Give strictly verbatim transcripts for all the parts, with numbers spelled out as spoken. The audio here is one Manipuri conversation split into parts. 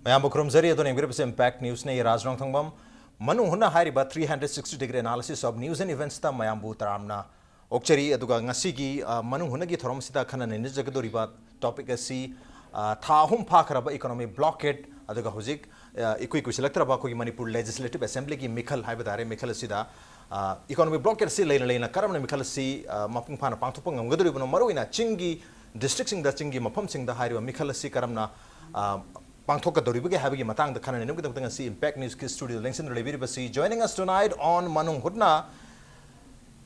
ꯃꯌꯥꯝꯕꯨ ꯈꯨꯔꯨꯝꯖꯔꯤ꯫ ꯑꯗꯣ ꯌꯦꯡꯕꯤꯔꯤꯕꯁꯤ Impact Newsꯅꯤ, ꯔꯥꯖ ꯔꯣꯡꯊꯣꯡꯕꯝ꯫ ꯃꯅꯨꯡ ꯍꯨꯠꯅ ꯍꯥꯏꯔꯤꯕ three hundred sixty degree analysis of news and eventsꯇ ꯃꯌꯥꯝꯕꯨ ꯇꯔꯥꯝꯅ ꯑꯣꯛꯆꯔꯤ꯫ ꯑꯗꯨꯒ ꯉꯁꯤꯒꯤ, ꯑ, ꯃꯅꯨꯡ ꯍꯨꯠꯅꯒꯤ ꯊꯧꯔꯝꯁꯤꯗ ꯈꯟꯅ ꯅꯩꯅꯖꯒꯗꯧꯔꯤꯕ topic ꯑꯁꯤ, ꯑ, ꯊꯥ ꯑꯍꯨꯝ ꯐꯥꯈ꯭ꯔꯕ economic blockade, ꯑꯗꯨꯒ ꯍꯧꯖꯤꯛ, ꯑ, ꯏꯀꯨꯏ ꯀꯨꯏꯁꯤꯜꯂꯛꯇ꯭ꯔꯕ ꯑꯩꯈꯣꯏꯒꯤ ꯃꯅꯤꯄꯨꯔ Legislative Assemblyꯒꯤ ꯃꯤꯈꯜ ꯍꯥꯏꯕ ꯇꯥꯔꯦ, ꯃꯤꯈꯜ ꯑꯁꯤꯗ, ꯑ, economic blockade ꯑꯁꯤ ꯂꯩꯅ ꯂꯩꯅ ꯀꯔꯝꯅ ꯃꯤꯈꯜ ꯑꯁꯤ, ꯑ, ꯃꯄꯨꯡ ꯐꯥꯅ ꯄꯥꯡꯊꯣꯛꯄ ꯉꯝꯒꯗꯧꯔꯤꯕꯅꯣ, ꯃꯔꯨꯑꯣꯏꯅ ꯆꯤꯡꯒꯤ districtꯁꯤꯡꯗ, ꯆꯤꯡꯒꯤ ꯃꯐꯝꯁꯤꯡꯗ ꯍꯥꯏꯔꯤꯕ ꯃꯤꯈꯜ ꯑꯁꯤ ꯀꯔꯝꯅ, ꯑ, ꯄꯥꯡꯊꯣꯛꯀꯗꯧꯔꯤꯕꯒꯦ ꯍꯥꯏꯕꯒꯤ ꯃꯇꯥꯡꯗ ꯈꯟꯅ ꯅꯩꯅꯕꯒꯤꯗꯃꯛꯇ ꯉꯁꯤ Impact Newsꯀꯤ studioꯗ ꯂꯦꯡꯁꯤꯟꯗꯨꯅ ꯂꯩꯕꯤꯔꯤꯕꯁꯤ, joining us tonight on ꯃꯅꯨꯡ ꯍꯨꯠꯅ,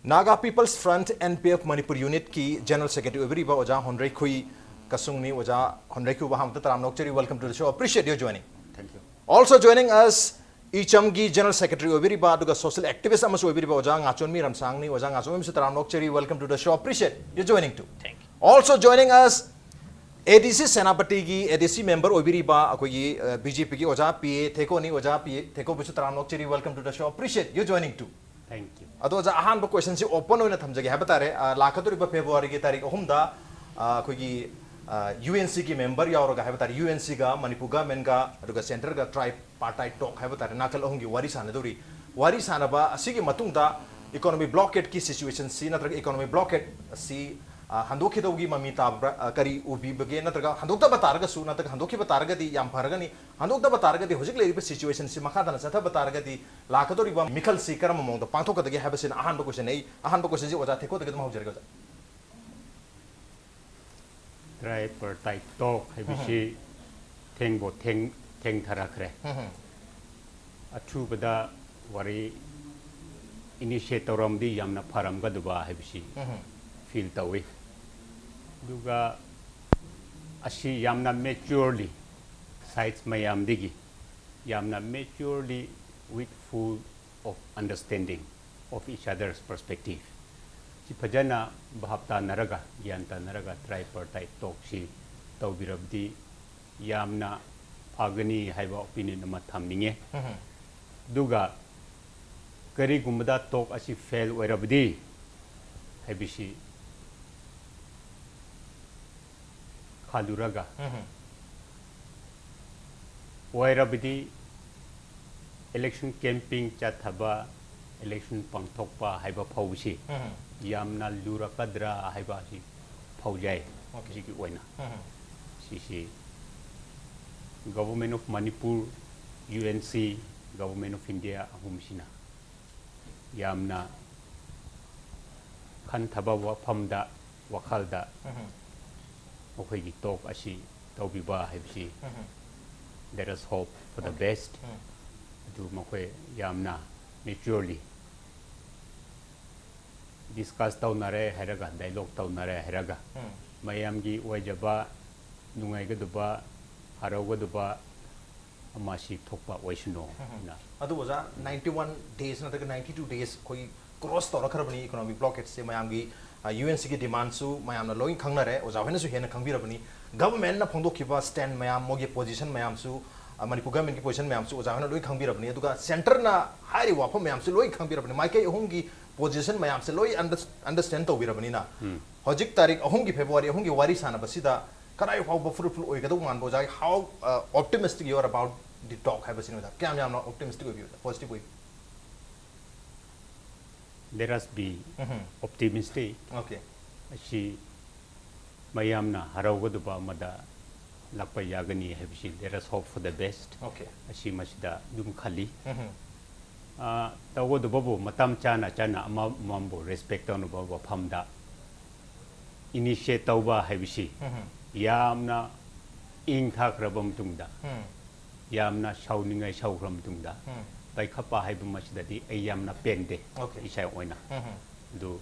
Naga People's Front, N P F Manipur unitꯀꯤ General Secretary ꯑꯣꯏꯕꯤꯔꯤꯕ ꯑꯣꯖꯥ ꯍꯣꯟꯗ꯭ꯔꯩꯈꯨꯏ ꯀꯁꯨꯡꯅꯤ꯫ ꯑꯣꯖꯥ ꯍꯣꯟꯗ꯭ꯔꯩꯈꯨꯏꯕꯨ ꯑꯍꯥꯟꯕꯗ ꯇꯔꯥꯝꯅ ꯑꯣꯛꯆꯔꯤ, welcome to the show, appreciate your joining꯫ Thank you. Also joining us, ꯏꯆꯝꯒꯤ General Secretary ꯑꯣꯏꯕꯤꯔꯤꯕ ꯑꯗꯨꯒ social activist ꯑꯃꯁꯨ ꯑꯣꯏꯕꯤꯔꯤꯕ ꯑꯣꯖꯥ ꯉꯥꯆꯣꯟꯃꯤ ꯔꯝꯁꯥꯡꯅꯤ꯫ ꯑꯣꯖꯥ ꯉꯥꯆꯣꯟꯃꯤꯁꯨ ꯇꯔꯥꯝꯅ ꯑꯣꯛꯆꯔꯤ, welcome to the show, appreciate your joining too꯫ Thank you. Also joining us, A D C ꯁꯦꯅꯥꯄꯇꯤꯒꯤ A D C member ꯑꯣꯏꯕꯤꯔꯤꯕ ꯑꯩꯈꯣꯏꯒꯤ, ꯑ, B J Pꯒꯤ ꯑꯣꯖꯥ P A ꯊꯦꯀꯣꯅꯤ꯫ ꯑꯣꯖꯥ P A ꯊꯦꯀꯣꯕꯨꯁꯨ ꯇꯔꯥꯝꯅ ꯑꯣꯛꯆꯔꯤ, welcome to the show, appreciate your joining too꯫ Thank you. ꯑꯗꯣ ꯑꯣꯖꯥ, ꯑꯍꯥꯟꯕ questionꯁꯤ open ꯑꯣꯏꯅ ꯊꯝꯖꯒꯦ ꯍꯥꯏꯕ ꯇꯥꯔꯦ꯫ ꯑ, ꯂꯥꯛꯀꯗꯧꯔꯤꯕ Februaryꯒꯤ ꯇꯥꯔꯤꯛ ꯑꯍꯨꯝꯗ, ꯑ, ꯑꯩꯈꯣꯏꯒꯤ, ꯑ, UNCꯒꯤ member ꯌꯥꯎꯔꯒ ꯍꯥꯏꯕ ꯇꯥꯔꯦ, UNCꯒ ꯃꯅꯤꯄꯨꯔ governmentꯒ ꯑꯗꯨꯒ centreꯒ tripartite talk ꯍꯥꯏꯕ ꯇꯥꯔꯦ, ꯅꯥꯀꯜ ꯑꯍꯨꯝꯒꯤ ꯋꯥꯔꯤ ꯁꯥꯟꯅꯗꯧꯔꯤ꯫ ꯋꯥꯔꯤ ꯁꯥꯟꯅꯕ ꯑꯁꯤꯒꯤ ꯃꯇꯨꯡꯗ economic blockadeꯀꯤ situationꯁꯤ ꯅꯠꯇ꯭ꯔꯒ economic blockade ꯑꯁꯤ, ꯑ, ꯍꯟꯗꯣꯛꯈꯤꯗꯧꯒꯤ ꯃꯃꯤ ꯇꯥꯕ꯭ꯔꯥ, ꯑ, ꯀꯔꯤ ꯎꯕꯤꯕꯒꯦ? ꯅꯠꯇ꯭ꯔꯒ ꯍꯟꯗꯣꯛꯇꯕ ꯇꯥꯔꯒꯁꯨ, ꯅꯠꯇ꯭ꯔꯒ ꯍꯟꯗꯣꯛꯈꯤꯕ ꯇꯥꯔꯒꯗꯤ ꯌꯥꯝ ꯐꯔꯒꯅꯤ, ꯍꯟꯗꯣꯛꯇꯕ ꯇꯥꯔꯒꯗꯤ ꯍꯧꯖꯤꯛ ꯂꯩꯔꯤꯕ situationꯁꯤ ꯃꯈꯥ ꯇꯥꯅ ꯆꯠꯊꯕ ꯇꯥꯔꯒꯗꯤ ꯂꯥꯛꯀꯗꯧꯔꯤꯕ ꯃꯤꯈꯜꯁꯤ ꯀꯔꯝꯕ ꯃꯑꯣꯡꯗ ꯄꯥꯡꯊꯣꯛꯀꯗꯒꯦ ꯍꯥꯏꯕꯁꯤꯅ ꯑꯍꯥꯟꯕ questionꯅꯤ꯫ ꯑꯩ ꯑꯍꯥꯟꯕ questionꯁꯤ ꯑꯣꯖꯥ ꯊꯦꯀꯣꯗꯒꯤ ꯑꯗꯨꯝ ꯍꯧꯖꯔꯒꯦ, ꯑꯣꯖꯥ꯫ Tripartite talk ꯍꯥꯏꯕꯁꯤ ꯊꯦꯡꯕꯨ ꯊꯦꯡ ꯊꯦꯡꯊꯔꯛꯈ꯭ꯔꯦ꯫ ꯑꯊꯨꯕꯗ ꯋꯥꯔꯤ initiate ꯇꯧꯔꯝꯗꯤ ꯌꯥꯝꯅ ꯐꯔꯝꯒꯗꯕ ꯍꯥꯏꯕꯁꯤ feel ꯇꯧꯏ꯫ ꯑꯗꯨꯒ ꯑꯁꯤ ꯌꯥꯝꯅ maturely, sides ꯃꯌꯥꯝꯗꯒꯤ ꯌꯥꯝꯅ maturely, with full of understanding of each other's perspective, ꯁꯤ ꯐꯖꯅ ꯚꯥꯞ ꯇꯥꯅꯔꯒ, ꯒ꯭ꯌꯥꯟ ꯇꯥꯅꯔꯒ tripartite talkꯁꯤ ꯇꯧꯕꯤꯔꯕꯗꯤ ꯌꯥꯝꯅ ꯐꯒꯅꯤ ꯍꯥꯏꯕ opinion ꯑꯃ ꯊꯝꯅꯤꯡꯉꯦ꯫ ꯑꯗꯨꯒ ꯀꯔꯤꯒꯨꯝꯕꯗ talk ꯑꯁꯤ fail ꯑꯣꯏꯔꯕꯗꯤ ꯍꯥꯏꯕꯁꯤ ꯈꯜꯂꯨꯔꯒ, ꯑꯣꯏꯔꯕꯗꯤ election campaign ꯆꯠꯊꯕ, election ꯄꯥꯡꯊꯣꯛꯄ ꯍꯥꯏꯕ ꯐꯥꯎꯕꯁꯤ ꯎꯝ꯫ ꯌꯥꯝꯅ ꯂꯨꯔꯛꯀꯗ꯭ꯔꯥ ꯍꯥꯏꯕ ꯑꯁꯤ ꯐꯥꯎꯖꯩ꯫ Okay꯫ ꯍꯧꯖꯤꯛꯀꯤ ꯑꯣꯏꯅ ꯎꯝ꯫ ꯁꯤꯁꯤ Government of Manipur, U N C, Government of India ꯑꯍꯨꯝꯁꯤꯅ ꯌꯥꯝꯅ ꯈꯟꯊꯕ ꯋꯥꯐꯝꯗ, ꯋꯥꯈꯜꯗ ꯎꯝ꯫ ꯃꯈꯣꯏꯒꯤ talk ꯑꯁꯤ ꯇꯧꯕꯤꯕ ꯍꯥꯏꯕꯁꯤ ꯎꯝ꯫ Let us hope for the Okay꯫ Best꯫ ꯎꯝ꯫ ꯑꯗꯨ ꯃꯈꯣꯏ ꯌꯥꯝꯅ maturely discuss ꯇꯧꯅꯔꯦ ꯍꯥꯏꯔꯒ, dialogue ꯇꯧꯅꯔꯦ ꯍꯥꯏꯔꯒ, ꯎꯝ꯫ ꯃꯌꯥꯝꯒꯤ ꯑꯣꯏꯖꯕ, ꯅꯨꯡꯉꯥꯏꯒꯗꯕ, ꯍꯔꯥꯎꯒꯗꯕ ꯑꯃ ꯁꯤ ꯊꯣꯛꯄ ꯑꯣꯏꯁꯅꯨ ꯎꯝ꯫ ꯍꯥꯏꯅ꯫ ꯑꯗꯨ ꯑꯣꯖꯥ, ninety one days ꯅꯠꯇ꯭ꯔꯒ ninety two days ꯑꯩꯈꯣꯏꯒꯤ cross ꯇꯧꯔꯛꯈ꯭ꯔꯕꯅꯤ economic blockade ꯁꯦ꯫ ꯃꯌꯥꯝꯒꯤ, ꯑ, U N C ꯒꯤ demand ꯁꯨ ꯃꯌꯥꯝꯅ ꯂꯣꯏ ꯈꯪꯅꯔꯦ, ꯑꯣꯖꯥ ꯍꯣꯏꯅꯁꯨ ꯍꯦꯟꯅ ꯈꯪꯕꯤꯔꯕꯅꯤ꯫ Government ꯅ ꯐꯣꯡꯗꯣꯛꯈꯤꯕ stand ꯃꯌꯥꯝ, ꯃꯣꯏꯒꯤ position ꯃꯌꯥꯝꯁꯨ, ꯑ, ꯃꯅꯤꯄꯨꯔ government ꯀꯤ position ꯃꯌꯥꯝꯁꯨ ꯑꯣꯖꯥ ꯍꯣꯏꯅ ꯂꯣꯏ ꯈꯪꯕꯤꯔꯕꯅꯤ꯫ ꯑꯗꯨꯒ centre ꯅ ꯍꯥꯏꯔꯤꯕ ꯋꯥꯐꯝ ꯃꯌꯥꯝꯁꯨ ꯂꯣꯏ ꯈꯪꯕꯤꯔꯕꯅꯤ꯫ ꯃꯥꯏꯀꯩ ꯑꯍꯨꯝꯒꯤ position ꯃꯌꯥꯝꯁꯦ ꯂꯣꯏ under-, understand ꯇꯧꯕꯤꯔꯕꯅꯤꯅ, ꯎꯝ꯫ ꯍꯧꯖꯤꯛ ꯇꯥꯔꯤꯛ ꯑꯍꯨꯝꯒꯤ, February ꯑꯍꯨꯝꯒꯤ ꯋꯥꯔꯤ ꯁꯥꯟꯅꯕꯁꯤꯗ ꯀꯗꯥꯏ ꯐꯥꯎꯕ fruitful ꯑꯣꯏꯒꯗꯧ ꯃꯥꯟꯕ ꯑꯣꯖꯥꯒꯤ? How, uh, optimistic you are about the talk ꯍꯥꯏꯕꯁꯤꯅꯤ ꯑꯣꯖꯥ꯫ ꯀꯌꯥꯝ ꯌꯥꯝꯅ optimistic ꯑꯣꯏꯕꯤꯕ, positive ꯑꯣꯏꯕ? Let us be um. Optimistic꯫ Okay꯫ ꯑꯁꯤ ꯃꯌꯥꯝꯅ ꯍꯔꯥꯎꯒꯗꯕ ꯑꯃꯗ ꯂꯥꯛꯄ ꯌꯥꯒꯅꯤ ꯍꯥꯏꯕꯁꯤ, let us hope for the best꯫ Okay꯫ ꯑꯁꯤ ꯃꯁꯤꯗ ꯑꯗꯨꯝ ꯈꯜꯂꯤ꯫ ꯎꯝ꯫ ꯑ, ꯇꯧꯒꯗꯕꯕꯨ ꯃꯇꯝ ꯆꯥꯅ ꯆꯥꯅ ꯑꯃ ꯑꯃꯕꯨ respect ꯇꯧꯅꯕ ꯋꯥꯐꯝꯗ initiate ꯇꯧꯕ ꯍꯥꯏꯕꯁꯤ ꯎꯝ꯫ ꯌꯥꯝꯅ ꯏꯪ ꯊꯥꯈ꯭ꯔꯕ ꯃꯇꯨꯡꯗ, ꯎꯝ꯫ ꯌꯥꯝꯅ ꯁꯥꯎꯅꯤꯡꯉꯥꯏ ꯁꯥꯎꯈ꯭ꯔ ꯃꯇꯨꯡꯗ ꯎꯝ꯫ ꯄꯥꯏꯈꯠꯄ ꯍꯥꯏꯕ ꯃꯁꯤꯗꯗꯤ ꯑꯩ ꯌꯥꯝꯅ ꯄꯦꯟꯗꯦ, Okay꯫ ꯏꯁꯥ ꯑꯣꯏꯅ꯫ ꯎꯝ꯫ ꯑꯗꯨ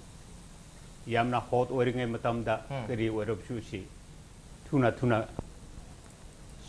ꯌꯥꯝꯅ hot ꯑꯣꯏꯔꯤꯉꯩ ꯃꯇꯝꯗ ꯎꯝ꯫ ꯀꯔꯤ ꯑꯣꯏꯔꯕꯁꯨ ꯁꯤ ꯊꯨꯅ ꯊꯨꯅ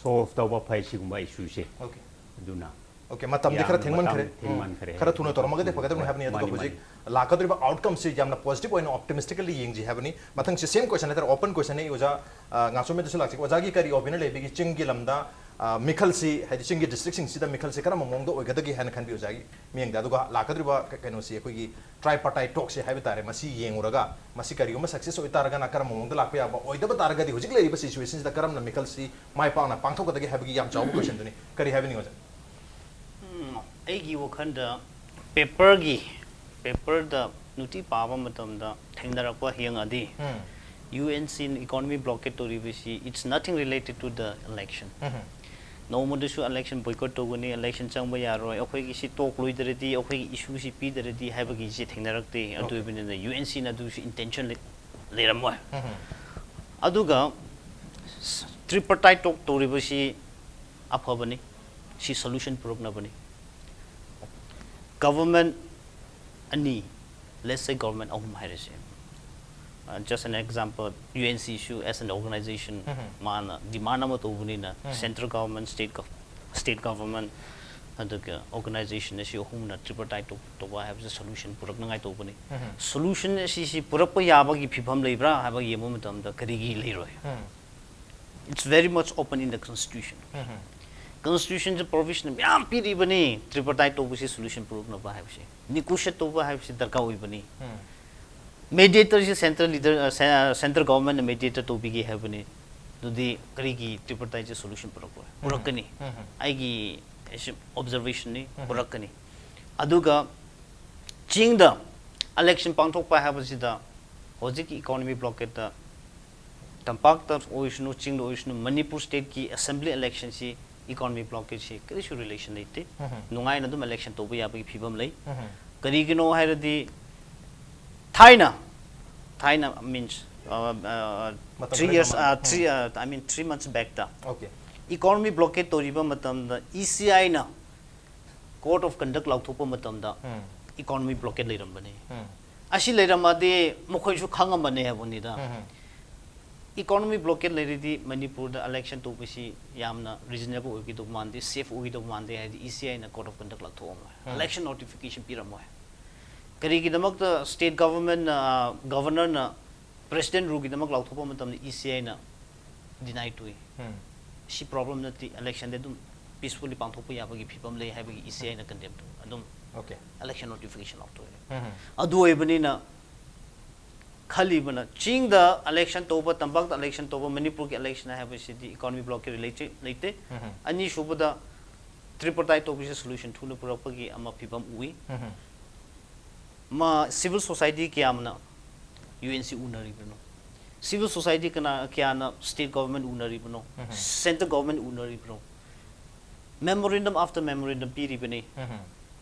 solve ꯇꯧꯕ ꯐꯩ ꯁꯤꯒꯨꯝꯕ issue ꯁꯦ꯫ Okay꯫ ꯑꯗꯨꯅ Okay, ꯃꯇꯝꯗꯤ ꯈꯔ ꯌꯥꯝꯅ ꯊꯦꯡꯃꯟꯈ꯭ꯔꯦ꯫ ꯃꯇꯝ ꯎꯝ꯫ ꯊꯦꯡꯃꯟꯈ꯭ꯔꯦ ꯈꯔ ꯊꯨꯅ ꯍꯥꯏꯕꯗꯨ ꯇꯧꯔꯝꯃꯒꯗꯤ ꯐꯒꯗꯕꯅꯤ ꯃꯥꯅꯤ, ꯍꯥꯏꯕꯅꯤ꯫ ꯑꯗꯨꯒ ꯃꯥꯅꯤ, ꯍꯧꯖꯤꯛ ꯃꯥꯅꯤ꯫ ꯂꯥꯛꯀꯗꯧꯔꯤꯕ outcome ꯁꯤ ꯌꯥꯝꯅ positive ꯑꯣꯏꯅ optimistically ꯌꯦꯡꯁꯤ ꯍꯥꯏꯕꯅꯤ꯫ ꯃꯊꯪꯁꯤ same question ꯍꯥꯏꯇꯥꯔꯦ, open question ꯅꯤ ꯑꯣꯖꯥ, ꯑ, ꯉꯥꯆꯣꯝꯃꯤꯗꯁꯨ ꯂꯥꯛꯆꯒꯦ꯫ ꯑꯣꯖꯥꯒꯤ ꯀꯔꯤ opinion ꯂꯩꯕꯤꯒꯦ ꯆꯤꯡꯒꯤ ꯂꯝꯗ, ꯑ, ꯃꯤꯈꯜꯁꯤ, ꯍꯥꯏꯗꯤ ꯆꯤꯡꯒꯤ ꯗꯤꯁꯇ꯭ꯔꯤꯛꯁꯤꯡꯁꯤꯗ ꯃꯤꯈꯜꯁꯤ ꯀꯔꯝꯕ ꯃꯑꯣꯡꯗ ꯑꯣꯏꯒꯗꯒꯦ ꯍꯥꯏꯅ ꯈꯟꯕꯤ ꯑꯣꯖꯥꯒꯤ ꯃꯤꯠꯌꯦꯡꯗ? ꯑꯗꯨꯒ ꯂꯥꯛꯀꯗꯧꯔꯤꯕ ꯀ-, ꯀꯩꯅꯣꯁꯤ, ꯑꯩꯈꯣꯏꯒꯤ ꯇ꯭ꯔꯥꯏꯄꯥꯔꯇꯥꯏꯠ ꯇꯣꯛꯁꯤ ꯍꯥꯏꯕ ꯇꯥꯔꯦ, ꯃꯁꯤ ꯌꯦꯡꯉꯨꯔꯒ ꯃꯁꯤ ꯀꯔꯤꯒꯨꯝꯕ ꯁꯛꯁꯦꯁ ꯑꯣꯏꯇꯥꯔꯒꯅ ꯀꯔꯝꯕ ꯃꯑꯣꯡꯗ ꯂꯥꯛꯄ ꯌꯥꯕ, ꯑꯣꯏꯗꯕ ꯇꯥꯔꯒꯗꯤ ꯍꯧꯖꯤꯛ ꯂꯩꯔꯤꯕ ꯁꯤꯆꯨꯋꯦꯁꯟꯁꯤꯗ ꯀꯔꯝꯅ ꯃꯤꯈꯜꯁꯤ ꯃꯥꯏ ꯄꯥꯛꯅ ꯄꯥꯡꯊꯣꯛꯀꯗꯒꯦ ꯍꯥꯏꯕꯒꯤ ꯌꯥꯝ ꯆꯥꯎꯕ ꯀꯣꯏꯁꯟꯗꯨꯅꯤ꯫ ꯀꯔꯤ ꯍꯥꯏꯕꯤꯅꯤꯡꯉꯤ ꯑꯣꯖꯥ? ꯎꯝ, ꯑꯩꯒꯤ ꯋꯥꯈꯜꯗ ꯄꯦꯄꯔꯒꯤ ꯄꯦꯄꯔꯗ ꯅꯨꯡꯇꯤ ꯄꯥꯕ ꯃꯇꯝꯗ ꯊꯦꯡꯅꯔꯛꯄ ꯌꯦꯡꯉꯗꯤ, ꯎꯝ, ꯌꯨ ꯑꯦꯟ ꯁꯤꯅ ꯏꯀꯣꯅꯣꯃꯤ ꯕ꯭ꯂꯣꯀꯦꯠ ꯇꯧꯔꯤꯕꯁꯤ, it's nothing related to the election. Um, ꯅꯣꯡꯃꯗꯁꯨ ꯏꯂꯦꯛꯁꯟ ꯕꯣꯏꯀꯣꯠ ꯇꯧꯒꯅꯤ, ꯏꯂꯦꯛꯁꯟ ꯆꯪꯕ ꯌꯥꯔꯣꯏ, ꯑꯩꯈꯣꯏꯒꯤ ꯁꯤ ꯇꯣꯛ ꯂꯣꯏꯗ꯭ꯔꯗꯤ, ꯑꯩꯈꯣꯏꯒꯤ ꯏꯁꯨꯁꯤ ꯄꯤꯗ꯭ꯔꯗꯤ ꯍꯥꯏꯕꯒꯤꯁꯤ ꯊꯦꯡꯅꯔꯛꯇꯦ꯫ ꯑꯗꯨ Okay. ꯑꯣꯏꯕꯅꯤꯅ ꯌꯨ ꯑꯦꯟ ꯁꯤꯅ ꯑꯗꯨꯁꯨ ꯏꯟꯇꯦꯟꯁꯟ ꯂꯩꯔꯝꯃꯣꯏ꯫ ꯎꯝ, ꯑꯗꯨꯒ ꯇ꯭ꯔꯤꯄꯔꯇꯥꯏꯠ ꯇꯣꯛ ꯇꯧꯔꯤꯕꯁꯤ ꯑꯐꯕꯅꯤ, ꯁꯤ ꯁꯣꯂꯨꯁꯟ ꯄꯨꯔꯛꯅꯕꯅꯤ꯫ ꯒꯚꯔꯟꯃꯦꯟ ꯑꯅꯤ, let's say ꯒꯚꯔꯟꯃꯦꯟ ꯑꯍꯨꯝ ꯍꯥꯏꯔꯁꯦ, just an example, U N ꯁꯤꯁꯨ as an organization ꯎꯝ, ꯃꯥꯅ ꯗꯤꯃꯥꯟ ꯑꯃ ꯇꯧꯕꯅꯤꯅ, um, central government, state state government, ꯑꯗꯨꯒ ꯑꯣꯔꯒꯅꯥꯏꯖꯦꯁꯟ ꯑꯁꯤ ꯑꯍꯨꯝꯅ ꯇ꯭ꯔꯤꯄꯔꯇꯥꯏꯠ ꯇꯧꯕ ꯍꯥꯏꯕꯁꯦ ꯁꯣꯂꯨꯁꯟ ꯄꯨꯔꯛꯅꯉꯥꯏ ꯇꯧꯕꯅꯤ꯫ ꯎꯝ, ꯁꯣꯂꯨꯁꯟ ꯑꯁꯤꯁꯤ ꯄꯨꯔꯛꯄ ꯌꯥꯕꯒꯤ ꯐꯤꯕꯝ ꯂꯩꯕ꯭ꯔꯥ ꯍꯥꯏꯕ ꯌꯦꯡꯕ ꯃꯇꯝꯗ ꯀꯔꯤꯒꯤ ꯂꯩꯔꯣꯏ? ꯎꯝ, It's very much open in the constitution. Um, ꯀꯟꯁꯇꯤꯇ꯭ꯌꯨꯁꯟꯁꯦ provision ꯃꯌꯥꯝ ꯄꯤꯔꯤꯕꯅꯤ ꯇ꯭ꯔꯤꯄꯔꯇꯥꯏꯠ ꯇꯧꯕꯁꯤ ꯁꯣꯂꯨꯁꯟ ꯄꯨꯔꯛꯅꯕ ꯍꯥꯏꯕꯁꯤ, ꯅꯤꯒꯣꯁꯤꯌꯦꯠ ꯇꯧꯕ ꯍꯥꯏꯕꯁꯤ ꯗꯔꯀꯥꯔ ꯑꯣꯏꯕꯅꯤ꯫ ꯎꯝ, ꯃꯦꯗꯤꯌꯦꯇꯔꯁꯤ ꯁꯦꯟꯇ꯭ꯔꯦꯜ ꯂꯤꯗꯔ, ꯁꯦꯟꯇ꯭ꯔꯦꯜ ꯒꯚꯔꯟꯃꯦꯟꯅ ꯃꯦꯗꯤꯌꯦꯇꯔ ꯇꯧꯕꯤꯒꯦ ꯍꯥꯏꯕꯅꯤ꯫ ꯑꯗꯨꯗꯤ ꯀꯔꯤꯒꯤ ꯇ꯭ꯔꯤꯄꯔꯇꯥꯏꯠꯁꯦ ꯁꯣꯂꯨꯁꯟ ꯄꯨꯔꯛꯄ? ꯄꯨꯔꯛꯀꯅꯤ꯫ ꯎꯝ, ꯑꯩꯒꯤ ꯑꯣꯕꯖꯔꯕꯦꯁꯟꯅꯤ, ꯎꯝ, ꯄꯨꯔꯛꯀꯅꯤ꯫ ꯑꯗꯨꯒ ꯆꯤꯡꯗ ꯏꯂꯦꯛꯁꯟ ꯄꯥꯡꯊꯣꯛꯄ ꯍꯥꯏꯕꯁꯤꯗ ꯍꯧꯖꯤꯛꯀꯤ ꯏꯀꯣꯅꯣꯃꯤ ꯕ꯭ꯂꯣꯀꯦꯠꯇ, ꯇꯝꯄꯥꯛꯇ ꯑꯣꯏꯁꯅꯨ, ꯆꯤꯡꯗ ꯑꯣꯏꯁꯅꯨ, ꯃꯅꯤꯄꯨꯔ ꯁ꯭ꯇꯦꯠꯀꯤ ꯑꯦꯁꯦꯝꯕ꯭ꯂꯤ ꯏꯂꯦꯛꯁꯟꯁꯤ ꯏꯀꯣꯅꯣꯃꯤ ꯕ꯭ꯂꯣꯀꯦꯠꯁꯤ ꯀꯔꯤꯁꯨ ꯔꯤꯂꯦꯁꯟ ꯂꯩꯇꯦ꯫ ꯎꯝ, ꯅꯨꯡꯉꯥꯏꯅ ꯑꯗꯨꯝ ꯏꯂꯦꯛꯁꯟ ꯇꯧꯕ ꯌꯥꯕꯒꯤ ꯐꯤꯕꯝ ꯂꯩ꯫ ꯎꯝ, ꯀꯔꯤꯒꯤꯅꯣ ꯍꯥꯏꯔꯗꯤ, ꯊꯥꯏꯅ ꯊꯥꯏꯅ ꯃꯤꯟꯁ ꯃꯇꯝ ꯊ꯭ꯔꯤ ꯈꯔꯒꯤ ꯌꯔꯁ ꯃꯃꯥꯡꯗ꯫ Three I mean three months back okay. Economy blockade ꯇꯧꯔꯤꯕ ꯃꯇꯝꯗ ꯏ ꯁꯤ ꯑꯥꯏꯅ ꯀꯣꯗ ꯑꯣꯐ ꯀꯟꯗꯛ ꯂꯥꯎꯊꯣꯛꯄ ꯃꯇꯝꯗ ꯎꯝ, ꯏꯀꯣꯅꯣꯃꯤ ꯕ꯭ꯂꯣꯀꯦꯠ ꯂꯩꯔꯝꯕꯅꯤ꯫ ꯎꯝ, ꯑꯁꯤ ꯂꯩꯔꯝꯃꯗꯤ ꯃꯈꯣꯏꯁꯨ ꯈꯪꯉꯝꯕꯅꯦ ꯍꯥꯏꯕꯅꯤꯗ꯫ ꯎꯝ, ꯏꯀꯣꯅꯣꯃꯤ ꯕ꯭ꯂꯣꯀꯦꯠ ꯂꯩꯔꯗꯤ ꯃꯅꯤꯄꯨꯔꯗ ꯏꯂꯦꯛꯁꯟ ꯇꯧꯕꯁꯤ ꯌꯥꯝꯅ ꯔꯤꯖꯅꯦꯕꯜ ꯑꯣꯏꯒꯗꯧꯕ ꯃꯥꯟꯗꯦ, ꯁꯦꯐ ꯑꯣꯏꯒꯗꯧꯕ ꯃꯥꯟꯗꯦ, ꯍꯥꯏꯗꯤ ꯏ ꯁꯤ ꯑꯥꯏꯅ ꯀꯣꯗ ꯑꯣꯐ ꯀꯟꯗꯛ ꯂꯥꯎꯊꯣꯛꯑꯝꯃꯣꯏ, ꯎꯝ꯫ ꯏꯂꯦꯛꯁꯟ ꯅꯣꯇꯤꯐꯤꯀꯦꯁꯟ ꯄꯤꯔꯝꯃꯣꯏ꯫ ꯀꯔꯤꯒꯤꯗꯃꯛꯇ ꯁ꯭ꯇꯦꯠ ꯒꯚꯔꯟꯃꯦꯟꯅ, ꯒꯚꯔꯅꯔꯅ ꯄ꯭ꯔꯦꯁꯤꯗꯦꯟ ꯔꯨꯜꯒꯤꯗꯃꯛ ꯂꯥꯎꯊꯣꯛꯄ ꯃꯇꯝꯗ ꯏ ꯁꯤ ꯑꯥꯏꯅ ꯗꯤꯅꯥꯏ ꯇꯧꯏ? ꯎꯝ, ꯁꯤ ꯄ꯭ꯔꯣꯕ꯭ꯂꯦꯝ ꯅꯠꯇꯦ, ꯏꯂꯦꯛꯁꯟꯗꯤ ꯑꯗꯨꯝ ꯄꯤꯁꯐꯨꯜꯂꯤ ꯄꯥꯡꯊꯣꯛꯄ ꯌꯥꯕꯒꯤ ꯐꯤꯕꯝ ꯂꯩ ꯍꯥꯏꯕꯒꯤ ꯏꯁꯦ ꯑꯩꯅ ꯀꯟꯗꯦꯝ ꯇꯧꯏ꯫ ꯑꯗꯨꯝ Okay. ꯏꯂꯦꯛꯁꯟ ꯅꯣꯇꯤꯐꯤꯀꯦꯁꯟ ꯂꯥꯎꯊꯣꯛꯑꯦ꯫ ꯎꯝ. ꯑꯗꯨ ꯑꯣꯏꯕꯅꯤꯅ ꯈꯜꯂꯤꯕꯅ ꯆꯤꯡꯗ ꯏꯂꯦꯛꯁꯟ ꯇꯧꯕ, ꯇꯝꯄꯥꯛꯇ ꯏꯂꯦꯛꯁꯟ ꯇꯧꯕ, ꯃꯅꯤꯄꯨꯔꯒꯤ ꯏꯂꯦꯛꯁꯟ ꯍꯥꯏꯕꯁꯤꯗꯤ ꯏꯀꯣꯅꯣꯃꯤ ꯕ꯭ꯂꯣꯛꯀꯤ ꯔꯤꯂꯦꯇꯦꯠ ꯂꯩꯇꯦ꯫ ꯎꯝ. ꯑꯅꯤꯁꯨꯕꯗ ꯇ꯭ꯔꯤꯄꯔꯇꯥꯏꯠ ꯇꯧꯕꯁꯦ ꯁꯣꯂꯨꯁꯟ ꯊꯨꯅ ꯄꯨꯔꯛꯄꯒꯤ ꯑꯃ ꯐꯤꯕꯝ ꯎꯏ꯫ ꯎꯝ. ꯃꯥ ꯁꯤꯚꯤꯜ ꯁꯣꯁꯥꯏꯇꯤ ꯀꯌꯥꯝꯅ ꯌꯨ ꯑꯦꯟ ꯁꯤ ꯎꯅꯔꯤꯕꯅꯣ? ꯁꯤꯚꯤꯜ ꯁꯣꯁꯥꯏꯇꯤ ꯀꯅꯥ ꯀꯌꯥꯅ ꯁ꯭ꯇꯦꯠ ꯒꯣꯚꯔꯟꯃꯦꯟꯠ ꯎꯅꯔꯤꯕꯅꯣ? ꯎꯝ. ꯁꯦꯟꯇꯔ ꯒꯣꯚꯔꯟꯃꯦꯟꯠ ꯎꯅꯔꯤꯕꯅꯣ? ꯃꯦꯃꯣꯔꯦꯟꯗꯝ ꯑꯥꯐꯇꯔ ꯃꯦꯃꯣꯔꯦꯟꯗꯝ ꯄꯤꯔꯤꯕꯅꯤ꯫ ꯎꯝ.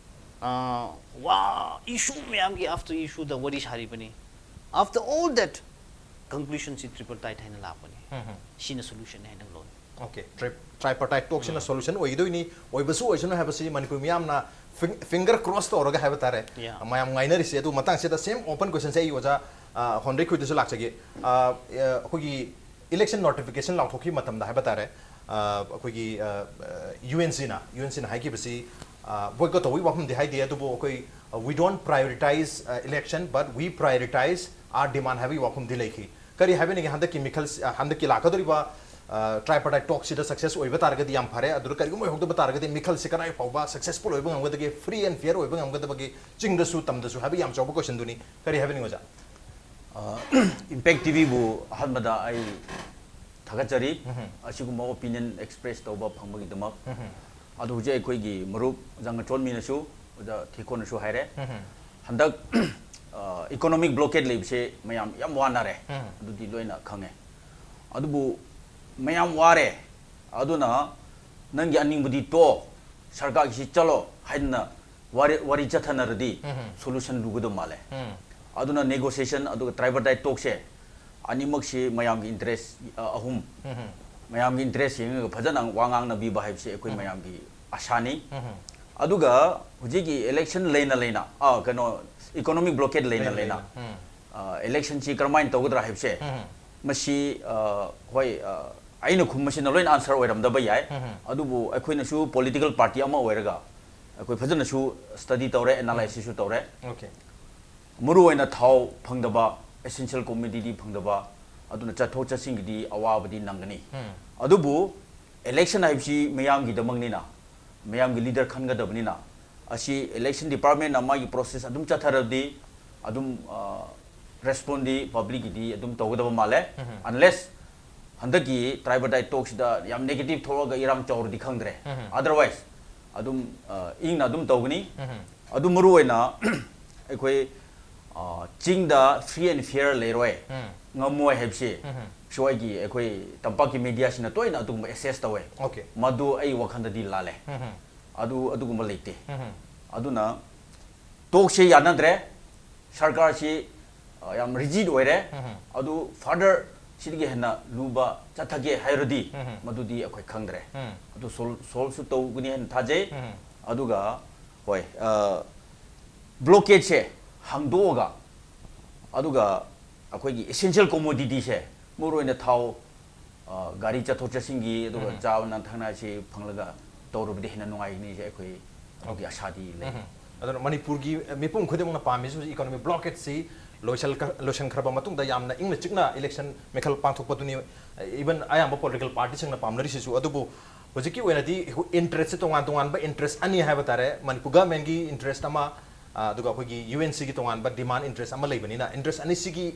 ꯑꯥ, ꯋꯥ, ꯏꯁꯨ ꯃꯌꯥꯝꯒꯤ ꯑꯥꯐꯇꯔ ꯏꯁꯨꯗ ꯋꯥꯔꯤ ꯁꯥꯔꯤꯕꯅꯤ꯫ After all that, ꯀꯟꯀ꯭ꯂꯨꯁꯟꯁꯤ ꯇ꯭ꯔꯤꯄꯔꯇꯥꯏꯠ ꯍꯥꯏꯅ ꯂꯥꯛꯄꯅꯤ꯫ ꯎꯝ. ꯁꯤꯅ ꯁꯣꯂꯨꯁꯟ ꯍꯥꯏꯅ ꯂꯧꯅꯤ꯫ Okay, tri tripartite talkꯁꯤꯅ solution ꯑꯣꯏꯒꯗꯣꯏꯅꯤ, ꯑꯣꯏꯕꯁꯨ ꯑꯣꯏꯁꯅꯨ ꯍꯥꯏꯕꯁꯤ ꯃꯅꯤꯄꯨꯔ ꯃꯤꯌꯥꯝꯅ fing- finger cross ꯇꯧꯔꯒ ꯍꯥꯏꯕ ꯇꯥꯔꯦ꯫ Yeah. ꯃꯌꯥꯝ ꯉꯥꯏꯅꯔꯤꯁꯦ꯫ ꯑꯗꯨ ꯃꯇꯥꯡꯁꯤꯗ same open questionꯁꯦ ꯑꯩ ꯑꯣꯖꯥ, ꯑ, ꯍꯣꯟꯗ꯭ꯔꯩ ꯈꯨꯏꯗꯁꯨ ꯂꯥꯛꯆꯒꯦ꯫ ꯑ, ꯑ, ꯑꯩꯈꯣꯏꯒꯤ election notification ꯂꯥꯎꯊꯣꯛꯈꯤꯕ ꯃꯇꯝꯗ ꯍꯥꯏꯕ ꯇꯥꯔꯦ, ꯑ, ꯑꯩꯈꯣꯏꯒꯤ, ꯑ, ꯑ, ꯌꯨ ꯑꯦꯟ ꯁꯤꯅ, ꯌꯨ ꯑꯦꯟ ꯁꯤꯅ ꯍꯥꯏꯈꯤꯕꯁꯤ, ꯑ, boycott ꯇꯧꯕꯒꯤ ꯋꯥꯐꯝꯗꯤ ꯍꯥꯏꯗꯦ, ꯑꯗꯨꯕꯨ ꯑꯩꯈꯣꯏ, ꯑ, "We don't prioritize, uh, election, but we prioritize our demand" ꯍꯥꯏꯕꯒꯤ ꯋꯥꯐꯝꯗꯤ ꯂꯩꯈꯤ꯫ ꯀꯔꯤ ꯍꯥꯏꯕꯤꯅꯤꯡꯉꯤ? ꯍꯟꯗꯛꯀꯤ ꯃꯤꯈꯜ, ꯑ, ꯍꯟꯗꯛꯀꯤ ꯂꯥꯛꯀꯗꯧꯔꯤꯕ, ꯑ, tripartite talkꯁꯤꯗ success ꯑꯣꯏꯕ ꯇꯥꯔꯒꯗꯤ ꯌꯥꯝ ꯐꯔꯦ꯫ ꯑꯗꯨꯗ ꯀꯔꯤꯒꯨꯝꯕ ꯑꯣꯏꯍꯧꯗꯕ ꯇꯥꯔꯒꯗꯤ ꯃꯤꯈꯜꯁꯤ ꯀꯗꯥꯏ ꯐꯥꯎꯕ successful ꯑꯣꯏꯕ ꯉꯝꯒꯗꯒꯦ, free and fair ꯑꯣꯏꯕ ꯉꯝꯒꯗꯕꯒꯦ, ꯆꯤꯡꯗꯁꯨ ꯇꯝꯗꯁꯨ ꯍꯥꯏꯕ ꯌꯥꯝ ꯆꯥꯎꯕ questionꯗꯨꯅꯤ꯫ ꯀꯔꯤ ꯍꯥꯏꯕꯤꯅꯤꯡꯉꯤ ꯑꯣꯖꯥ? ꯑ, Impact TVꯕꯨ ꯑꯍꯥꯟꯕꯗ ꯑꯩ ꯊꯥꯒꯠꯆꯔꯤ꯫ ꯎꯝ. ꯑꯁꯤꯒꯨꯝꯕ opinion express ꯇꯧꯕ ꯐꯪꯕꯒꯤꯗꯃꯛ꯫ ꯎꯝ. ꯑꯗꯣ ꯍꯧꯖꯤꯛ ꯑꯩꯈꯣꯏꯒꯤ ꯃꯔꯨꯞ ꯑꯣꯖꯥ ꯉꯥꯆꯣꯟꯃꯤꯅꯁꯨ, ꯑꯣꯖꯥ ꯊꯦꯛꯀꯣꯅꯁꯨ ꯍꯥꯏꯔꯦ꯫ ꯎꯝ. ꯍꯟꯗꯛ, ꯑ, economic blockade ꯂꯩꯕꯁꯦ ꯃꯌꯥꯝ ꯌꯥꯝ ꯋꯥꯅꯔꯦ꯫ ꯎꯝ. ꯑꯗꯨꯗꯤ ꯂꯣꯏꯅ ꯈꯪꯉꯦ꯫ ꯑꯗꯨꯕꯨ ꯃꯌꯥꯝ ꯋꯥꯔꯦ, ꯑꯗꯨꯅ ꯅꯪꯒꯤ ꯑꯅꯤꯡꯕꯗꯤ ꯇꯣ, ꯁꯔꯀꯥꯔꯒꯤꯁꯤ ꯆꯠꯂꯣ ꯍꯥꯏꯗꯅ ꯋꯥꯔꯤ, ꯋꯥꯔꯤ ꯆꯠꯊꯅꯔꯗꯤ ꯎꯝ. solution ꯂꯨꯒꯗꯧ ꯃꯥꯜꯂꯦ꯫ ꯎꯝ. ꯑꯗꯨꯅ negotiation ꯑꯗꯨꯒ tripartite talkꯁꯦ ꯑꯅꯤꯃꯛꯁꯤ ꯃꯌꯥꯝꯒꯤ interest, ꯑ, ꯑꯍꯨꯝ, ꯎꯝ. ꯃꯌꯥꯝꯒꯤ interest ꯌꯦꯡꯉꯒ ꯐꯖꯅ ꯋꯥ ꯉꯥꯡꯅꯕꯤꯕ ꯍꯥꯏꯕꯁꯤ ꯑꯩꯈꯣꯏ ꯎꯝ. ꯃꯌꯥꯝꯒꯤ ꯑꯁꯥꯅꯤ꯫ ꯎꯝ. ꯑꯗꯨꯒ ꯍꯧꯖꯤꯛꯀꯤ election ꯂꯩꯅ ꯂꯩꯅ, ꯑ, ꯀꯩꯅꯣ, economic blockade ꯂꯩꯅ ꯂꯩꯅ ꯂꯩꯅ, ꯂꯩꯅ. ꯎꯝ. ꯑ, electionꯁꯤ ꯀꯔꯝꯍꯥꯏꯅ ꯇꯧꯒꯗ꯭ꯔꯥ ꯍꯥꯏꯕꯁꯦ, ꯎꯝ. ꯃꯁꯤ, ꯑ, ꯍꯣꯏ, ꯑ, ꯑꯩꯅ ꯈꯨꯝꯕꯁꯤꯅ ꯂꯣꯏꯅ answer ꯑꯣꯏꯔꯝꯗꯕ ꯌꯥꯏ꯫ ꯎꯝ. ꯑꯗꯨꯕꯨ ꯑꯩꯈꯣꯏꯅꯁꯨ political party ꯑꯃ ꯑꯣꯏꯔꯒ ꯑꯩꯈꯣꯏ ꯐꯖꯅꯁꯨ study ꯇꯧꯔꯦ, analysisꯁꯨ ꯇꯧꯔꯦ꯫ Okay. ꯃꯔꯨꯑꯣꯏꯅ ꯊꯥꯎ ꯐꯪꯗꯕ, essential commodity ꯐꯪꯗꯕ, ꯑꯗꯨꯅ ꯆꯠꯊꯣꯛ ꯆꯠꯁꯤꯟꯒꯤꯗꯤ ꯑꯋꯥꯕꯗꯤ ꯅꯪꯒꯅꯤ꯫ ꯎꯝ. ꯑꯗꯨꯕꯨ Election ꯍꯥꯏꯕꯁꯤ ꯃꯌꯥꯝꯒꯤꯗꯃꯛꯅꯤꯅ, ꯃꯌꯥꯝꯒꯤ leader ꯈꯟꯒꯗꯕꯅꯤꯅ, ꯑꯁꯤ election departmentꯅ ꯃꯥꯒꯤ process ꯑꯗꯨꯝ ꯆꯠꯊꯔꯕꯗꯤ ꯑꯗꯨꯝ respondꯗꯤ publicꯀꯤꯗꯤ ꯑꯗꯨꯝ ꯇꯧꯒꯗꯕ ꯃꯥꯜꯂꯦ꯫ Unless ꯍꯟꯗꯛꯀꯤ tripartite talkꯁꯤꯗ ꯌꯥꯝ negative ꯊꯣꯛꯂꯒ ꯏꯔꯥꯡ ꯆꯥꯎꯔꯗꯤ ꯈꯪꯗ꯭ꯔꯦ꯫ Otherwise ꯑꯗꯨꯝ ꯏꯪꯅ ꯑꯗꯨꯝ ꯇꯧꯒꯅꯤ꯫ ꯑꯗꯨ ꯃꯔꯨ ꯑꯣꯏꯅ ꯑꯩꯈꯣꯏ ꯆꯤꯡꯗ free and fair ꯂꯩꯔꯣꯏ, ꯉꯝꯃꯣꯏ ꯍꯥꯏꯕꯁꯤ ꯁ꯭ꯋꯥꯏꯒꯤ ꯑꯩꯈꯣꯏ ꯇꯝꯄꯥꯛꯀꯤ mediaꯁꯤꯡꯅ ꯇꯣꯏꯅ ꯑꯗꯨꯒꯨꯝꯕ assess ꯇꯧꯋꯦ꯫ Okay. ꯃꯗꯨ ꯑꯩ ꯋꯥꯈꯜꯗꯗꯤ ꯂꯥꯜꯂꯦ꯫ ꯑꯗꯨ ꯑꯗꯨꯒꯨꯝꯕ ꯂꯩꯇꯦ꯫ ꯑꯗꯨꯅ talkꯁꯦ ꯌꯥꯅꯗ꯭ꯔꯦ, ꯁꯔꯀꯥꯔꯁꯤ ꯌꯥꯝ rigid ꯑꯣꯏꯔꯦ꯫ ꯑꯗꯨ further ꯁꯤꯗꯒꯤ ꯍꯦꯟꯅ ꯂꯨꯕ ꯆꯠꯊꯒꯦ ꯍꯥꯏꯔꯗꯤ ꯃꯗꯨꯗꯤ ꯑꯩꯈꯣꯏ ꯈꯪꯗ꯭ꯔꯦ꯫ ꯑꯗꯨ solve solveꯁꯨ ꯇꯧꯒꯅꯤ ꯍꯥꯏꯅ ꯊꯥꯖꯩ꯫ ꯑꯗꯨꯒ ꯍꯣꯏ, blockadeꯁꯦ ꯍꯥꯡꯗꯣꯛꯑꯒ, ꯑꯗꯨꯒ ꯑꯩꯈꯣꯏꯒꯤ essential commodityꯁꯦ, ꯃꯔꯨ ꯑꯣꯏꯅ ꯊꯥꯎ, ꯒꯥꯔꯤ ꯆꯠꯊꯣꯛ ꯆꯠꯁꯤꯟꯒꯤ, ꯑꯗꯨꯒ ꯆꯥꯅ ꯊꯛꯅꯁꯤ ꯐꯪꯂꯒ ꯇꯧꯔꯕꯗꯤ ꯍꯦꯟꯅ ꯅꯨꯡꯉꯥꯏꯒꯅꯤꯁꯦ ꯑꯩꯈꯣꯏ ꯑꯗꯨꯒꯤ ꯑꯁꯥꯗꯤ ꯂꯩ꯫ ꯑꯗꯨꯅ ꯃꯅꯤꯄꯨꯔꯒꯤ ꯃꯤꯄꯨꯝ ꯈꯨꯗꯤꯡꯃꯛꯅ ꯄꯥꯝꯃꯤꯁꯤ ꯍꯧꯖꯤꯛ economic blockadeꯁꯤ ꯂꯣꯏꯁꯜ ꯂꯣꯏꯁꯟꯈ꯭ꯔꯕ ꯃꯇꯨꯡꯗ ꯌꯥꯝꯅ ꯏꯪꯅ ꯆꯤꯛꯅ election ꯃꯤꯈꯜ ꯄꯥꯡꯊꯣꯛꯄꯗꯨꯅꯤ꯫ Even ꯑꯌꯥꯝꯕ political partyꯁꯤꯡꯅ ꯄꯥꯝꯅꯔꯤꯁꯤꯁꯨ꯫ ꯑꯗꯨꯕꯨ ꯍꯧꯖꯤꯛꯀꯤ ꯑꯣꯏꯅꯗꯤ interestꯁꯦ ꯇꯣꯉꯥꯟ ꯇꯣꯉꯥꯟꯕ interest ꯑꯅꯤ ꯍꯥꯏꯕ ꯇꯥꯔꯦ꯫ ꯃꯅꯤꯄꯨꯔ governmentꯀꯤ interest ꯑꯃ, ꯑꯗꯨꯒ ꯑꯩꯈꯣꯏꯒꯤ UNCꯒꯤ ꯇꯣꯉꯥꯟꯕ demand interest ꯑꯃ ꯂꯩꯕꯅꯤꯅ, interest ꯑꯅꯤꯁꯤꯒꯤ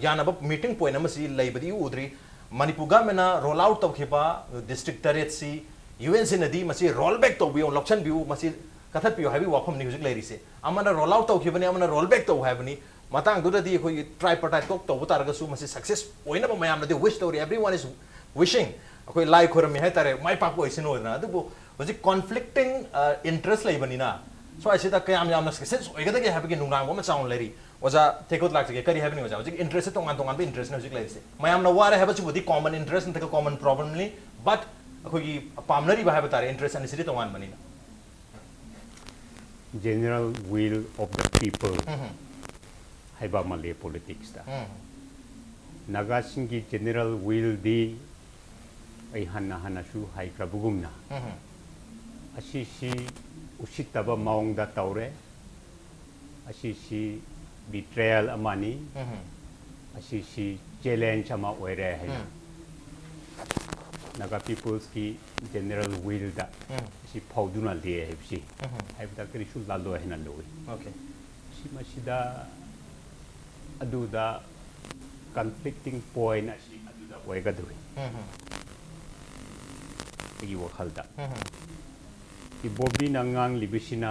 ꯌꯥꯅꯕ meeting point ꯑꯃꯁꯤ ꯂꯩꯕꯗꯤ ꯎꯗ꯭ꯔꯤ꯫ ꯃꯅꯤꯄꯨꯔ governmentꯅ roll out ꯇꯧꯈꯤꯕ district ꯇꯔꯦꯠꯁꯤ UNCꯅꯗꯤ ꯃꯁꯤ roll back ꯇꯧꯕꯤꯌꯨ, ꯂꯧꯁꯤꯟꯕꯤꯌꯨ, ꯃꯁꯤ ꯀꯛꯊꯠꯄꯤꯌꯨ ꯍꯥꯏꯕꯒꯤ ꯋꯥꯐꯝꯅꯤ ꯍꯧꯖꯤꯛ ꯂꯩꯔꯤꯁꯦ꯫ ꯑꯃꯅ roll out ꯇꯧꯈꯤꯕꯅꯤ, ꯑꯃꯅ roll back ꯇꯧ ꯍꯥꯏꯕꯅꯤ꯫ ꯃꯇꯥꯡꯗꯨꯗꯗꯤ ꯑꯩꯈꯣꯏꯒꯤ tripartite talk ꯇꯧꯕ ꯇꯥꯔꯒꯁꯨ ꯃꯁꯤ success ꯑꯣꯏꯅꯕ ꯃꯌꯥꯝꯅꯗꯤ wish ꯇꯧꯔꯤ꯫ Everyone is wishing, ꯑꯩꯈꯣꯏ ꯂꯥꯏ ꯈꯣꯏꯔꯝꯃꯤ ꯍꯥꯏꯇꯥꯔꯦ, ꯃꯥꯏ ꯄꯥꯛꯄ ꯑꯣꯏꯁꯅꯨꯗꯅ꯫ ꯑꯗꯨꯕꯨ ꯍꯧꯖꯤꯛ conflicting interest ꯂꯩꯕꯅꯤꯅ ꯁ꯭ꯋꯥꯏꯁꯤꯗ ꯀꯌꯥꯝ ꯌꯥꯝꯅ success ꯑꯣꯏꯒꯗꯒꯦ ꯍꯥꯏꯕꯒꯤ ꯅꯨꯡꯅꯥꯡꯕ ꯑꯃ ꯆꯥꯎꯅ ꯂꯩꯔꯤ꯫ ꯑꯣꯖꯥ ꯊꯦꯀꯣꯠ ꯂꯥꯛꯆꯒꯦ, ꯀꯔꯤ ꯍꯥꯏꯕꯅꯤ ꯑꯣꯖꯥ? ꯍꯧꯖꯤꯛ interestꯁꯦ ꯇꯣꯉꯥꯟ ꯇꯣꯉꯥꯟꯕ interestꯅꯤ ꯍꯧꯖꯤꯛ ꯂꯩꯔꯤꯁꯦ꯫ ꯃꯌꯥꯝꯅ ꯋꯥꯔꯦ ꯍꯥꯏꯕꯁꯤꯕꯨꯗꯤ common interest ꯅꯠꯇ꯭ꯔꯒ common problemꯅꯤ, but ꯑꯩꯈꯣꯏꯒꯤ ꯄꯥꯝꯅꯔꯤꯕ ꯍꯥꯏꯕ ꯇꯥꯔꯦ interest ꯑꯅꯤꯁꯤꯗꯤ ꯇꯣꯉꯥꯟꯕꯅꯤꯅ꯫ General will of the people ꯍꯥꯏꯕ ꯑꯃ ꯂꯩ politicsꯇ꯫ ꯅꯥꯒꯥꯁꯤꯡꯒꯤ general willꯗꯤ ꯑꯩ ꯍꯟꯅ ꯍꯟꯅꯁꯨ ꯍꯥꯏꯈ꯭ꯔꯕꯒꯨꯝꯅ ꯑꯁꯤꯁꯤ ꯎꯁꯤꯠꯇꯕ ꯃꯑꯣꯡꯗ ꯇꯧꯔꯦ, ꯑꯁꯤꯁꯤ betrayal ꯑꯃꯅꯤ, ꯑꯁꯤꯁꯤ challenge ꯑꯃ ꯑꯣꯏꯔꯦ ꯍꯥꯏꯅ Naga people's ꯀꯤ general will ꯗ ꯎꯝ ꯁꯤ ꯐꯧꯗꯨꯅ ꯂꯩ ꯍꯥꯏꯕꯁꯤ ꯎꯝ ꯍꯥꯏꯕꯗ ꯀꯔꯤꯁꯨ ꯂꯥꯜꯂꯣꯏ ꯍꯥꯏꯅ ꯂꯧꯏ꯫ Okay. ꯁꯤ ꯃꯁꯤꯗ ꯑꯗꯨꯗ conflicting point ꯑꯁꯤ ꯑꯗꯨꯗ ꯑꯣꯏꯒꯗꯧꯔꯤ ꯎꯝ ꯑꯩꯒꯤ ꯋꯥꯈꯜꯗ꯫ ꯎꯝ ꯏꯕꯣꯕꯤꯅ ꯉꯥꯡꯂꯤꯕꯁꯤꯅ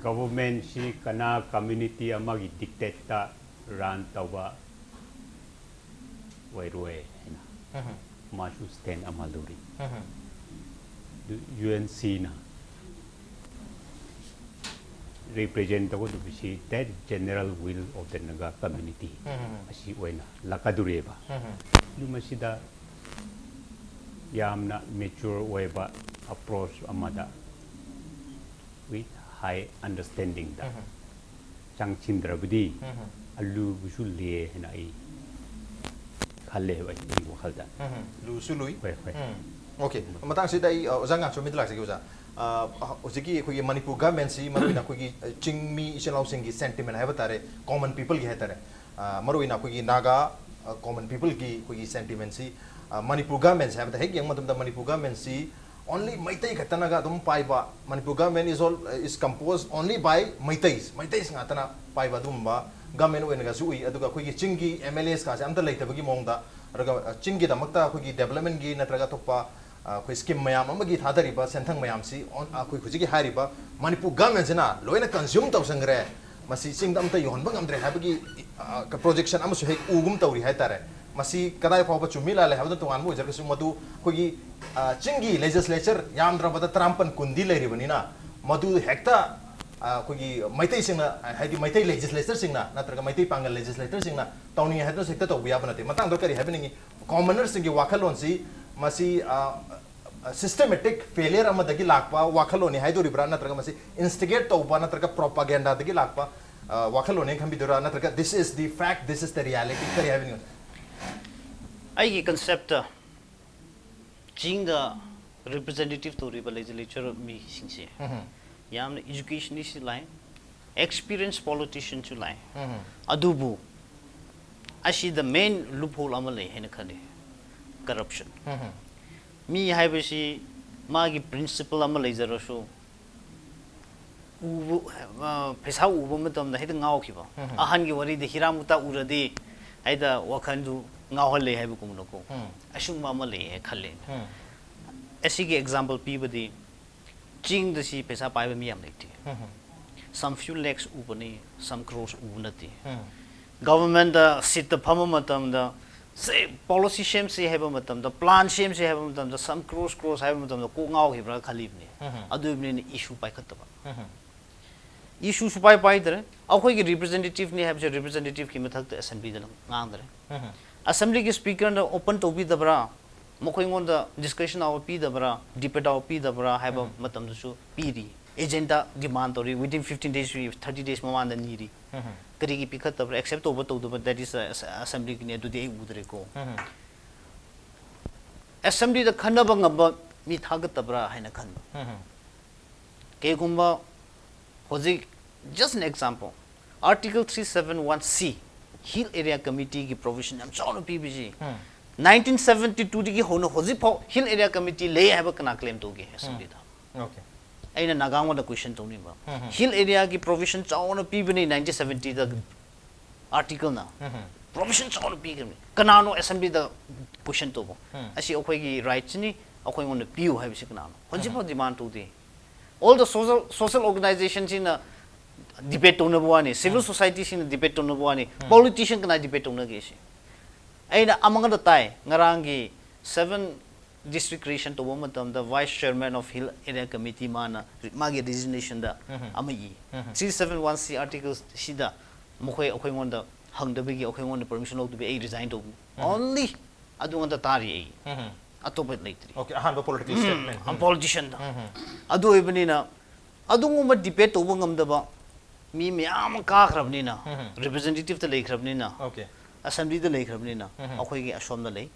government ꯁꯤ ꯀꯅꯥ community ꯑꯃꯒꯤ dictate ꯇ run ꯇꯧꯕ ꯑꯣꯏꯔꯣꯏ ꯍꯥꯏꯅ ꯎꯝ ꯃꯥꯁꯨ stand ꯑꯃ ꯂꯧꯔꯤ꯫ ꯎꯝ ꯑꯗꯨ ꯌꯨ ꯑꯦꯟ ꯁꯤꯅ represent ꯇꯧꯒꯗꯧꯕꯁꯤ that general will of the Naga community ꯎꯝ ꯑꯁꯤ ꯑꯣꯏꯅ ꯂꯥꯛꯀꯗꯧꯔꯤꯕ꯫ ꯎꯝ ꯑꯗꯨ ꯃꯁꯤꯗ ꯌꯥꯝꯅ mature ꯑꯣꯏꯕ approach ꯑꯃꯗ with high understanding ꯗ ꯎꯝ ꯆꯪꯁꯤꯟꯗ꯭ꯔꯕꯗꯤ ꯎꯝ ꯑꯂꯨꯕꯁꯨ ꯂꯦ ꯍꯥꯏꯅ ꯑꯩ ꯈꯜꯂꯦꯕ ꯑꯩꯒꯤ ꯋꯥꯈꯜꯗ꯫ ꯎꯝ ꯂꯨꯁꯨ ꯂꯨꯏ꯫ ꯍꯣꯏ ꯍꯣꯏ꯫ ꯎꯝ꯫ Okay, ꯃꯇꯥꯡꯁꯤꯗ ꯑꯩ ꯑ, ꯑꯣꯖꯥ ꯉꯥꯛꯁꯨ ꯃꯤꯗ ꯂꯥꯛꯆꯒꯦ ꯑꯣꯖꯥ꯫ ꯑ, ꯍꯧꯖꯤꯛꯀꯤ ꯑꯩꯈꯣꯏꯒꯤ ꯃꯅꯤꯄꯨꯔ government ꯁꯤ ꯃꯔꯨꯑꯣꯏꯅ ꯑꯩꯈꯣꯏꯒꯤ ꯑ, ꯆꯤꯡꯃꯤ ꯏꯆꯤꯜ ꯏꯅꯥꯎꯁꯤꯡꯒꯤ sentiment ꯍꯥꯏꯕ ꯇꯥꯔꯦ, common people ꯒꯤ ꯍꯥꯏ ꯇꯥꯔꯦ, ꯑ, ꯃꯔꯨꯑꯣꯏꯅ ꯑꯩꯈꯣꯏꯒꯤ ꯅꯥꯒꯥ ꯑ, common people ꯒꯤ ꯑꯩꯈꯣꯏꯒꯤ sentiment ꯁꯤ ꯑ, ꯃꯅꯤꯄꯨꯔ government ꯁꯦ ꯍꯥꯏꯕꯗ ꯍꯦꯛ ꯌꯦꯡꯕ ꯃꯇꯝꯗ ꯃꯅꯤꯄꯨꯔ government ꯁꯤ only ꯃꯩꯇꯩ ꯈꯛꯇꯅꯒ ꯑꯗꯨꯝ ꯄꯥꯏꯕ, Manipur government is all is composed only by Meitei, Meitei ꯉꯥꯛꯇꯅ ꯄꯥꯏꯕ ꯑꯗꯨꯒꯨꯝꯕ government ꯑꯣꯏꯅꯒꯁꯨ ꯎꯏ꯫ ꯑꯗꯨꯒ ꯑꯩꯈꯣꯏꯒꯤ ꯆꯤꯡꯒꯤ ꯑꯦꯝ ꯑꯦꯜ ꯑꯦꯁ ꯀꯥꯁꯦ ꯑꯝꯇ ꯂꯩꯇꯕꯒꯤ ꯃꯑꯣꯡꯗ, ꯑꯗꯨꯒ ꯑ, ꯆꯤꯡꯒꯤꯗꯃꯛꯇ ꯑꯩꯈꯣꯏꯒꯤ development ꯀꯤ ꯅꯠꯇ꯭ꯔꯒ ꯑꯇꯣꯞꯄ ꯑ, ꯑꯩꯈꯣꯏ scheme ꯃꯌꯥꯝ ꯑꯃꯒꯤ ꯊꯥꯗꯔꯤꯕ ꯁꯦꯟꯊꯪ ꯃꯌꯥꯝꯁꯤ ꯑꯣꯟ-, ꯑꯩꯈꯣꯏ ꯍꯧꯖꯤꯛꯀꯤ ꯍꯥꯏꯔꯤꯕ ꯃꯅꯤꯄꯨꯔ government ꯁꯤꯅ ꯂꯣꯏꯅ consume ꯇꯧꯁꯟꯈ꯭ꯔꯦ, ꯃꯁꯤ ꯆꯤꯡꯗ ꯑꯝꯇ ꯌꯧꯍꯟꯕ ꯉꯝꯗ꯭ꯔꯦ ꯍꯥꯏꯕꯒꯤ, ꯑ, projection ꯑꯃꯁꯨ ꯍꯦꯛ ꯎꯒꯨꯝ ꯇꯧꯔꯤ ꯍꯥꯏꯇꯥꯔꯦ꯫ ꯃꯁꯤ ꯀꯗꯥꯏ ꯐꯥꯎꯕ ꯆꯨꯝꯃꯤ ꯂꯥꯜꯂꯦ ꯍꯥꯏꯕꯗ ꯇꯣꯉꯥꯟꯕ ꯑꯣꯏꯖꯔꯒꯁꯨ, ꯃꯗꯨ ꯑꯩꯈꯣꯏꯒꯤ, ꯑ, ꯆꯤꯡꯒꯤ legislature ꯌꯥꯝꯗ꯭ꯔꯕꯗ ꯇꯔꯥꯃꯥꯄꯟ ꯀꯨꯟꯗꯤ ꯂꯩꯔꯤꯕꯅꯤꯅ, ꯃꯗꯨ ꯍꯦꯛꯇ, ꯑ, ꯑꯩꯈꯣꯏꯒꯤ ꯃꯩꯇꯩꯁꯤꯡꯅ, ꯍꯥꯏꯗꯤ ꯃꯩꯇꯩ legislature ꯁꯤꯡꯅ ꯅꯠꯇ꯭ꯔꯒ ꯃꯩꯇꯩ ꯄꯥꯡꯒꯜ legislator ꯁꯤꯡꯅ ꯇꯧꯅꯤꯡꯉꯦ ꯍꯥꯏꯗꯨꯅꯁꯨ ꯍꯦꯛꯇ ꯇꯧꯕ ꯌꯥꯕ ꯅꯠꯇꯦ꯫ ꯃꯇꯥꯡꯗ ꯀꯔꯤ ꯍꯥꯏꯕꯤꯅꯤꯡꯉꯤ? Commoner ꯁꯤꯡꯒꯤ ꯋꯥꯈꯜꯂꯣꯟꯁꯤ ꯃꯁꯤ, ꯑ, systematic failure ꯑꯃꯗꯒꯤ ꯂꯥꯛꯄ ꯋꯥꯈꯜꯂꯣꯟꯅꯤ ꯍꯥꯏꯗꯣꯔꯤꯕ꯭ꯔꯥ, ꯅꯠꯇ꯭ꯔꯒ ꯃꯁꯤ instigate ꯇꯧꯕ ꯅꯠꯇ꯭ꯔꯒ propaganda ꯗꯒꯤ ꯂꯥꯛꯄ, ꯑ, ꯋꯥꯈꯜꯂꯣꯟꯅꯦꯅ ꯈꯟꯕꯤꯗꯣꯏꯔꯥ, ꯅꯠꯇ꯭ꯔꯒ this is the fact, this is the reality, ꯀꯔꯤ ꯍꯥꯏꯕꯤꯅꯤꯡꯉꯤ? ꯑꯩꯒꯤ concept ꯇ ꯆꯤꯡꯗ representative ꯇꯧꯔꯤꯕ legislature ꯃꯤꯁꯤꯡꯁꯦ ꯎꯝ꯫ ꯌꯥꯝꯅ educationist ꯁꯨ ꯂꯥꯛꯑꯦ, experienced politician ꯁꯨ ꯂꯥꯛꯑꯦ꯫ ꯎꯝ꯫ ꯑꯗꯨꯕꯨ ꯑꯁꯤꯗ main loophole ꯑꯃ ꯂꯩ ꯍꯥꯏꯅ ꯈꯜꯂꯤ꯫ Corruption. ꯃꯤ ꯍꯥꯏꯕꯁꯤ ꯃꯥꯒꯤ principle ꯑꯃ ꯂꯩꯖꯔꯁꯨ, ꯎꯕ, ꯑ, ꯄꯩꯁꯥ ꯎꯕ ꯃꯇꯝꯗ ꯍꯦꯛꯇ ꯉꯥꯎꯈꯤꯕ꯫ ꯑꯍꯟꯒꯤ ꯋꯥꯔꯤꯗ ꯍꯤꯔꯥꯃꯨꯇꯥ ꯎꯔꯗꯤ ꯍꯦꯛꯇ ꯋꯥꯈꯜꯗꯨ ꯉꯥꯎꯍꯜꯂꯦ ꯍꯥꯏꯕꯒꯨꯝꯅꯀꯣ꯫ ꯑꯁꯤꯒꯨꯝꯕ ꯑꯃ ꯂꯩꯌꯦ ꯈꯜꯂꯦ꯫ ꯑꯁꯤꯒꯤ example ꯄꯤꯕꯗꯤ, ꯆꯤꯡꯗ ꯁꯤ ꯄꯩꯁꯥ ꯄꯥꯏꯕ ꯃꯤ ꯌꯥꯝ ꯂꯩꯇꯦ꯫ Some few lakhs ꯎꯕꯅꯤ, some crores ꯎꯕ ꯅꯠꯇꯦ꯫ Governmentꯇ seatꯇ ꯐꯝꯕ ꯃꯇꯝꯗ, ꯁꯦ, policy ꯁꯦꯝꯁꯤ ꯍꯥꯏꯕ ꯃꯇꯝꯗ, plan ꯁꯦꯝꯁꯤ ꯍꯥꯏꯕ ꯃꯇꯝꯗ, some crores, crores ꯍꯥꯏꯕ ꯃꯇꯝꯗ ꯀꯣꯛ ꯉꯥꯎꯈꯤꯕ꯭ꯔꯥ ꯈꯜꯂꯤꯕꯅꯤ꯫ ꯑꯗꯨ ꯑꯣꯏꯕꯅꯤꯅ issue ꯄꯥꯏꯈꯠꯇꯕ꯫ Issue ꯁꯨꯄꯥꯏ ꯄꯥꯏꯗ꯭ꯔꯦ꯫ ꯑꯩꯈꯣꯏꯒꯤ representativeꯅꯤ ꯍꯥꯏꯕꯁꯦ representativeꯀꯤ ꯃꯊꯛꯇ assemblyꯗ ꯉꯥꯡꯗ꯭ꯔꯦ꯫ Assemblyꯒꯤ speakerꯅ open ꯇꯧꯕꯤꯗꯕ꯭ꯔꯥ? ꯃꯈꯣꯏꯉꯣꯟꯗ discussion hour ꯄꯤꯗꯕ꯭ꯔꯥ? Debate hour ꯄꯤꯗꯕ꯭ꯔꯥ ꯍꯥꯏꯕ ꯃꯇꯝꯗꯁꯨ ꯄꯤꯔꯤ꯫ Agenda demand ꯇꯧꯔꯤ, within fifteen days, thirty days ꯃꯃꯥꯡꯗ ꯅꯤꯔꯤ꯫ ꯀꯔꯤꯒꯤ ꯄꯤꯈꯠꯇꯕ꯭ꯔꯥ? Accept ꯇꯧꯕ ꯇꯧꯗꯕ, that is, ꯑ, ꯑꯁ-, assemblyꯒꯤꯅꯤ, ꯑꯗꯨꯗꯤ ꯑꯩ ꯎꯗ꯭ꯔꯦꯀꯣ꯫ Assemblyꯗ ꯈꯟꯅꯕ ꯉꯝꯕ ꯃꯤ ꯊꯥꯒꯠꯇꯕ꯭ꯔꯥ ꯍꯥꯏꯅ ꯈꯟꯕ꯫ ꯀꯩꯒꯨꯝꯕ ꯍꯧꯖꯤꯛ, just an example, Article three seven one C, Hill Area Committeeꯒꯤ provision ꯌꯥꯝ ꯆꯥꯎꯅ ꯄꯤꯕꯁꯤ, nineteen seventy twoꯗꯒꯤ ꯍꯧꯅ ꯍꯧꯖꯤꯛꯐꯥꯎ Hill Area Committee ꯂꯩ ꯍꯥꯏꯕ ꯀꯅꯥ claim ꯇꯧꯒꯦ assemblyꯗ? Okay. ꯑꯩꯅ ꯅꯥꯒꯥꯉꯣꯟꯗ question ꯇꯧꯅꯤꯡꯕ꯫ Hill Areaꯒꯤ provision ꯆꯥꯎꯅ ꯄꯤꯕꯅꯤ nineteen seventyꯗ articleꯅ꯫ Provision ꯆꯥꯎꯅ ꯄꯤꯈ꯭ꯔꯕꯅꯤ꯫ ꯀꯅꯥꯅꯣ assemblyꯗ question ꯇꯧꯕ? ꯑꯁꯤ ꯑꯩꯈꯣꯏꯒꯤ rightꯁꯤꯅꯤ, ꯑꯩꯈꯣꯏꯉꯣꯟꯗ ꯄꯤꯌꯨ ꯍꯥꯏꯕꯁꯤ ꯀꯅꯥꯅꯣ? ꯍꯧꯖꯤꯛꯐꯥꯎ demand ꯇꯧꯗꯦ꯫ All the social, social organizationꯁꯤꯡꯅ debate ꯇꯧꯅꯕ ꯋꯥꯅꯤ, civil societyꯁꯤꯡꯅ debate ꯇꯧꯅꯕ ꯋꯥꯅꯤ, politician ꯀꯅꯥ debate ꯇꯧꯅꯒꯦ ꯁꯤ? ꯑꯩꯅ ꯑꯃꯈꯛꯇ ꯇꯥꯏ, ꯉꯔꯥꯡꯒꯤ seven district creation ꯇꯧꯕ ꯃꯇꯝꯗ vice chairman of Hill Area Committee ꯃꯥꯅ ꯃꯥꯒꯤ resignationꯗ ꯑꯃ E. Three seven one C article ꯁꯤꯗ ꯃꯈꯣꯏ ꯑꯩꯈꯣꯏꯉꯣꯟꯗ ꯍꯪꯗꯕꯒꯤ, ꯑꯩꯈꯣꯏꯉꯣꯟꯗ permission ꯂꯧꯗꯕꯒꯤ ꯑꯩ resign ꯇꯧꯕꯅꯤ꯫ Only ꯑꯗꯨ ꯉꯥꯛꯇ ꯇꯥꯔꯤ ꯑꯩ꯫ ꯑꯇꯣꯞꯄ ꯂꯩꯇ꯭ꯔꯤ꯫ Okay, ꯑꯍꯥꯟꯕ political statement. ꯎꯝ, politicianꯗ꯫ ꯑꯗꯨ ꯑꯣꯏꯕꯅꯤꯅ ꯑꯗꯨꯒꯨꯝꯕ debate ꯇꯧꯕ ꯉꯝꯗꯕ ꯃꯤ ꯃꯌꯥꯝ ꯑꯃ ꯀꯥꯈ꯭ꯔꯕꯅꯤꯅ, representativeꯇ ꯂꯩꯈ꯭ꯔꯕꯅꯤꯅ, Okay. assemblyꯗ ꯂꯩꯈ꯭ꯔꯕꯅꯤꯅ, ꯑꯩꯈꯣꯏꯒꯤ ꯑꯁꯣꯝꯗ ꯂꯩ꯫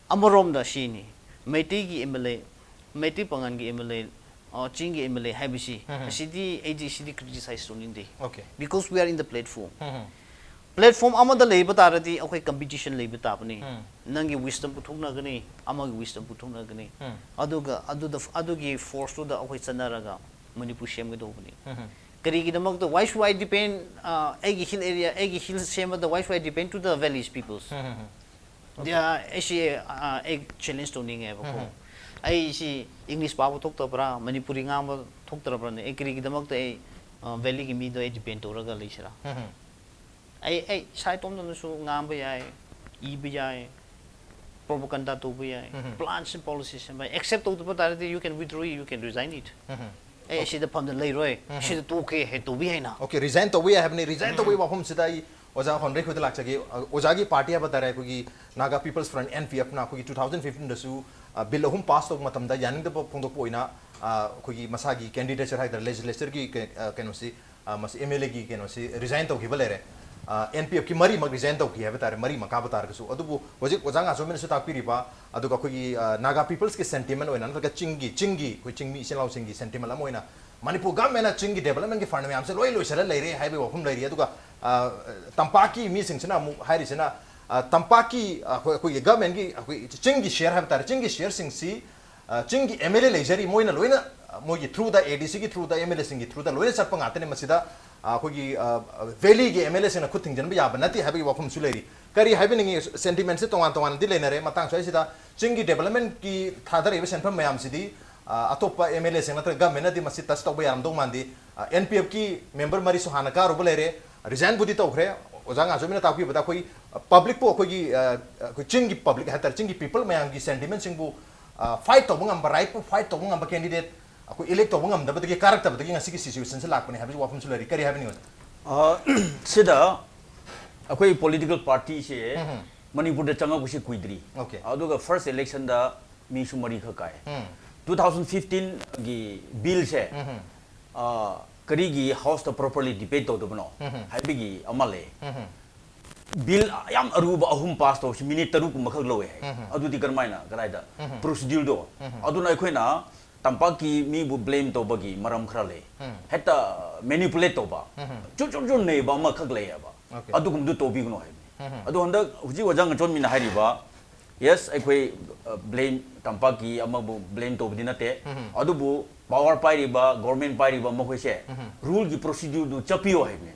ꯑꯃꯔꯣꯝꯗ ꯁꯤꯅꯤ, ꯃꯩꯇꯩꯒꯤ MLA, ꯃꯩꯇꯩ ꯄꯥꯉꯜꯒꯤ MLA, ꯑ, ꯆꯤꯡꯒꯤ MLA ꯍꯥꯏꯕꯁꯤ, ꯑꯁꯤꯗꯤ ꯑꯩꯗꯤ ꯁꯤꯗꯤ criticize ꯇꯧꯅꯤꯡꯗꯦ꯫ Okay. Because we are in the platform. Platform ꯑꯃꯗ ꯂꯩꯕ ꯇꯥꯔꯗꯤ ꯑꯩꯈꯣꯏ competition ꯂꯩꯕ ꯇꯥꯕꯅꯤ. ꯅꯪꯒꯤ wisdom ꯄꯨꯊꯣꯛꯅꯒꯅꯤ, ꯑꯃꯒꯤ wisdom ꯄꯨꯊꯣꯛꯅꯒꯅꯤ. ꯑꯗꯨꯒ ꯑꯗꯨꯗ, ꯑꯗꯨꯒꯤ force ꯇꯨꯗ ꯑꯩꯈꯣꯏ ꯆꯠꯅꯔꯒ ꯃꯅꯤꯄꯨꯔ ꯁꯦꯝꯒꯗꯧꯕꯅꯤ. ꯀꯔꯤꯒꯤꯗꯃꯛꯇ, why should I depend, ꯑ, ꯑꯩꯒꯤ hill area, ꯑꯩꯒꯤ hill ꯁꯦꯝꯕꯗ why should I depend to the valleys peoples? ꯗꯤ, ꯑ, ꯑꯩꯁꯤ, ꯑ, ꯑꯩ challenge ꯇꯧꯅꯤꯡꯉꯦꯕꯀꯣ. ꯑꯩꯁꯤ English ꯄꯥꯕ ꯊꯣꯛꯇꯕ꯭ꯔꯥ, ꯃꯅꯤꯄꯨꯔꯤ ꯉꯥꯡꯕ ꯊꯣꯛꯇ꯭ꯔꯕ꯭ꯔꯥꯅꯦ? ꯑꯩ ꯀꯔꯤꯒꯤꯗꯃꯛꯇ ꯑꯩ, ꯑ, valley ꯒꯤ ꯃꯤꯗꯣ ꯑꯩ depend ꯇꯧꯔꯒ ꯂꯩꯁꯤꯔꯥ? ꯑꯩ, ꯑꯩ ꯏꯁꯥ ꯏꯇꯣꯝꯇꯅꯁꯨ ꯉꯥꯡꯕ ꯌꯥꯏ, ꯏꯕ ꯌꯥꯏ, propaganda ꯇꯧꯕ ꯌꯥꯏ, plans and policies ꯁꯦꯝꯕ ꯌꯥꯏ. Accept ꯇꯧꯗꯕ ꯇꯥꯔꯗꯤ, you can withdraw it, you can resign it. ꯑꯩ ꯁꯤꯗ ꯐꯝꯗ ꯂꯩꯔꯣꯏ, ꯁꯤꯗ ꯇꯣꯛꯀꯦ ꯍꯥꯏ ꯇꯧꯕ ꯌꯥꯏꯅ. Okay, resign ꯇꯧꯕ ꯌꯥꯏ ꯍꯥꯏꯕꯅꯤ. Resign ꯇꯧꯕꯒꯤ ꯋꯥꯐꯝꯁꯤꯗ ꯑꯩ ꯑꯣꯖꯥ ꯍꯣꯟꯗ꯭ꯔꯩ ꯈꯣꯏꯗ ꯂꯥꯛꯆꯒꯦ꯫ ꯑ, ꯑꯣꯖꯥꯒꯤ party ꯍꯥꯏꯕ ꯇꯥꯔꯦ, ꯑꯩꯈꯣꯏꯒꯤ Naga People's Front, N P F ꯅ ꯑꯩꯈꯣꯏꯒꯤ two thousand fifteen ꯗꯁꯨ, ꯑ, bill ꯑꯍꯨꯝ pass ꯇꯧꯕ ꯃꯇꯝꯗ ꯌꯥꯅꯤꯡꯗꯕ ꯐꯣꯡꯗꯣꯛꯄ ꯑꯣꯏꯅ, ꯑ, ꯑꯩꯈꯣꯏꯒꯤ ꯃꯁꯥꯒꯤ candidature ꯍꯥꯏ ꯇꯥꯔꯦ, legislature ꯒꯤ ꯀꯩ-, ꯑ, ꯀꯩꯅꯣꯁꯤ, ꯑ, ꯃꯁꯤ M L A ꯒꯤ ꯀꯩꯅꯣꯁꯤ resign ꯇꯧꯈꯤꯕ ꯂꯩꯔꯦ꯫ ꯑ, N P F ꯀꯤ ꯃꯔꯤꯃꯛ resign ꯇꯧꯈꯤ ꯍꯥꯏꯕ ꯇꯥꯔꯦ, ꯃꯔꯤ ꯃꯀꯥꯕ ꯇꯥꯔꯒꯁꯨ꯫ ꯑꯗꯨꯕꯨ ꯍꯧꯖꯤꯛ ꯑꯣꯖꯥ ꯉꯥꯆꯣꯝꯕꯅꯁꯨ ꯇꯥꯛꯄꯤꯔꯤꯕ, ꯑꯗꯨꯒ ꯑꯩꯈꯣꯏꯒꯤ, ꯑ, Naga People's ꯀꯤ sentiment ꯑꯣꯏꯅ, ꯅꯠꯇ꯭ꯔꯒ ꯆꯤꯡꯒꯤ, ꯆꯤꯡꯒꯤ, ꯑꯩꯈꯣꯏ ꯆꯤꯡꯃꯤ ꯏꯆꯤꯜ ꯏꯅꯥꯎꯁꯤꯡꯒꯤ sentiment ꯑꯃ ꯑꯣꯏꯅ, ꯃꯅꯤꯄꯨꯔ government ꯅ ꯆꯤꯡꯒꯤ development ꯀꯤ fund ꯃꯌꯥꯝꯁꯦ ꯂꯣꯏ ꯂꯣꯏꯁꯤꯜꯂ ꯂꯩꯔꯦ ꯍꯥꯏꯕꯒꯤ ꯋꯥꯐꯝ ꯂꯩꯔꯤ꯫ ꯑꯗꯨꯒ, ꯑ, ꯇꯝꯄꯥꯛꯀꯤ ꯃꯤꯁꯤꯡꯁꯤꯅ ꯑꯃꯨꯛ ꯍꯥꯏꯔꯤꯁꯤꯅ, ꯑ, ꯇꯝꯄꯥꯛꯀꯤ, ꯑ, ꯑꯩꯈꯣꯏ, ꯑꯩꯈꯣꯏꯒꯤ government ꯀꯤ ꯑꯩꯈꯣꯏ ꯆꯤꯡꯒꯤ share ꯍꯥꯏꯕ ꯇꯥꯔꯦ, ꯆꯤꯡꯒꯤ share ꯁꯤꯡꯁꯤ, ꯑ, ꯆꯤꯡꯒꯤ M L A ꯂꯩꯖꯔꯤ, ꯃꯣꯏꯅ ꯂꯣꯏꯅ, ꯑ, ꯃꯣꯏꯒꯤ through the, A D C ꯒꯤ through the, M L A ꯁꯤꯡꯒꯤ through ꯗ ꯂꯣꯏꯅ ꯆꯠꯄ ꯉꯥꯛꯇꯅꯤ꯫ ꯃꯁꯤꯗ, ꯑ, ꯑꯩꯈꯣꯏꯒꯤ, ꯑ, valley ꯒꯤ M L A ꯁꯤꯡꯅ ꯈꯨꯠ ꯊꯤꯡꯖꯤꯟꯕ ꯌꯥꯕ ꯅꯠꯇꯦ ꯍꯥꯏꯕꯒꯤ ꯋꯥꯐꯝꯁꯨ ꯂꯩꯔꯤ꯫ ꯀꯔꯤ ꯍꯥꯏꯕꯤꯅꯤꯡꯉꯤ? Sentiment ꯁꯦ ꯇꯣꯉꯥꯟ ꯇꯣꯉꯥꯟꯅꯗꯤ ꯂꯩꯅꯔꯦ꯫ ꯃꯇꯥꯡ ꯁ꯭ꯋꯥꯏꯁꯤꯗ ꯆꯤꯡꯒꯤ development ꯀꯤ ꯊꯥꯗꯔꯛꯏꯕ ꯁꯦꯟꯐꯝ ꯃꯌꯥꯝꯁꯤꯗꯤ, ꯑ, ꯑꯇꯣꯞꯄ M L A ꯁꯤꯡ ꯅꯠꯇ꯭ꯔꯒ government ꯅꯗꯤ ꯃꯁꯤ touch ꯇꯧꯕ ꯌꯥꯔꯝꯗꯧ ꯃꯥꯟꯗꯦ꯫ ꯑ, N P F ꯀꯤ member ꯃꯔꯤꯁꯨ ꯍꯥꯟꯅ ꯀꯥꯔꯨꯕ ꯂꯩꯔꯦ, resign ꯕꯨꯗꯤ ꯇꯧꯈ꯭ꯔꯦ꯫ ꯑꯣꯖꯥ ꯉꯥꯆꯣꯝꯕꯤꯅ ꯇꯥꯛꯄꯤꯕꯗ ꯑꯩꯈꯣꯏ, ꯑ, public ꯄꯨ ꯑꯩꯈꯣꯏꯒꯤ, ꯑ, ꯑꯩꯈꯣꯏ ꯆꯤꯡꯒꯤ public ꯍꯥꯏ ꯇꯥꯔꯦ, ꯆꯤꯡꯒꯤ people ꯃꯌꯥꯝꯒꯤ sentiment ꯁꯤꯡꯕꯨ, ꯑ, fight ꯇꯧꯕ ꯉꯝꯕ, right ꯄꯨ fight ꯇꯧꯕ ꯉꯝꯕ candidate ꯑꯩꯈꯣꯏ elect ꯇꯧꯕ ꯉꯝꯗꯕꯗꯒꯤ, ꯀꯥꯔꯛꯇꯕꯗꯒꯤ ꯉꯁꯤꯒꯤ situation ꯁꯦ ꯂꯥꯛꯄꯅꯤ ꯍꯥꯏꯕꯒꯤ ꯋꯥꯐꯝꯁꯨ ꯂꯩꯔꯤ꯫ ꯀꯔꯤ ꯍꯥꯏꯕꯤꯅꯤꯡꯉꯤ, ꯑꯣꯖꯥ? ꯑ, ꯁꯤꯗ ꯑꯩꯈꯣꯏ political party ꯁꯦ ꯃꯅꯤꯄꯨꯔꯗ ꯆꯪꯉꯛꯄꯁꯤ ꯀꯨꯏꯗ꯭ꯔꯤ꯫ Okay. ꯑꯗꯨꯒ first election ꯗ ꯃꯤꯁꯨ ꯃꯔꯤꯈꯛ ꯀꯥꯏ꯫ ꯎꯝ꯫ Two thousand fifteen ꯒꯤ bill ꯁꯦ, ꯎꯝ꯫ ꯑ, ꯀꯔꯤꯒꯤ House ꯇ properly debate ꯇꯧꯗꯕꯅꯣ ꯎꯝ꯫ ꯍꯥꯏꯕꯒꯤ ꯑꯃ ꯂꯩ꯫ ꯎꯝ꯫ Bill ꯌꯥꯝ ꯑꯔꯨꯕ ꯑꯍꯨꯝ pass ꯇꯧꯕꯁꯤ minute ꯇꯔꯨꯛ ꯀꯨꯝꯕ ꯈꯛ ꯂꯧꯋꯦ ꯍꯥꯏ꯫ ꯎꯝ꯫ ꯑꯗꯨꯗꯤ ꯀꯔꯝꯍꯥꯏꯅ, ꯀꯗꯥꯏꯗ? ꯎꯝ꯫ Procedure ꯗꯣ꯫ ꯎꯝ꯫ ꯑꯗꯨꯅ ꯑꯩꯈꯣꯏꯅ ꯇꯝꯄꯥꯛꯀꯤ ꯃꯤꯕꯨ blame ꯇꯧꯕꯒꯤ ꯃꯔꯝ ꯈꯔ ꯂꯩ꯫ ꯎꯝ꯫ ꯍꯦꯛꯇ manipulate ꯇꯧꯕ, ꯎꯝ꯫ ꯆꯨ ꯆꯨ ꯆꯨ ꯅꯩꯕ ꯑꯃꯈꯛ ꯂꯩꯌꯦꯕ꯫ ꯑꯗꯨꯒꯨꯝꯕꯗꯨ ꯇꯧꯕꯤꯒꯅꯨ ꯍꯥꯏꯕꯅꯤ꯫ ꯑꯗꯣ ꯍꯟꯗꯛ ꯍꯧꯖꯤꯛ ꯑꯣꯖꯥ ꯉꯥꯆꯣꯟꯃꯤꯅ ꯍꯥꯏꯔꯤꯕ, ꯌꯦꯁ, ꯑꯩꯈꯣꯏ ꯕ꯭ꯂꯦꯝ, ꯇꯝꯄꯥꯛꯀꯤ ꯑꯃꯕꯨ ꯕ꯭ꯂꯦꯝ ꯇꯧꯕꯗꯤ ꯅꯠꯇꯦ, ꯑꯗꯨꯕꯨ ꯄꯥꯋꯔ ꯄꯥꯏꯔꯤꯕ, ꯒꯣꯔꯃꯦꯟ ꯄꯥꯏꯔꯤꯕ ꯃꯈꯣꯏꯁꯦ ꯔꯨꯜꯒꯤ ꯄ꯭ꯔꯣꯁꯤꯗ꯭ꯌꯨꯔꯗꯨ ꯆꯠꯄꯤꯌꯣ ꯍꯥꯏꯕꯅꯤ꯫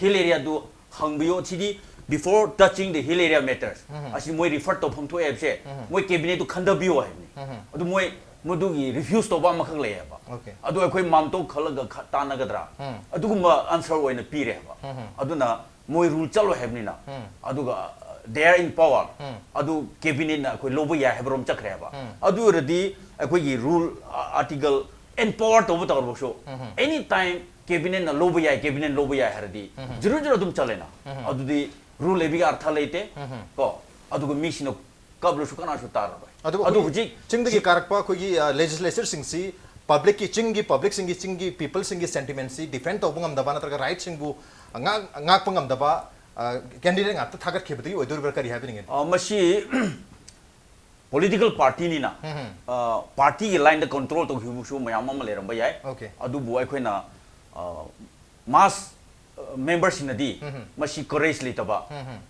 ꯍꯤꯜ ꯑꯦꯔꯤꯌꯥꯗꯨ ꯍꯪꯕꯤꯌꯣ꯫ ꯁꯤꯗꯤ before touching the hill area matters, ꯑꯁꯤ ꯃꯣꯏ ꯔꯤꯐꯔ ꯇꯧꯐꯝ ꯊꯣꯛꯑꯦ ꯍꯥꯏꯕꯁꯦ ꯃꯣꯏ ꯀꯦꯕꯤꯅꯦꯠꯇꯨ ꯈꯟꯊꯕꯤꯌꯣ ꯍꯥꯏꯕꯅꯤ꯫ ꯑꯗꯨ ꯃꯣꯏ ꯃꯗꯨꯒꯤ ꯔꯤꯐ꯭ꯌꯨꯁ ꯇꯧꯕ ꯑꯃꯈꯛ ꯂꯩꯌꯦꯕ꯫ ꯑꯗꯨ ꯑꯩꯈꯣꯏ ꯃꯥꯝꯇꯣꯛ ꯈꯜꯂꯒ ꯈ-, ꯇꯥꯟꯅꯒꯗ꯭ꯔꯥ? ꯑꯗꯨꯒꯨꯝꯕ ꯑꯟꯁꯔ ꯑꯣꯏꯅ ꯄꯤꯔꯦꯕ꯫ ꯑꯗꯨꯅ ꯃꯣꯏ ꯔꯨꯜ ꯆꯠꯂꯣꯏ ꯍꯥꯏꯕꯅꯤꯅ, ꯑꯗꯨꯒ they are in power, ꯑꯗꯨ ꯀꯦꯕꯤꯅꯦꯠꯅ ꯑꯩꯈꯣꯏ ꯂꯧꯕ ꯌꯥꯏ ꯍꯥꯏꯕꯔꯣꯝ ꯆꯠꯈ꯭ꯔꯦꯕ꯫ ꯑꯗꯨ ꯑꯣꯏꯔꯗꯤ ꯑꯩꯈꯣꯏꯒꯤ ꯔꯨꯜ, ꯑꯥꯔꯇꯤꯀꯜ ꯑꯦꯝꯄꯥꯋꯔ ꯇꯧꯕ ꯇꯧꯔꯕꯁꯨ, ꯑꯦꯅꯤ ꯇꯥꯏꯝ ꯀꯦꯕꯤꯅꯦꯠꯅ ꯂꯧꯕ ꯌꯥꯏ, ꯀꯦꯕꯤꯅꯦꯠ ꯂꯧꯕ ꯌꯥꯏ ꯍꯥꯏꯔꯗꯤ ꯖꯤꯔꯣ ꯖꯤꯔꯣ ꯑꯗꯨꯝ ꯆꯠꯂꯦꯅ꯫ ꯑꯗꯨꯗꯤ ꯔꯨꯜ ꯂꯩꯕꯒꯤ ꯑꯔꯊ ꯂꯩꯇꯦ꯫ ꯀꯣ, ꯑꯗꯨꯒ ꯃꯤꯁꯤꯡꯅ ꯀꯞꯂꯁꯨ ꯀꯅꯥꯁꯨ ꯇꯥꯔꯔꯣꯏ꯫ ꯑꯗꯨꯕꯨ ꯑꯗꯨ ꯑꯩꯈꯣꯏꯒꯤ ꯍꯧꯖꯤꯛ ꯆꯤꯡꯗꯒꯤ ꯁꯤ- ꯀꯥꯔꯛꯄ ꯑꯩꯈꯣꯏꯒꯤ, ꯑ, ꯂꯦꯖꯤꯁꯂꯦꯆꯔꯁꯤꯡꯁꯤ ꯄꯕ꯭ꯂꯤꯛꯀꯤ, ꯆꯤꯡꯒꯤ ꯄꯕ꯭ꯂꯤꯛꯁꯤꯡꯒꯤ, ꯆꯤꯡꯒꯤ ꯄꯤꯄꯜꯁꯤꯡꯒꯤ ꯁꯦꯟꯇꯤꯃꯦꯟꯁꯤ ꯗꯤꯐꯦꯟ ꯇꯧꯕ ꯉꯝꯗꯕ ꯅꯠꯇ꯭ꯔꯒ ꯔꯥꯏꯠꯁꯤꯡꯕꯨ ꯉꯥꯛ-, ꯉꯥꯛꯄ ꯉꯝꯗꯕ, ꯑ, ꯀꯦꯟꯗꯤꯗꯦꯠ ꯉꯥꯛꯇ ꯊꯥꯒꯠꯈꯤꯕꯗꯒꯤ ꯑꯣꯏꯗꯣꯔꯤꯕ꯭ꯔꯥ, ꯀꯔꯤ ꯍꯥꯏꯕꯤꯅꯤꯡꯉꯤ? ꯑ, ꯃꯁꯤ ꯄꯣꯂꯤꯇꯤꯀꯦꯜ ꯄꯥꯔꯇꯤꯅꯤꯅ, ꯎꯝ, ꯎꯝ꯫ ꯑ, ꯄꯥꯔꯇꯤꯒꯤ ꯂꯥꯏꯟꯗ ꯀꯟꯇ꯭ꯔꯣꯜ ꯇꯧꯈꯤꯕꯁꯨ ꯃꯌꯥꯝ ꯑꯃ ꯂꯩꯔꯝꯕ ꯌꯥꯏ꯫ ꯑꯣꯀꯦ꯫ ꯑꯗꯨꯕꯨ ꯑꯩꯈꯣꯏꯅ, ꯑ, ꯃꯥꯁ, ꯑ, ꯃꯦꯝꯕꯔꯁꯤꯡꯅꯗꯤ ꯎꯝ, ꯎꯝ꯫ ꯃꯁꯤ ꯀꯔꯦꯖ ꯂꯩꯇꯕ, ꯎꯝ, ꯎꯝ꯫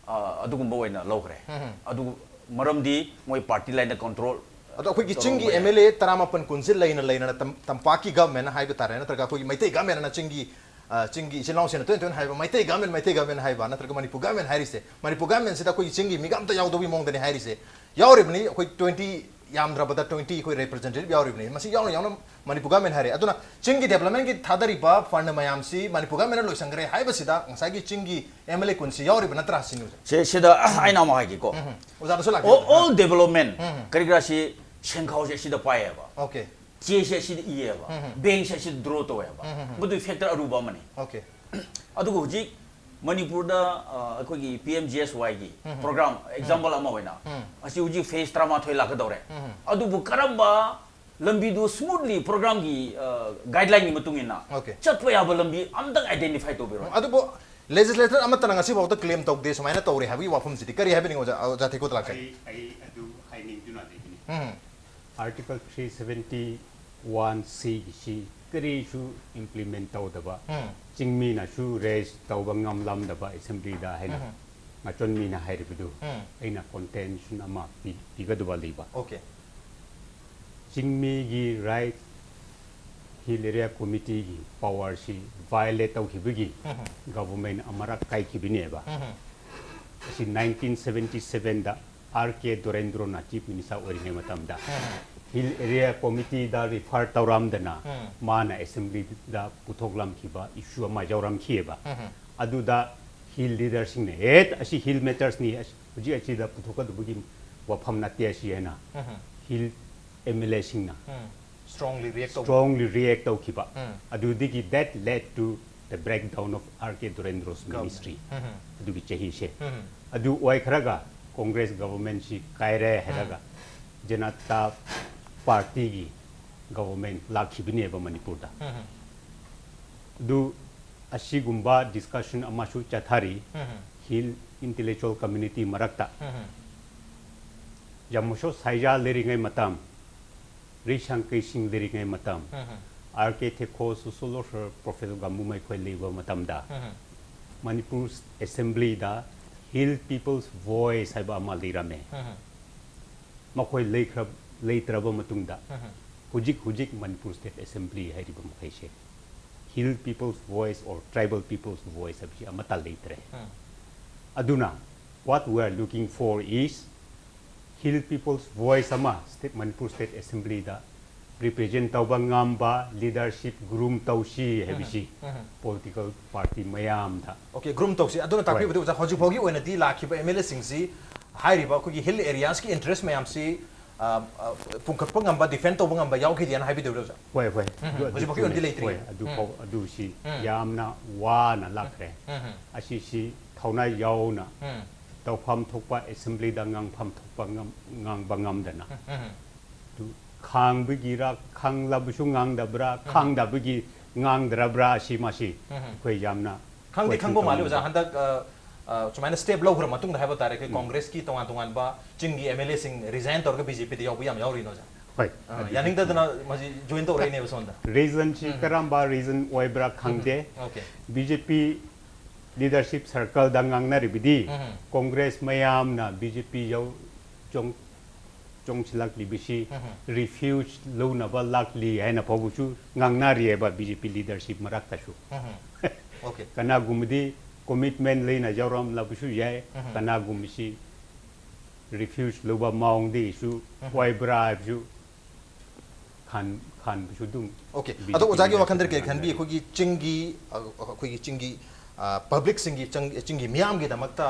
ꯑ, ꯑꯗꯨꯒꯨꯝꯕ ꯑꯣꯏꯅ ꯂꯧꯈ꯭ꯔꯦ꯫ ꯎꯝ, ꯎꯝ꯫ ꯑꯗꯨ ꯃꯔꯝꯗꯤ ꯃꯣꯏ ꯄꯥꯔꯇꯤ ꯂꯥꯏꯟꯗ ꯀꯟꯇ꯭ꯔꯣꯜ ꯑꯗꯣ ꯑꯩꯈꯣꯏꯒꯤ ꯆꯤꯡꯒꯤ ꯇꯧꯔꯝꯕ ꯌꯥꯏ꯫ ꯑꯦꯝ ꯑꯦꯜ ꯑꯦ ꯇꯔꯥꯃꯥꯄꯟ ꯀꯨꯟꯁꯤ ꯂꯩꯅ ꯂꯩꯅꯅ ꯇꯝ-, ꯇꯝꯄꯥꯛꯀꯤ ꯒꯚꯔꯟꯃꯦꯟ ꯍꯥꯏꯕ ꯇꯥꯔꯦ, ꯅꯠꯇ꯭ꯔꯒ ꯑꯩꯈꯣꯏꯒꯤ ꯃꯩꯇꯩ ꯒꯚꯔꯟꯃꯦꯟ ꯑꯅ ꯆꯤꯡꯒꯤ, ꯑ, ꯆꯤꯡꯒꯤ ꯏꯆꯤꯜ ꯏꯅꯥꯎꯁꯤꯡꯅ ꯇꯣꯏꯅ ꯇꯣꯏꯅ ꯍꯥꯏꯕ ꯃꯩꯇꯩ ꯒꯚꯔꯟꯃꯦꯟ, ꯃꯩꯇꯩ ꯒꯚꯔꯟꯃꯦꯟ ꯍꯥꯏꯕ, ꯅꯠꯇ꯭ꯔꯒ ꯃꯅꯤꯄꯨꯔ ꯒꯚꯔꯟꯃꯦꯟ ꯍꯥꯏꯔꯤꯁꯦ, ꯃꯅꯤꯄꯨꯔ ꯒꯚꯔꯟꯃꯦꯟꯁꯤꯗ ꯑꯩꯈꯣꯏꯒꯤ ꯆꯤꯡꯒꯤ ꯃꯤꯒ ꯑꯝꯇ ꯌꯥꯎꯗꯕꯒꯤ ꯃꯑꯣꯡꯗꯅꯤ ꯍꯥꯏꯔꯤꯁꯦ꯫ ꯌꯥꯎꯔꯤꯕꯅꯤ, ꯑꯩꯈꯣꯏ ꯇ꯭ꯋꯦꯟꯇꯤ, ꯌꯥꯝꯗ꯭ꯔꯕꯗ ꯇ꯭ꯋꯦꯟꯇꯤ ꯑꯩꯈꯣꯏ ꯔꯤꯄ꯭ꯔꯖꯦꯟꯇꯦꯇꯤꯚ ꯌꯥꯎꯔꯤꯕꯅꯤ꯫ ꯃꯁꯤ ꯌꯥꯎꯅ ꯌꯥꯎꯅ ꯃꯅꯤꯄꯨꯔ ꯒꯚꯔꯟꯃꯦꯟ ꯍꯥꯏꯔꯦ꯫ ꯑꯗꯨꯅ ꯆꯤꯡꯒꯤ ꯗꯦꯕꯂꯞꯃꯦꯟꯒꯤ ꯊꯥꯗꯔꯤꯕ ꯐꯟ ꯃꯌꯥꯝꯁꯤ ꯃꯅꯤꯄꯨꯔ ꯒꯚꯔꯟꯃꯦꯟꯅ ꯂꯣꯏꯁꯟꯈ꯭ꯔꯦ ꯍꯥꯏꯕꯁꯤꯗ ꯉꯁꯥꯏꯒꯤ ꯆꯤꯡꯒꯤ ꯑꯦꯝ ꯑꯦꯜ ꯑꯦ ꯀꯨꯟꯁꯤ ꯌꯥꯎꯔꯤꯕ ꯅꯠꯇ꯭ꯔꯥ ꯁꯤꯅꯤ, ꯑꯣꯖꯥ? ꯁꯦ-, ꯁꯤꯗ ꯑꯩꯅ ꯑꯃ ꯍꯥꯏꯒꯦꯀꯣ꯫ ꯎꯝ, ꯎꯝ꯫ ꯑꯣꯖꯥꯗꯁꯨ ꯂꯥꯛꯀꯦ꯫ All, all development ꯎꯝ, ꯎꯝ꯫ ꯀꯔꯤ ꯀꯔꯥꯁꯤ ꯁꯦꯟꯈꯥꯎꯁꯦ ꯑꯁꯤꯗ ꯄꯥꯏꯌꯦꯕ꯫ ꯑꯣꯀꯦ꯫ ꯆꯦꯁꯦ ꯑꯁꯤꯗ ꯏꯌꯦꯕ꯫ ꯎꯝ, ꯎꯝ꯫ ꯕꯦꯡꯁꯦ ꯑꯁꯤꯗ ꯗ꯭ꯔꯣ ꯇꯧꯋꯦꯕ꯫ ꯎꯝ, ꯎꯝ, ꯎꯝ꯫ ꯃꯗꯨꯒꯤ ꯐꯦꯛꯇꯔ ꯑꯔꯨꯕ ꯑꯃꯅꯤ꯫ ꯑꯣꯀꯦ꯫ ꯑꯗꯨꯒ ꯍꯧꯖꯤꯛ ꯃꯅꯤꯄꯨꯔꯗ, ꯑ, ꯑꯩꯈꯣꯏꯒꯤ ꯄꯤ ꯑꯦꯝ ꯖꯤ ꯑꯦꯁ ꯋꯥꯏꯒꯤ ꯎꯝ, ꯎꯝ꯫ ꯄ꯭ꯔꯣꯒ꯭ꯔꯥꯝ, ꯎꯝ꯫ ꯑꯦꯛꯖꯥꯝꯄꯜ ꯑꯃ ꯑꯣꯏꯅ, ꯎꯝ꯫ ꯑꯁꯤ ꯍꯧꯖꯤꯛ ꯐꯦꯁ ꯇꯔꯥꯃꯥꯊꯣꯏ ꯂꯥꯛꯀꯗꯧꯔꯦ꯫ ꯎꯝ, ꯎꯝ꯫ ꯑꯗꯨꯕꯨ ꯀꯔꯝꯕ ꯂꯝꯕꯤꯗꯨ ꯁ꯭ꯃꯨꯠꯂꯤ ꯄ꯭ꯔꯣꯒ꯭ꯔꯥꯝꯒꯤ, ꯑ, ꯒꯥꯏꯗꯂꯥꯏꯟꯒꯤ ꯃꯇꯨꯡ ꯏꯟꯅ ꯑꯣꯀꯦ꯫ ꯆꯠꯄ ꯌꯥꯕ ꯂꯝꯕꯤ ꯑꯝꯇꯪ ꯑꯥꯏꯗꯦꯟꯇꯤꯐꯥꯏ ꯇꯧꯕꯤꯔꯣ꯫ ꯎꯝ, ꯑꯗꯨꯕꯨ ꯂꯦꯖꯤꯁꯂꯦꯇꯔ ꯑꯃꯠꯇꯅ ꯉꯁꯤ ꯐꯥꯎꯗ ꯀ꯭ꯂꯦꯝ ꯇꯧꯗꯦ ꯁꯨꯃꯥꯏꯅ ꯇꯧꯔꯦ ꯍꯥꯏꯕꯒꯤ ꯋꯥꯐꯝꯁꯤꯗꯤ ꯀꯔꯤ ꯍꯥꯏꯕꯤꯅꯤꯡꯉꯤ, ꯑꯣꯖꯥ, ꯑꯣꯖꯥ ꯊꯦꯀꯣꯗ ꯂꯥꯛꯆꯒꯦ꯫ ꯑꯩ, ꯑꯩ ꯑꯗꯨ ꯍꯥꯏꯅꯤꯡꯗꯨꯅ ꯂꯩꯕꯅꯤ꯫ ꯎꯝ꯫ Article three seventy one C ꯒꯤꯁꯤ ꯀꯔꯤꯁꯨ implement ꯇꯧꯗꯕ, ꯎꯝ. ꯆꯤꯡꯃꯤꯅꯁꯨ raise ꯇꯧꯕ ꯉꯝꯂꯝꯗꯕ assemblyꯗ ꯍꯥꯏꯅ ꯎꯝ. ꯃꯆꯣꯟ ꯃꯤꯅ ꯍꯥꯏꯔꯤꯕꯗꯨ ꯎꯝ. ꯑꯩꯅ contention ꯑꯃ ꯄꯤ- ꯄꯤꯒꯗꯕ ꯂꯩꯕ꯫ Okay. ꯆꯤꯡꯃꯤꯒꯤ right, Hill Area Committeeꯒꯤ powerꯁꯤ violate ꯇꯧꯈꯤꯕꯒꯤ ꯎꯝ. government ꯑꯃꯔꯛ ꯀꯥꯏꯈꯤꯕꯅꯦꯕ꯫ ꯎꯝ. ꯑꯁꯤ nineteen seventy sevenꯗ R K Dorendroꯅ Chief Minister ꯑꯣꯏꯔꯤꯉꯩ ꯃꯇꯝꯗ Hill Area Committeeꯗ refer ꯇꯧꯔꯝꯗꯅ ꯎꯝ. ꯃꯥꯅ assemblyꯗ ꯄꯨꯊꯣꯛꯂꯝꯈꯤꯕ issue ꯑꯃ ꯌꯥꯎꯔꯝꯈꯤꯑꯕ꯫ ꯎꯝ. ꯑꯗꯨꯗ Hill leaderꯁꯤꯡꯅ ꯑꯦ ꯑꯁꯤ Hill mattersꯅꯤ, ꯑꯁ, ꯍꯧꯖꯤꯛ ꯑꯁꯤꯗ ꯄꯨꯊꯣꯛꯀꯗꯕꯒꯤ ꯋꯥꯐꯝ ꯅꯠꯇꯦ ꯑꯁꯤ ꯍꯥꯏꯅ ꯎꯝ. Hill MLAꯁꯤꯡꯅ ꯎꯝ. Strongly react ꯇꯧꯕ. strongly react ꯇꯧꯈꯤꯕ꯫ ꯎꯝ. ꯑꯗꯨꯗꯒꯤ that led to the breakdown of R K Dorendro's ministry꯫ ꯎꯝ. ꯑꯗꯨꯒꯤ ꯆꯍꯤꯁꯦ꯫ ꯎꯝ. ꯑꯗꯨ ꯑꯣꯏꯈ꯭ꯔꯒ Congress governmentꯁꯤ ꯀꯥꯏꯔꯦ ꯍꯥꯏꯔꯒ Janata Partyꯒꯤ government ꯂꯥꯛꯈꯤꯕꯅꯦꯕ ꯃꯅꯤꯄꯨꯔꯗ꯫ ꯎꯝ. ꯑꯗꯨ ꯑꯁꯤꯒꯨꯝꯕ discussion ꯑꯃꯁꯨ ꯆꯠꯊꯔꯤ ꯎꯝ. Hill intellectual community ꯃꯔꯛꯇ꯫ ꯎꯝ. ꯖꯥꯃꯣꯁꯣ ꯁꯥꯏꯖꯥ ꯂꯩꯔꯤꯉꯩ ꯃꯇꯝ, ꯔꯤꯁꯪ ꯀꯩꯁꯤꯡ ꯂꯩꯔꯤꯉꯩ ꯃꯇꯝ, ꯎꯝ. R K ꯊꯦꯈꯣ, ꯁꯣꯁꯣꯂꯣꯁꯔ ꯄ꯭ꯔꯣꯐꯦꯁꯔ ꯒꯥꯃꯨ ꯃꯩꯈꯣꯏ ꯂꯩꯕ ꯃꯇꯝꯗ ꯎꯝ. ꯃꯅꯤꯄꯨꯔ assemblyꯗ Hill People's Voice ꯍꯥꯏꯕ ꯑꯃ ꯂꯩꯔꯝꯃꯦ꯫ ꯎꯝ. ꯃꯈꯣꯏ ꯂꯩꯈ꯭ꯔ ꯂꯩꯇ꯭ꯔꯕ ꯃꯇꯨꯡꯗ ꯎꯝ. ꯍꯧꯖꯤꯛ ꯍꯧꯖꯤꯛ ꯃꯅꯤꯄꯨꯔ state assembly ꯍꯥꯏꯔꯤꯕ ꯃꯈꯩꯁꯦ Hill People's Voice or Tribal People's Voice ꯍꯥꯏꯕꯁꯤ ꯑꯃꯠꯇ ꯂꯩꯇ꯭ꯔꯦ꯫ ꯎꯝ. ꯑꯗꯨꯅ what we are looking for is Hill People's Voice ꯑꯃ state, ꯃꯅꯤꯄꯨꯔ state assemblyꯗ represent ꯇꯧꯕ ꯉꯝꯕ leadership groom ꯇꯧꯁꯤ ꯍꯥꯏꯕꯁꯤ ꯎꯝ. political party ꯃꯌꯥꯝꯗ꯫ Okay, groom ꯇꯧꯁꯤ꯫ ꯑꯗꯨꯅ ꯇꯥꯛꯄꯤꯕꯗ ꯑꯣꯖꯥ, ꯍꯧꯖꯤꯛ ꯐꯥꯎꯒꯤ ꯑꯣꯏꯅꯗꯤ ꯂꯥꯛꯈꯤꯕ MLAꯁꯤꯡꯁꯤ ꯍꯥꯏꯔꯤꯕ ꯑꯩꯈꯣꯏꯒꯤ Hill Areaꯁꯀꯤ interest ꯃꯌꯥꯝꯁꯤ, ꯑ, ꯑ, ꯄꯨꯡꯈꯠꯄ ꯉꯝꯕ, defend ꯇꯧꯕ ꯉꯝꯕ ꯌꯥꯎꯈꯤꯗꯦꯅ ꯍꯥꯏꯕꯤꯗꯣꯏꯔꯣ ꯑꯣꯖꯥ? ꯍꯣꯏ, ꯍꯣꯏ꯫ ꯎꯝ, ꯑꯗꯨ, ꯍꯧꯖꯤꯛ ꯐꯥꯎꯒꯤ ꯑꯗꯨ ꯑꯣꯏꯅꯗꯤ ꯂꯩ-, ꯂꯩꯇ꯭ꯔꯤ꯫ ꯍꯣꯏ, ꯑꯗꯨ ꯎꯝ. ꯐꯥꯎ-, ꯑꯗꯨꯁꯤ ꯎꯝ. ꯌꯥꯝꯅ ꯋꯥꯅ ꯂꯥꯛꯈ꯭ꯔꯦ꯫ ꯎꯝ. ꯑꯁꯤꯁꯤ ꯊꯧꯅꯥ ꯌꯥꯎꯅ ꯎꯝ. ꯇꯧꯐꯝ ꯊꯣꯛꯄ assemblyꯗ ꯉꯥꯡꯐꯝ ꯊꯣꯛꯄ ꯉꯝ-, ꯉꯥꯡꯕ ꯉꯝꯗꯅ꯫ ꯎꯝ. ꯑꯗꯨ ꯈꯥꯡꯕꯒꯤꯔ, ꯈꯪꯂꯕꯁꯨ ꯉꯥꯡꯗꯕ꯭ꯔꯥ, ꯈꯪꯗꯕꯒꯤ ꯉꯥꯡꯗ꯭ꯔꯕ꯭ꯔꯥ, ꯑꯁꯤ ꯃꯁꯤ ꯎꯝ. ꯑꯩꯈꯣꯏ ꯌꯥꯝꯅ ꯈꯪꯗꯤ question ꯈꯪꯕ ꯃꯥꯜꯂꯤ ꯑꯣꯖꯥ, ꯇꯧꯅꯤꯡꯕ꯫ ꯍꯟꯗꯛ, ꯑ, ꯑ, ꯁꯨꯃꯥꯏꯅ step ꯂꯧꯈ꯭ꯔ ꯃꯇꯨꯡꯗ ꯍꯥꯏꯕ ꯇꯥꯔꯦ, ꯑꯩꯈꯣꯏ Congressꯀꯤ ꯇꯣꯉꯥꯟ ꯇꯣꯉꯥꯟꯕ ꯆꯤꯡꯒꯤ MLAꯁꯤꯡ resign ꯇꯧꯔꯒ BJPꯗ ꯌꯥꯎꯕ ꯌꯥꯝ ꯌꯥꯎꯔꯤꯅꯣ ꯑꯣꯖꯥ? ꯍꯣꯏ꯫ ꯑ, ꯌꯥꯅꯤꯡꯗꯗꯅ ꯃꯁꯤ join ꯇꯧꯔꯛꯏꯅꯦꯕ ꯁꯣꯝꯗ꯫ Reasonꯁꯤ ꯎꯝ꯫ ꯀꯔꯝꯕ reason ꯑꯣꯏꯕ꯭ꯔꯥ ꯈꯪꯗꯦ꯫ Okay꯫ BJP leadership circleꯗ ꯉꯥꯡꯅꯔꯤꯕꯗꯤ ꯎꯝ꯫ Congress ꯃꯌꯥꯝꯅ BJP ꯌꯧ ꯆꯣꯡ ꯆꯣꯡꯁꯤꯜꯂꯛꯂꯤꯕꯁꯤ ꯎꯝ꯫ refuge ꯂꯧꯅꯕ ꯂꯥꯛꯂꯤ ꯍꯥꯏꯅ ꯐꯥꯎꯕꯁꯨ ꯉꯥꯡꯅꯔꯤꯑꯕ BJP leadership ꯃꯔꯛꯇꯁꯨ꯫ ꯎꯝ꯫ Okay꯫ ꯀꯅꯥꯒꯨꯝꯕꯗꯤ commitment ꯂꯩꯅ ꯌꯥꯎꯔꯝꯂꯕꯁꯨ ꯌꯥꯏ, ꯎꯝ꯫ ꯀꯅꯥꯒꯨꯝꯕꯁꯤ refuge ꯂꯧꯕ ꯃꯑꯣꯡꯗꯒꯤꯁꯨ ꯎꯝ꯫ ꯑꯣꯏꯕ꯭ꯔꯥ ꯍꯥꯏꯕꯁꯨ ꯈꯟ ꯈꯟꯕꯁꯨ ꯑꯗꯨꯝ Okay꯫ BJP ꯑꯗꯣ ꯑꯣꯖꯥꯒꯤ ꯋꯥꯈꯜꯗ leadershipꯅ ꯀꯔꯤ ꯈꯟꯕꯤ? ꯉꯥꯡꯅꯔꯤ꯫ ꯑꯩꯈꯣꯏꯒꯤ ꯆꯤꯡꯒꯤ ꯑ, ꯑꯩꯈꯣꯏꯒꯤ ꯆꯤꯡꯒꯤ ꯑ, publicꯁꯤꯡꯒꯤ ꯆꯪ- ꯆꯤꯡꯒꯤ ꯃꯤꯌꯥꯝꯒꯤꯗꯃꯛꯇ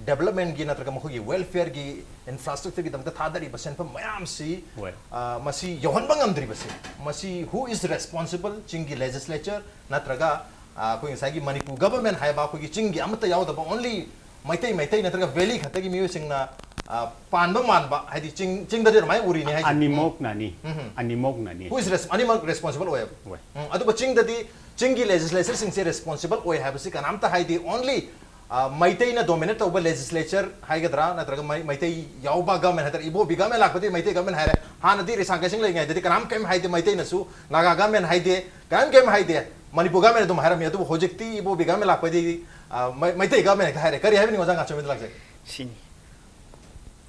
developmentꯒꯤ ꯅꯠꯇ꯭ꯔꯒ ꯃꯈꯣꯏꯒꯤ welfareꯒꯤ infrastructureꯒꯤꯗꯃꯛꯇ ꯊꯥꯗꯔꯤꯕ ꯁꯦꯟꯐꯝ ꯃꯌꯥꯝꯁꯤ ꯍꯣꯏ꯫ ꯑ, ꯃꯁꯤ ꯌꯧꯍꯟꯕ ꯉꯝꯗ꯭ꯔꯤꯕꯁꯤ, ꯃꯁꯤ who is responsible? ꯆꯤꯡꯒꯤ legislature ꯅꯠꯇ꯭ꯔꯒ ꯑ, ꯑꯩꯈꯣꯏ ꯉꯁꯥꯏꯒꯤ ꯃꯅꯤꯄꯨꯔ government ꯍꯥꯏꯕ ꯑꯩꯈꯣꯏꯒꯤ ꯆꯤꯡꯒꯤ ꯑꯃꯠꯇ ꯌꯥꯎꯗꯕ only ꯃꯩꯇꯩ ꯃꯩꯇꯩ ꯅꯠꯇ꯭ꯔꯒ valley ꯈꯛꯇꯒꯤ ꯃꯤꯑꯣꯏꯁꯤꯡꯅ ꯑ, ꯄꯥꯟꯕ ꯃꯥꯟꯕ, ꯍꯥꯏꯗꯤ ꯆꯤꯡ ꯆꯤꯡꯗꯗꯤ ꯑꯗꯨꯃꯥꯏꯅ ꯎꯔꯤꯅꯤ ꯍꯥꯏꯁꯦ꯫ ꯑꯅꯤꯃꯛꯅꯅꯤ꯫ ꯎꯝ꯫ ꯑꯅꯤꯃꯛꯅꯅꯤ꯫ Who is res- ꯑꯅꯤꯃꯛ responsible ꯑꯣꯏꯌꯦꯕ꯫ ꯍꯣꯏ꯫ ꯎꯝ, ꯑꯗꯨꯒ ꯆꯤꯡꯗꯗꯤ ꯆꯤꯡꯒꯤ legislatureꯁꯤꯡꯁꯦ responsible ꯑꯣꯏ ꯍꯥꯏꯕꯁꯤ ꯀꯅꯥꯝꯇ ꯍꯥꯏꯗꯦ꯫ Only ꯑ, ꯃꯩꯇꯩꯅ dominate ꯇꯧꯕ legislature ꯍꯥꯏꯒꯗ꯭ꯔꯥ, ꯅꯠꯇ꯭ꯔꯒ ꯃꯩ- ꯃꯩꯇꯩ ꯌꯥꯎꯕ government ꯍꯥꯏꯇꯥꯔꯦ, ꯏꯕꯣꯕꯤ government ꯂꯥꯛꯄꯗꯤ ꯃꯩꯇꯩ government ꯍꯥꯏꯔꯦ꯫ ꯍꯥꯟꯅꯗꯤ ꯔꯤꯁꯥꯡ ꯀꯩꯁꯤꯡ ꯂꯩꯔꯤꯉꯩꯗꯗꯤ ꯀꯅꯥꯝ ꯀꯩꯝ ꯍꯥꯏꯗꯦ, ꯃꯩꯇꯩꯅꯁꯨ ꯅꯥꯒꯥ government ꯍꯥꯏꯗꯦ, ꯀꯅꯥꯝ ꯀꯩꯝ ꯍꯥꯏꯗꯦ, ꯃꯅꯤꯄꯨꯔ government ꯑꯗꯨꯝ ꯍꯥꯏꯔꯝꯃꯤ꯫ ꯑꯗꯨꯕꯨ ꯍꯧꯖꯤꯛꯇꯤ ꯏꯕꯣꯕꯤ government ꯂꯥꯛꯄꯗꯩꯗꯤ ꯑ, ꯃꯩ- ꯃꯩꯇꯩ government ꯍꯦꯛꯇ ꯍꯥꯏꯔꯦ꯫ ꯀꯔꯤ ꯍꯥꯏꯕꯤꯅꯤꯡꯉꯣ ꯑꯣꯖꯥ ꯉꯥꯆꯣꯝꯗ ꯂꯥꯛꯆꯒꯦ? ꯁꯤꯅꯤ꯫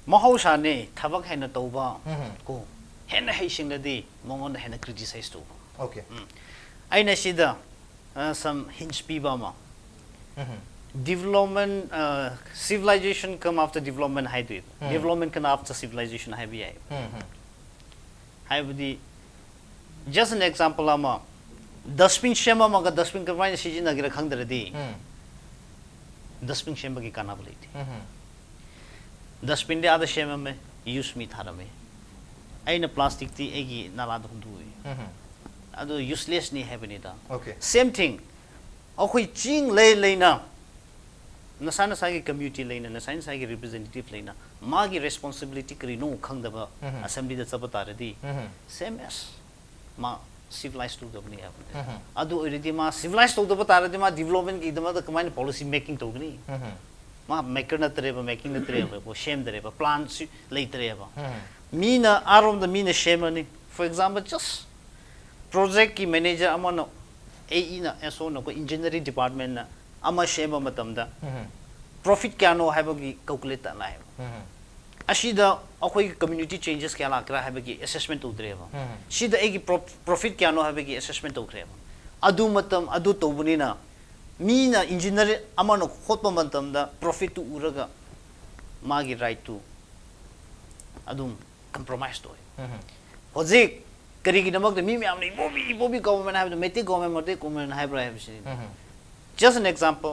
ꯃꯍꯧꯁꯥꯅꯦ, ꯊꯕꯛ ꯍꯦꯟꯅ ꯇꯧꯕ ꯎꯝ꯫ ꯀꯣ, ꯍꯦꯟꯅ ꯍꯩꯁꯤꯡꯂꯗꯤ ꯃꯉꯣꯟꯗ ꯍꯦꯟꯅ criticize ꯇꯧꯕ꯫ Okay꯫ ꯎꯝ꯫ ꯑꯩꯅ ꯁꯤꯗ ꯑ, some hints ꯄꯤꯕ ꯑꯃ, ꯎꯝ꯫ development, ꯑ, civilization come after development ꯍꯥꯏꯗꯣꯏꯕ, ꯎꯝ꯫ Development come after civilization ꯍꯥꯏꯕ ꯌꯥꯏ꯫ ꯎꯝ, ꯎꯝ꯫ ꯍꯥꯏꯕꯗꯤ, just an example ꯑꯃ, dustbin ꯁꯦꯝꯃꯝꯃꯒ dustbin ꯀꯃꯥꯏꯅ ꯁꯤꯖꯤꯟꯅꯒꯦꯔꯥ ꯈꯪꯗ꯭ꯔꯗꯤ ꯎꯝ꯫ dustbin ꯁꯦꯝꯕꯒꯤ ꯀꯥꯟꯅꯕ ꯂꯩꯇꯦ꯫ ꯎꯝ꯫ Dustbinꯗꯤ ꯑꯥꯗ ꯁꯦꯝꯃꯝꯃꯦ, use me ꯊꯥꯔꯝꯃꯦ, ꯑꯩꯅ plasticꯇꯤ ꯑꯩꯒꯤ ꯅꯥꯂꯥꯗ ꯍꯨꯟꯗꯣꯛꯏ꯫ ꯎꯝ꯫ ꯑꯗꯨ uselessꯅꯤ ꯍꯥꯏꯕꯅꯤꯗ꯫ Okay꯫ Same thing, ꯑꯩꯈꯣꯏ ꯆꯤꯡ ꯂꯩ ꯂꯩꯅ, ꯅꯁꯥ ꯅꯁꯥꯒꯤ community ꯂꯩꯅ, ꯅꯁꯥ ꯅꯁꯥꯒꯤ representative ꯂꯩꯅ, ꯃꯥꯒꯤ responsibility ꯀꯔꯤꯅꯣ ꯈꯪꯗꯕ ꯎꯝ꯫ Assemblyꯗ ꯆꯠꯄ ꯇꯥꯔꯗꯤ, ꯎꯝ꯫ Same as ꯃꯥ civilize ꯇꯧꯗꯕꯅꯤ ꯍꯥꯏꯕꯅꯦ꯫ ꯎꯝ꯫ ꯑꯗꯨ ꯑꯣꯏꯔꯗꯤ ꯃꯥ civilize ꯇꯧꯗꯕ ꯇꯥꯔꯗꯤ ꯃꯥ developmentꯀꯤꯗꯃꯛꯇ ꯀꯃꯥꯏꯅ policy making ꯇꯧꯒꯅꯤ? ꯎꯝ꯫ ꯃꯥ maker ꯅꯠꯇ꯭ꯔꯦꯕ, making ꯅꯠꯇ꯭ꯔꯦꯕꯀꯣ, ꯁꯦꯝꯗ꯭ꯔꯦꯕ, planꯁꯨ ꯂꯩꯇ꯭ꯔꯦꯕ꯫ ꯃꯤꯅ ꯑꯥꯔꯣꯝꯗ ꯃꯤꯅ ꯁꯦꯝꯃꯅꯤ꯫ For example, just projectꯀꯤ manager ꯑꯃꯅ, AEꯅ, SOꯅ, ꯑꯩꯈꯣꯏ engineering departmentꯅ ꯑꯃ ꯁꯦꯝꯕ ꯃꯇꯝꯗ profit ꯀꯌꯥꯅꯣ ꯍꯥꯏꯕꯒꯤ calculate ꯇꯧꯅꯩꯕ꯫ ꯑꯁꯤꯗ ꯑꯩꯈꯣꯏꯒꯤ community changes ꯀꯌꯥ ꯂꯥꯛꯀꯦꯔꯥ ꯍꯥꯏꯕꯒꯤ assessment ꯇꯧꯗ꯭ꯔꯦꯕ꯫ ꯁꯤꯗ ꯑꯩꯒꯤ pro- profit ꯀꯌꯥꯅꯣ ꯍꯥꯏꯕꯒꯤ assessment ꯇꯧꯈ꯭ꯔꯦꯕ꯫ ꯑꯗꯨ ꯃꯇꯝ ꯑꯗꯨ ꯇꯧꯕꯅꯤꯅ, ꯃꯤꯅ engineer ꯑꯃꯅ ꯍꯣꯠꯄ ꯃꯇꯝꯗ profitꯇꯨ ꯎꯔꯒ ꯃꯥꯒꯤ rightꯇꯨ ꯑꯗꯨꯝ compromise ꯇꯧꯋꯦ꯫ ꯍꯧꯖꯤꯛ ꯀꯔꯤꯒꯤꯗꯃꯛꯇ ꯃꯤ ꯃꯌꯥꯝꯅ ꯏꯕꯣꯕꯤ, ꯏꯕꯣꯕꯤ government ꯍꯥꯏꯕꯗꯣ, ꯃꯩꯇꯩ government, ꯃꯩꯇꯩ government ꯍꯥꯏꯕ꯭ꯔꯥ ꯍꯥꯏꯕꯁꯤꯅꯤ꯫ Just an example,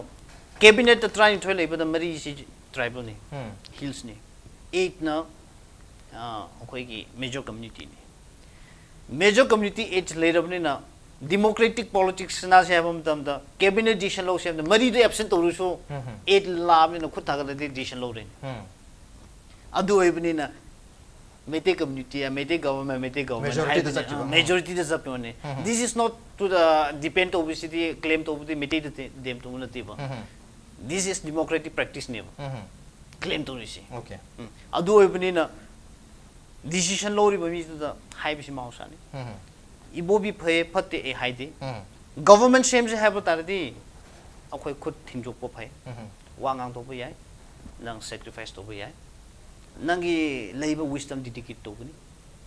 cabinetꯇ ꯇꯔꯥꯅꯤꯊꯣꯏ ꯂꯩꯕꯗ ꯃꯔꯤꯁꯤ tribalꯅꯤ, hillsꯅꯤ, eightꯅ, ꯑ, ꯑꯩꯈꯣꯏꯒꯤ major communityꯅꯤ꯫ Major community eight ꯂꯩꯔꯕꯅꯤꯅ, democratic politics ꯁꯥꯟꯅꯁꯦ ꯍꯥꯏꯕ ꯃꯇꯝꯗ, cabinet decision ꯂꯧꯁꯦ ꯍꯥꯏꯕꯗ, ꯃꯔꯤꯗ absent ꯇꯧꯔꯁꯨ, eight ꯂꯥꯛꯑꯕꯅꯤꯅ ꯈꯨꯠ ꯊꯥꯒꯠꯂꯗꯤ decision ꯂꯧꯔꯦꯅꯦ꯫ ꯑꯗꯨ ꯑꯣꯏꯕꯅꯤꯅ, Meitei community, Meitei government, Meitei government majorityꯗ ꯍꯥꯏꯕꯅꯤ, ꯆꯠꯈꯤꯕ꯫ ꯑ, majorityꯗ ꯆꯠꯄꯅꯤ꯫ This is not to the depend ꯇꯧꯕꯁꯤꯗꯤ, claim ꯇꯧꯕꯗꯤ ꯃꯩꯇꯩꯗ ꯗꯦꯝ ꯇꯧꯕ ꯅꯠꯇꯦꯕ꯫ This is democratic practiceꯅꯦꯕ claim ꯇꯧꯔꯤꯁꯤ꯫ Okay. ꯎꯝ꯫ ꯑꯗꯨ ꯑꯣꯏꯕꯅꯤꯅ, decision ꯂꯧꯔꯤꯕ ꯃꯤꯗꯨꯗ ꯍꯥꯏꯕꯁꯤ ꯃꯍꯧꯁꯥꯅꯤ꯫ ꯏꯕꯣꯕꯤ ꯐꯩ ꯐꯠꯇꯦ ꯑꯩ ꯍꯥꯏꯗꯦ꯫ Government ꯁꯦꯝꯁꯦ ꯍꯥꯏꯕ ꯇꯥꯔꯗꯤ, ꯑꯩꯈꯣꯏ ꯈꯨꯠ ꯊꯤꯡꯗꯣꯛꯄ ꯐꯩ, ꯋꯥ ꯉꯥꯡꯊꯣꯛꯄ ꯌꯥꯏ, ꯅꯪ sacrifice ꯇꯧꯕ ꯌꯥꯏ, ꯅꯪꯒꯤ ꯂꯩꯕ wisdom dedicate ꯇꯧꯒꯅꯤ꯫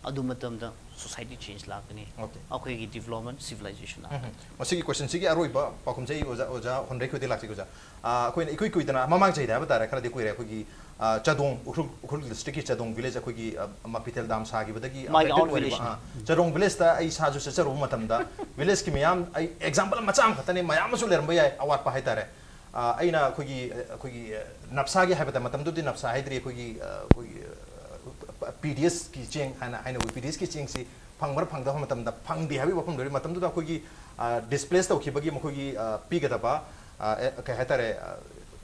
ꯑꯗꯨ ꯃꯇꯝꯗ society change ꯂꯥꯛꯀꯅꯤ꯫ Okay. ꯑꯩꯈꯣꯏꯒꯤ development, civilization ꯂꯥꯛꯀꯅꯤ꯫ ꯃꯁꯤꯒꯤ questionꯁꯤꯒꯤ ꯑꯔꯣꯏꯕ ꯄꯥꯎꯈꯨꯝꯁꯦ ꯑꯩ ꯑꯣꯖꯥ, ꯑꯣꯖꯥ ꯍꯣꯟꯗ꯭ꯔꯩ ꯈꯣꯏꯗꯩ ꯂꯥꯛꯆꯒꯦ ꯑꯣꯖꯥ꯫ ꯑ, ꯑꯩꯈꯣꯏꯅ ꯏꯀꯨꯏ ꯀꯨꯏꯗꯅ, ꯃꯃꯥꯡ ꯆꯍꯤꯗ ꯍꯥꯏꯕ ꯇꯥꯔꯦ, ꯈꯔꯗꯤ ꯀꯨꯏꯔꯦ, ꯑꯩꯈꯣꯏꯒꯤ, ꯑ, ꯆꯥꯗꯣꯡ, ꯎꯈ꯭ꯔꯨꯜ, ꯎꯈ꯭ꯔꯨꯜ districtꯀꯤ ꯆꯥꯗꯣꯡ village, ꯑꯩꯈꯣꯏꯒꯤ, ꯑ, ꯃꯄꯤꯊꯦꯜ dam ꯁꯥꯈꯤꯕꯗꯒꯤ ꯃꯥꯒꯤ affected own ꯑꯣꯏꯔꯤꯕ, villageꯅꯤ꯫ ꯑ, ꯆꯥꯗꯣꯡ villageꯇ ꯑꯩ ꯏꯁꯥꯁꯨ ꯆꯠꯆꯔꯨꯕ ꯃꯇꯝꯗ villageꯀꯤ ꯃꯤꯌꯥꯝ, ꯑꯩ example ꯃꯆꯥ ꯑꯃꯈꯛꯇꯅꯤ, ꯃꯌꯥꯝ ꯑꯃꯁꯨ ꯂꯩꯔꯝꯕ ꯌꯥꯏ ꯑꯋꯥꯠꯄ ꯍꯥꯏꯇꯥꯔꯦ꯫ ꯑ, ꯑꯩꯅ ꯑꯩꯈꯣꯏꯒꯤ, ꯑꯩꯈꯣꯏꯒꯤ, ꯑ, ꯅꯞꯁꯥꯒꯤ ꯍꯥꯏꯕꯗ, ꯃꯇꯝꯗꯨꯗꯤ ꯅꯞꯁꯥ ꯍꯥꯏꯗ꯭ꯔꯤ, ꯑꯩꯈꯣꯏꯒꯤ, ꯑ, ꯑꯩꯈꯣꯏꯒꯤ, ꯑ, PDSꯀꯤ ꯆꯦꯡ ꯍꯥꯏꯅ ꯍꯥꯏꯅꯕ, PDSꯀꯤ ꯆꯦꯡꯁꯤ ꯐꯪꯕ꯭ꯔꯥ ꯐꯪꯗꯕ ꯃꯇꯝꯗ, ꯐꯪꯗꯦ ꯍꯥꯏꯕꯒꯤ ꯋꯥꯐꯝꯗ ꯂꯩꯔꯤ ꯃꯇꯝꯗꯨꯗ ꯑꯩꯈꯣꯏꯒꯤ, ꯑ, displace ꯇꯧꯈꯤꯕꯒꯤ ꯃꯈꯣꯏꯒꯤ, ꯑ, ꯄꯤꯒꯗꯕ, ꯑ, ꯑꯦ, ꯀꯩ ꯍꯥꯏꯇꯥꯔꯦ, ꯑ,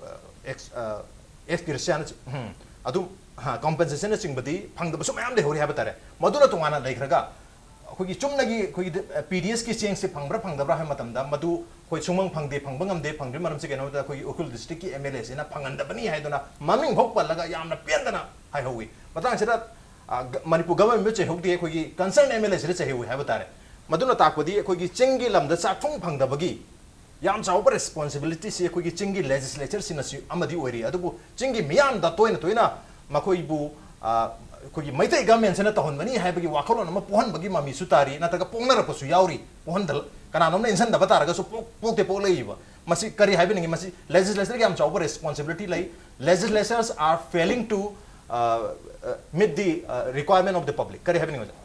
ꯑ, ex-, ꯑ, ex gratia ꯅ ꯆ-, ꯎꯝ, ꯑꯗꯨꯝ, ꯍꯥ, compensation ꯅꯆꯤꯡꯕꯗꯤ ꯐꯪꯗꯕꯁꯨ ꯃꯌꯥꯝ ꯂꯩꯍꯧꯔꯤ ꯍꯥꯏꯕ ꯇꯥꯔꯦ꯫ ꯃꯗꯨꯅ ꯇꯣꯉꯥꯟꯅ ꯂꯩꯈ꯭ꯔꯒ, ꯑꯩꯈꯣꯏꯒꯤ ꯆꯨꯝꯅꯒꯤ ꯑꯩꯈꯣꯏꯒꯤ ꯗ-, PDSꯀꯤ ꯆꯦꯡꯁꯤ ꯐꯪꯕ꯭ꯔꯥ ꯐꯪꯗꯕ꯭ꯔꯥ ꯍꯥꯏꯕ ꯃꯇꯝꯗ, ꯃꯗꯨ ꯑꯩꯈꯣꯏ ꯁꯨꯡꯐꯪ ꯐꯪꯗꯦ, ꯐꯪꯕ ꯉꯝꯗꯦ꯫ ꯐꯪꯗ꯭ꯔꯤ ꯃꯔꯝꯁꯤ ꯀꯩꯅꯣ ꯍꯥꯏꯕꯗ ꯑꯩꯈꯣꯏꯒꯤ ꯎꯈ꯭ꯔꯨꯜ district ꯀꯤ M L A ꯁꯤꯅ ꯐꯪꯍꯟꯗꯕꯅꯤ ꯍꯥꯏꯗꯨꯅ ꯃꯃꯤꯡ ꯐꯥꯎ ꯄꯜꯂꯒ ꯌꯥꯝꯅ ꯄꯦꯟꯗꯅ ꯍꯥꯏꯍꯧꯋꯤ꯫ ꯃꯇꯥꯡꯁꯤꯗ, ꯑ, ꯒ-, ꯃꯅꯤꯄꯨꯔ government ꯕꯨ ꯆꯩꯍꯧꯗꯦ, ꯑꯩꯈꯣꯏꯒꯤ concern M L A ꯁꯤꯗ ꯆꯩꯍꯧꯋꯤ ꯍꯥꯏꯕ ꯇꯥꯔꯦ꯫ ꯃꯗꯨꯅ ꯇꯥꯛꯄꯗꯤ ꯑꯩꯈꯣꯏꯒꯤ ꯆꯤꯡꯒꯤ ꯂꯝꯗ ꯆꯥꯛꯊꯨꯡ ꯐꯪꯗꯕꯒꯤ ꯌꯥꯝ ꯆꯥꯎꯕ responsibility ꯁꯤ ꯑꯩꯈꯣꯏꯒꯤ ꯆꯤꯡꯒꯤ legislature ꯁꯤꯡꯅꯁꯨ ꯑꯃꯗꯤ ꯑꯣꯏꯔꯤ, ꯑꯗꯨꯕꯨ ꯆꯤꯡꯒꯤ ꯃꯤꯌꯥꯝꯗ ꯇꯣꯏꯅ ꯇꯣꯏꯅ ꯃꯈꯣꯏꯕꯨ, ꯑ, ꯑꯩꯈꯣꯏꯒꯤ ꯃꯩꯇꯩ government ꯁꯤꯅ ꯇꯧꯍꯟꯕꯅꯤ ꯍꯥꯏꯕꯒꯤ ꯋꯥꯈꯜꯂꯣꯟ ꯑꯃ ꯄꯣꯛꯍꯟꯕꯒꯤ ꯃꯃꯤꯁꯨ ꯇꯥꯔꯤ, ꯅꯠꯇ꯭ꯔꯒ ꯄꯣꯛꯅꯔꯛꯄꯁꯨ ꯌꯥꯎꯔꯤ꯫ ꯄꯣꯛꯍꯟꯗ-, ꯀꯅꯥꯅꯣꯝꯅ ꯏꯟꯁꯤꯟꯗꯕ ꯇꯥꯔꯒꯁꯨ ꯄꯣꯛ-, ꯄꯣꯛꯇꯦ ꯄꯣꯛꯂꯛꯏꯕ꯫ ꯃꯁꯤ ꯀꯔꯤ ꯍꯥꯏꯕꯤꯅꯤꯡꯉꯤ? ꯃꯁꯤ legislature ꯒꯤ ꯌꯥꯝ ꯆꯥꯎꯕ responsibility ꯂꯩ꯫ Legislatures are failing to, uh, uh, meet the, uh, requirement of the public꯫ ꯀꯔꯤ ꯍꯥꯏꯕꯤꯅꯤꯡꯉꯤ, ꯑꯣꯖꯥ?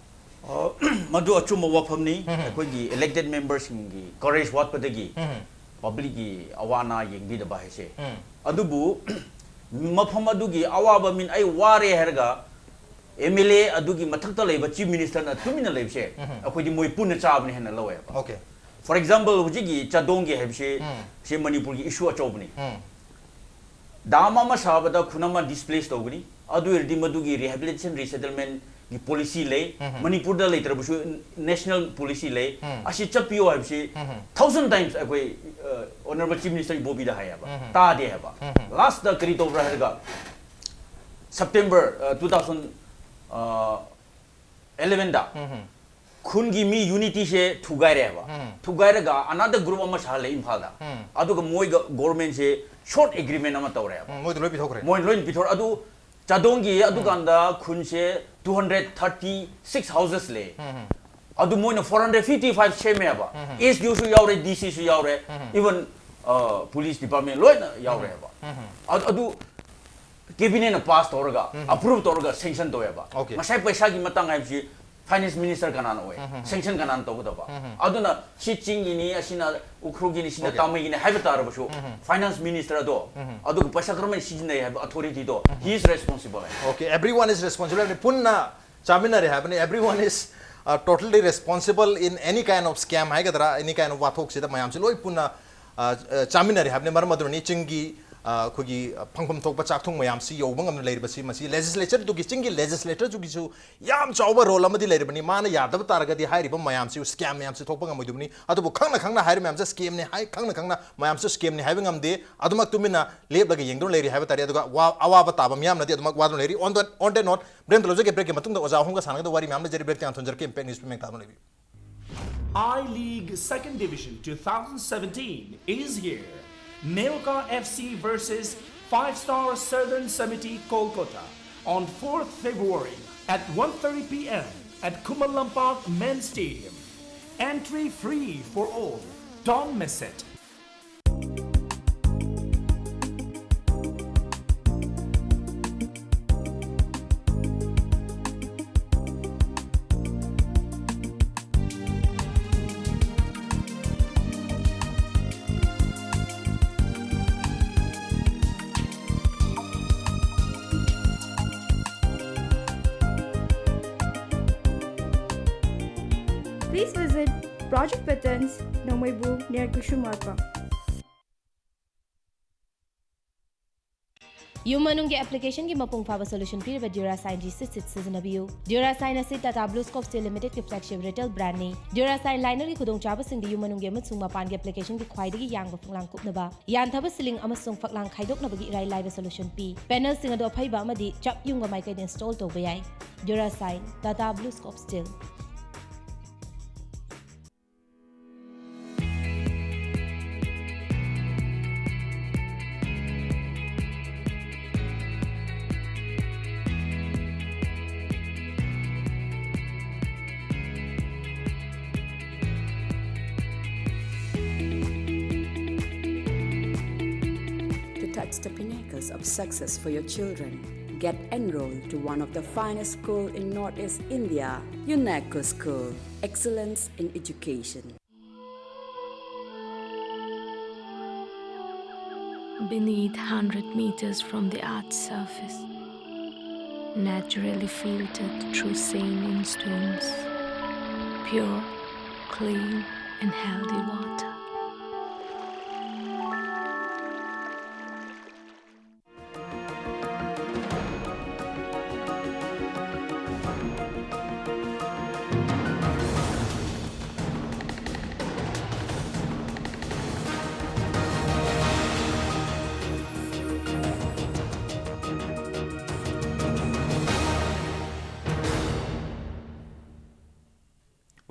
ꯑ, ꯃꯗꯨ ꯑꯆꯨꯝꯕ ꯋꯥꯐꯝꯅꯤ꯫ ꯎꯝ꯫ ꯑꯩꯈꯣꯏꯒꯤ elected member ꯁꯤꯡꯒꯤ courage ꯋꯥꯠꯄꯗꯒꯤ ꯎꯝ꯫ Public ꯀꯤ ꯑꯋꯥ ꯑꯅꯥ ꯌꯦꯡꯕꯤꯗꯕ ꯍꯥꯏꯁꯦ꯫ ꯎꯝ꯫ ꯑꯗꯨꯕꯨ ꯃꯐꯝ ꯑꯗꯨꯒꯤ ꯑꯋꯥꯕ ꯃꯤꯅ ꯑꯩ ꯋꯥꯔꯦ ꯍꯥꯏꯔꯒ M L A ꯑꯗꯨꯒꯤ ꯃꯊꯛꯇ ꯂꯩꯕ Chief Minister ꯅ ꯇꯨꯃꯤꯟꯅ ꯂꯩꯕꯁꯦ, ꯎꯝ꯫ ꯑꯩꯈꯣꯏꯗꯤ ꯃꯣꯏ ꯄꯨꯟꯅ ꯆꯥꯕꯅꯤ ꯍꯥꯏꯅ ꯂꯧꯋꯦꯕ꯫ Okay꯫ For example, ꯍꯧꯖꯤꯛꯀꯤ ꯆꯥꯗꯣꯡꯒꯤ ꯍꯥꯏꯕꯁꯤ, ꯎꯝ꯫ ꯁꯤ ꯃꯅꯤꯄꯨꯔꯒꯤ issue ꯑꯆꯧꯕꯅꯤ꯫ ꯎꯝ꯫ Dam ꯑꯃ ꯁꯥꯕꯗ ꯈꯨꯟ ꯑꯃ displace ꯇꯧꯒꯅꯤ꯫ ꯑꯗꯨ ꯑꯣꯏꯔꯗꯤ ꯃꯗꯨꯒꯤ rehabilitation resettlement ꯒꯤ policy ꯂꯩ꯫ ꯎꯝ꯫ ꯃꯅꯤꯄꯨꯔꯗ ꯂꯩꯇ꯭ꯔꯕꯁꯨ national policy ꯂꯩ꯫ ꯎꯝ꯫ ꯑꯁꯤ ꯆꯠꯄꯤꯌꯣ ꯍꯥꯏꯕꯁꯤ ꯎꯝ꯫ Thousand times ꯑꯩꯈꯣꯏ, ꯑ, Honourable Chief Minister ꯏꯕꯣꯕꯤꯗ ꯍꯥꯏꯌꯦꯕ꯫ ꯎꯝ꯫ ꯇꯥꯗꯦ ꯍꯥꯏꯕ꯫ ꯎꯝ꯫ Last ꯀꯔꯤ ꯇꯧꯕ꯭ꯔꯥ ꯍꯥꯏꯔꯒ, September, ꯑ, two thousand, ꯑ, eleven ꯗ ꯎꯝ꯫ ꯈꯨꯟꯒꯤ ꯃꯤ unity ꯁꯦ ꯊꯨꯒꯥꯏꯔꯦ ꯍꯥꯏꯕ꯫ ꯎꯝ꯫ ꯊꯨꯒꯥꯏꯔꯒ another group ꯑꯃ ꯁꯥꯍꯜꯂꯦ ꯏꯝꯐꯥꯜꯗ꯫ ꯎꯝ꯫ ꯑꯗꯨꯒ ꯃꯣꯏꯒ government ꯁꯦ short agreement ꯑꯃ ꯇꯧꯔꯦ ꯍꯥꯏꯕ꯫ ꯎꯝ, ꯃꯣꯏꯗ ꯂꯣꯏ ꯄꯤꯊꯣꯛꯈ꯭ꯔꯦ꯫ ꯃꯣꯏ ꯂꯣꯏ ꯄꯤꯊꯣꯛꯈ꯭ꯔꯦ꯫ ꯑꯗꯨ ꯆꯥꯗꯣꯡꯒꯤ ꯑꯗꯨꯀꯥꯟꯗ ꯈꯨꯟꯁꯦ two hundred thirty six houses ꯂꯩ꯫ ꯎꯝ꯫ ꯑꯗꯨ ꯃꯣꯏꯅ four hundred fifty five ꯁꯦꯝꯃꯦ ꯍꯥꯏꯕ꯫ ꯎꯝ꯫ S D O ꯁꯨ ꯌꯥꯎꯔꯦ, D C ꯁꯨ ꯌꯥꯎꯔꯦ, ꯎꯝ꯫ Even, ꯑ, police department ꯂꯣꯏꯅ ꯌꯥꯎꯔꯦ ꯍꯥꯏꯕ꯫ ꯎꯝ꯫ ꯑꯗꯨ, ꯑꯗꯨ cabinet ꯅ pass ꯇꯧꯔꯒ, ꯎꯝ꯫ Approve ꯇꯧꯔꯒ sanction ꯇꯧꯋꯦꯕ꯫ Okay꯫ ꯉꯁꯥꯏ ꯄꯩꯁꯥꯒꯤ ꯃꯇꯥꯡ ꯍꯥꯏꯕꯁꯤ finance minister ꯀꯅꯥꯅ ꯑꯣꯏ? ꯎꯝ꯫ Sanction ꯀꯅꯥꯅ ꯇꯧꯒꯗꯕ? ꯎꯝ꯫ ꯑꯗꯨꯅ ꯁꯤ ꯆꯤꯡꯒꯤꯅꯤ, ꯑꯁꯤꯅ ꯎꯈ꯭ꯔꯨꯜꯒꯤꯅꯤ, ꯁꯤꯅ Okay꯫ ꯇꯥꯃꯩꯒꯤꯅꯤ ꯍꯥꯏꯕ ꯇꯥꯔꯕꯁꯨ, ꯎꯝ꯫ Finance minister ꯗꯣ, ꯎꯝ꯫ ꯑꯗꯨꯒ ꯄꯩꯁꯥ ꯀꯔꯝꯍꯥꯏꯅ ꯁꯤꯖꯤꯟꯅꯩ ꯍꯥꯏꯕ authority ꯗꯣ, ꯎꯝ꯫ He is responsible high. Okay, everyone is responsible ꯍꯥꯏꯕꯅꯤ꯫ ꯄꯨꯟꯅ ꯆꯥꯃꯤꯟꯅꯔꯦ ꯍꯥꯏꯕꯅꯤ꯫ Everyone is, uh, totally responsible in any kind of scam ꯍꯥꯏꯒꯗ꯭ꯔꯥ, any kind of ꯋꯥꯊꯣꯛꯁꯤꯗ ꯃꯌꯥꯝꯁꯤ ꯂꯣꯏ ꯄꯨꯟꯅ, uh, uh, ꯆꯥꯃꯤꯟꯅꯔꯦ ꯍꯥꯏꯕꯅꯤ꯫ ꯃꯔꯝ ꯑꯗꯨꯅꯅꯤ ꯆꯤꯡꯒꯤ ꯑ, ꯑꯩꯈꯣꯏꯒꯤ, ꯑ, ꯐꯪꯐꯝ ꯊꯣꯛꯄ ꯆꯥꯛꯊꯣꯡ ꯃꯌꯥꯝꯁꯤ ꯌꯧꯕ ꯉꯝꯅ ꯂꯩꯔꯤꯕꯁꯤ, ꯃꯁꯤ ꯂꯦꯖꯤꯁꯂꯦꯆꯔꯗꯨꯒꯤ, ꯆꯤꯡꯒꯤ ꯂꯦꯖꯤꯁꯂꯦꯇꯔꯗꯨꯒꯤꯁꯨ ꯌꯥꯝ ꯆꯥꯎꯕ ꯔꯣꯜ ꯑꯃꯗꯤ ꯂꯩꯔꯕꯅꯤ꯫ ꯃꯥꯅ ꯌꯥꯗꯕ ꯇꯥꯔꯒꯗꯤ ꯍꯥꯏꯔꯤꯕ ꯃꯌꯥꯝꯁꯤ, ꯁ꯭ꯀꯦꯝ ꯃꯌꯥꯝꯁꯤ ꯊꯣꯛꯄ ꯉꯝꯃꯣꯏꯗꯕꯅꯤ꯫ ꯑꯗꯨꯕꯨ ꯈꯪꯅ ꯈꯪꯅ ꯍꯥꯏꯔꯤꯕ ꯃꯌꯥꯝꯁꯦ ꯁ꯭ꯀꯦꯝꯅꯤ ꯍꯥꯏ, ꯈꯪꯅ ꯈꯪꯅ ꯃꯌꯥꯝꯁꯨ ꯁ꯭ꯀꯦꯝꯅꯤ ꯍꯥꯏꯕ ꯉꯝꯗꯦ꯫ ꯑꯗꯨꯃꯛ ꯇꯨꯃꯤꯟꯅ ꯂꯦꯞꯂꯒ ꯌꯦꯡꯗꯨꯅ ꯂꯩꯔꯤ ꯍꯥꯏꯕ ꯇꯥꯔꯦ꯫ ꯑꯗꯨꯒ ꯋꯥ-, ꯑꯋꯥꯕ ꯇꯥꯕ ꯃꯤꯌꯥꯝꯅꯗꯤ ꯑꯗꯨꯃꯛ ꯋꯥꯗꯨꯅ ꯂꯩꯔꯤ꯫ On the, on that note, ꯕ꯭ꯔꯦꯝꯇ ꯂꯧꯖꯒꯦ꯫ ꯕ꯭ꯔꯦꯛꯀꯤ ꯃꯇꯨꯡꯗ ꯑꯣꯖꯥ ꯑꯍꯨꯝꯒ ꯁꯥꯟꯅꯒꯗꯕ ꯋꯥꯔꯤ ꯃꯌꯥꯝ ꯂꯩꯖꯔꯤ꯫ ꯕ꯭ꯔꯦꯛꯇ ꯍꯥꯟꯅ ꯊꯣꯟꯖꯔꯛꯀꯦ꯫ ꯏꯝꯄꯦꯛ ꯅ꯭ꯌꯨꯁ ꯄꯨꯝꯅꯃꯛ ꯇꯥꯗꯨꯅ ꯂꯩꯕꯤꯌꯨ꯫ I League Second Division twenty seventeen is here. Neoka F C versus Five Star Southern Samiti Kolkata on fourth February at one thirty p m at Khuman Lampak Men's Stadium. Entry free for all. Don't miss it. Please visit Project Patterns, Nongmeibu, near Kushumarpa. ꯌꯨꯝ ꯃꯅꯨꯡꯒꯤ ꯑꯦꯄ꯭ꯂꯤꯀꯦꯁꯟꯒꯤ ꯃꯄꯨꯡ ꯐꯥꯕ ꯁꯣꯂꯨꯁꯟ ꯄꯤꯔꯤꯕ ꯗ꯭ꯌꯨꯔꯥꯁꯥꯏꯟ ꯖꯤ ꯁꯤꯠ ꯁꯤꯠ ꯁꯤꯖꯤꯟꯅꯕꯤꯌꯨ꯫ ꯗ꯭ꯌꯨꯔꯥꯁꯥꯏꯟ ꯑꯁꯤ ꯇꯥꯇꯥ ꯕ꯭ꯂꯨ ꯁ꯭ꯀꯣꯞ ꯁ꯭ꯇꯤꯜ ꯂꯤꯃꯤꯇꯦꯗꯀꯤ ꯐ꯭ꯂꯦꯒꯁꯤꯞ ꯔꯤꯇꯦꯜ ꯕ꯭ꯔꯥꯟꯗꯅꯤ꯫ ꯗ꯭ꯌꯨꯔꯥꯁꯥꯏꯟ ꯂꯥꯏꯅꯔꯒꯤ ꯈꯨꯗꯣꯡꯆꯥꯕꯁꯤꯡꯗꯤ ꯌꯨꯝ ꯃꯅꯨꯡꯒꯤ ꯑꯃꯁꯨꯡ ꯃꯄꯥꯟꯒꯤ ꯑꯦꯄ꯭ꯂꯤꯀꯦꯁꯟꯒꯤ ꯈ꯭ꯋꯥꯏꯗꯒꯤ ꯌꯥꯡꯕ ꯐꯛꯂꯥꯡ ꯀꯨꯞꯅꯕ, ꯌꯥꯟꯊꯕ ꯁꯤꯂꯤꯡ ꯑꯃꯁꯨꯡ ꯐꯛꯂꯥꯡ ꯈꯥꯏꯗꯣꯛꯅꯕꯒꯤ ꯏꯔꯥꯏ ꯂꯥꯏꯕ ꯁꯣꯂꯨꯁꯟ ꯄꯤ꯫ ꯄꯦꯅꯦꯜꯁꯤꯡ ꯑꯗꯨ ꯑꯐꯩꯕ ꯑꯃꯗꯤ ꯆꯞ ꯌꯨꯡꯕ ꯃꯥꯏꯀꯩꯗ ꯏꯟꯁꯇꯣꯜ ꯇꯧꯕ ꯌꯥꯏ꯫ Durashine, Tata blue scope steel. To touch the pinnacles of success for your children, get enrolled to one of the finest school in Northeast India, UNESCO School. Excellence in education. Beneath, hundred meters from the earth's surface, naturally filtered through saline streams, pure, clean, and healthy water.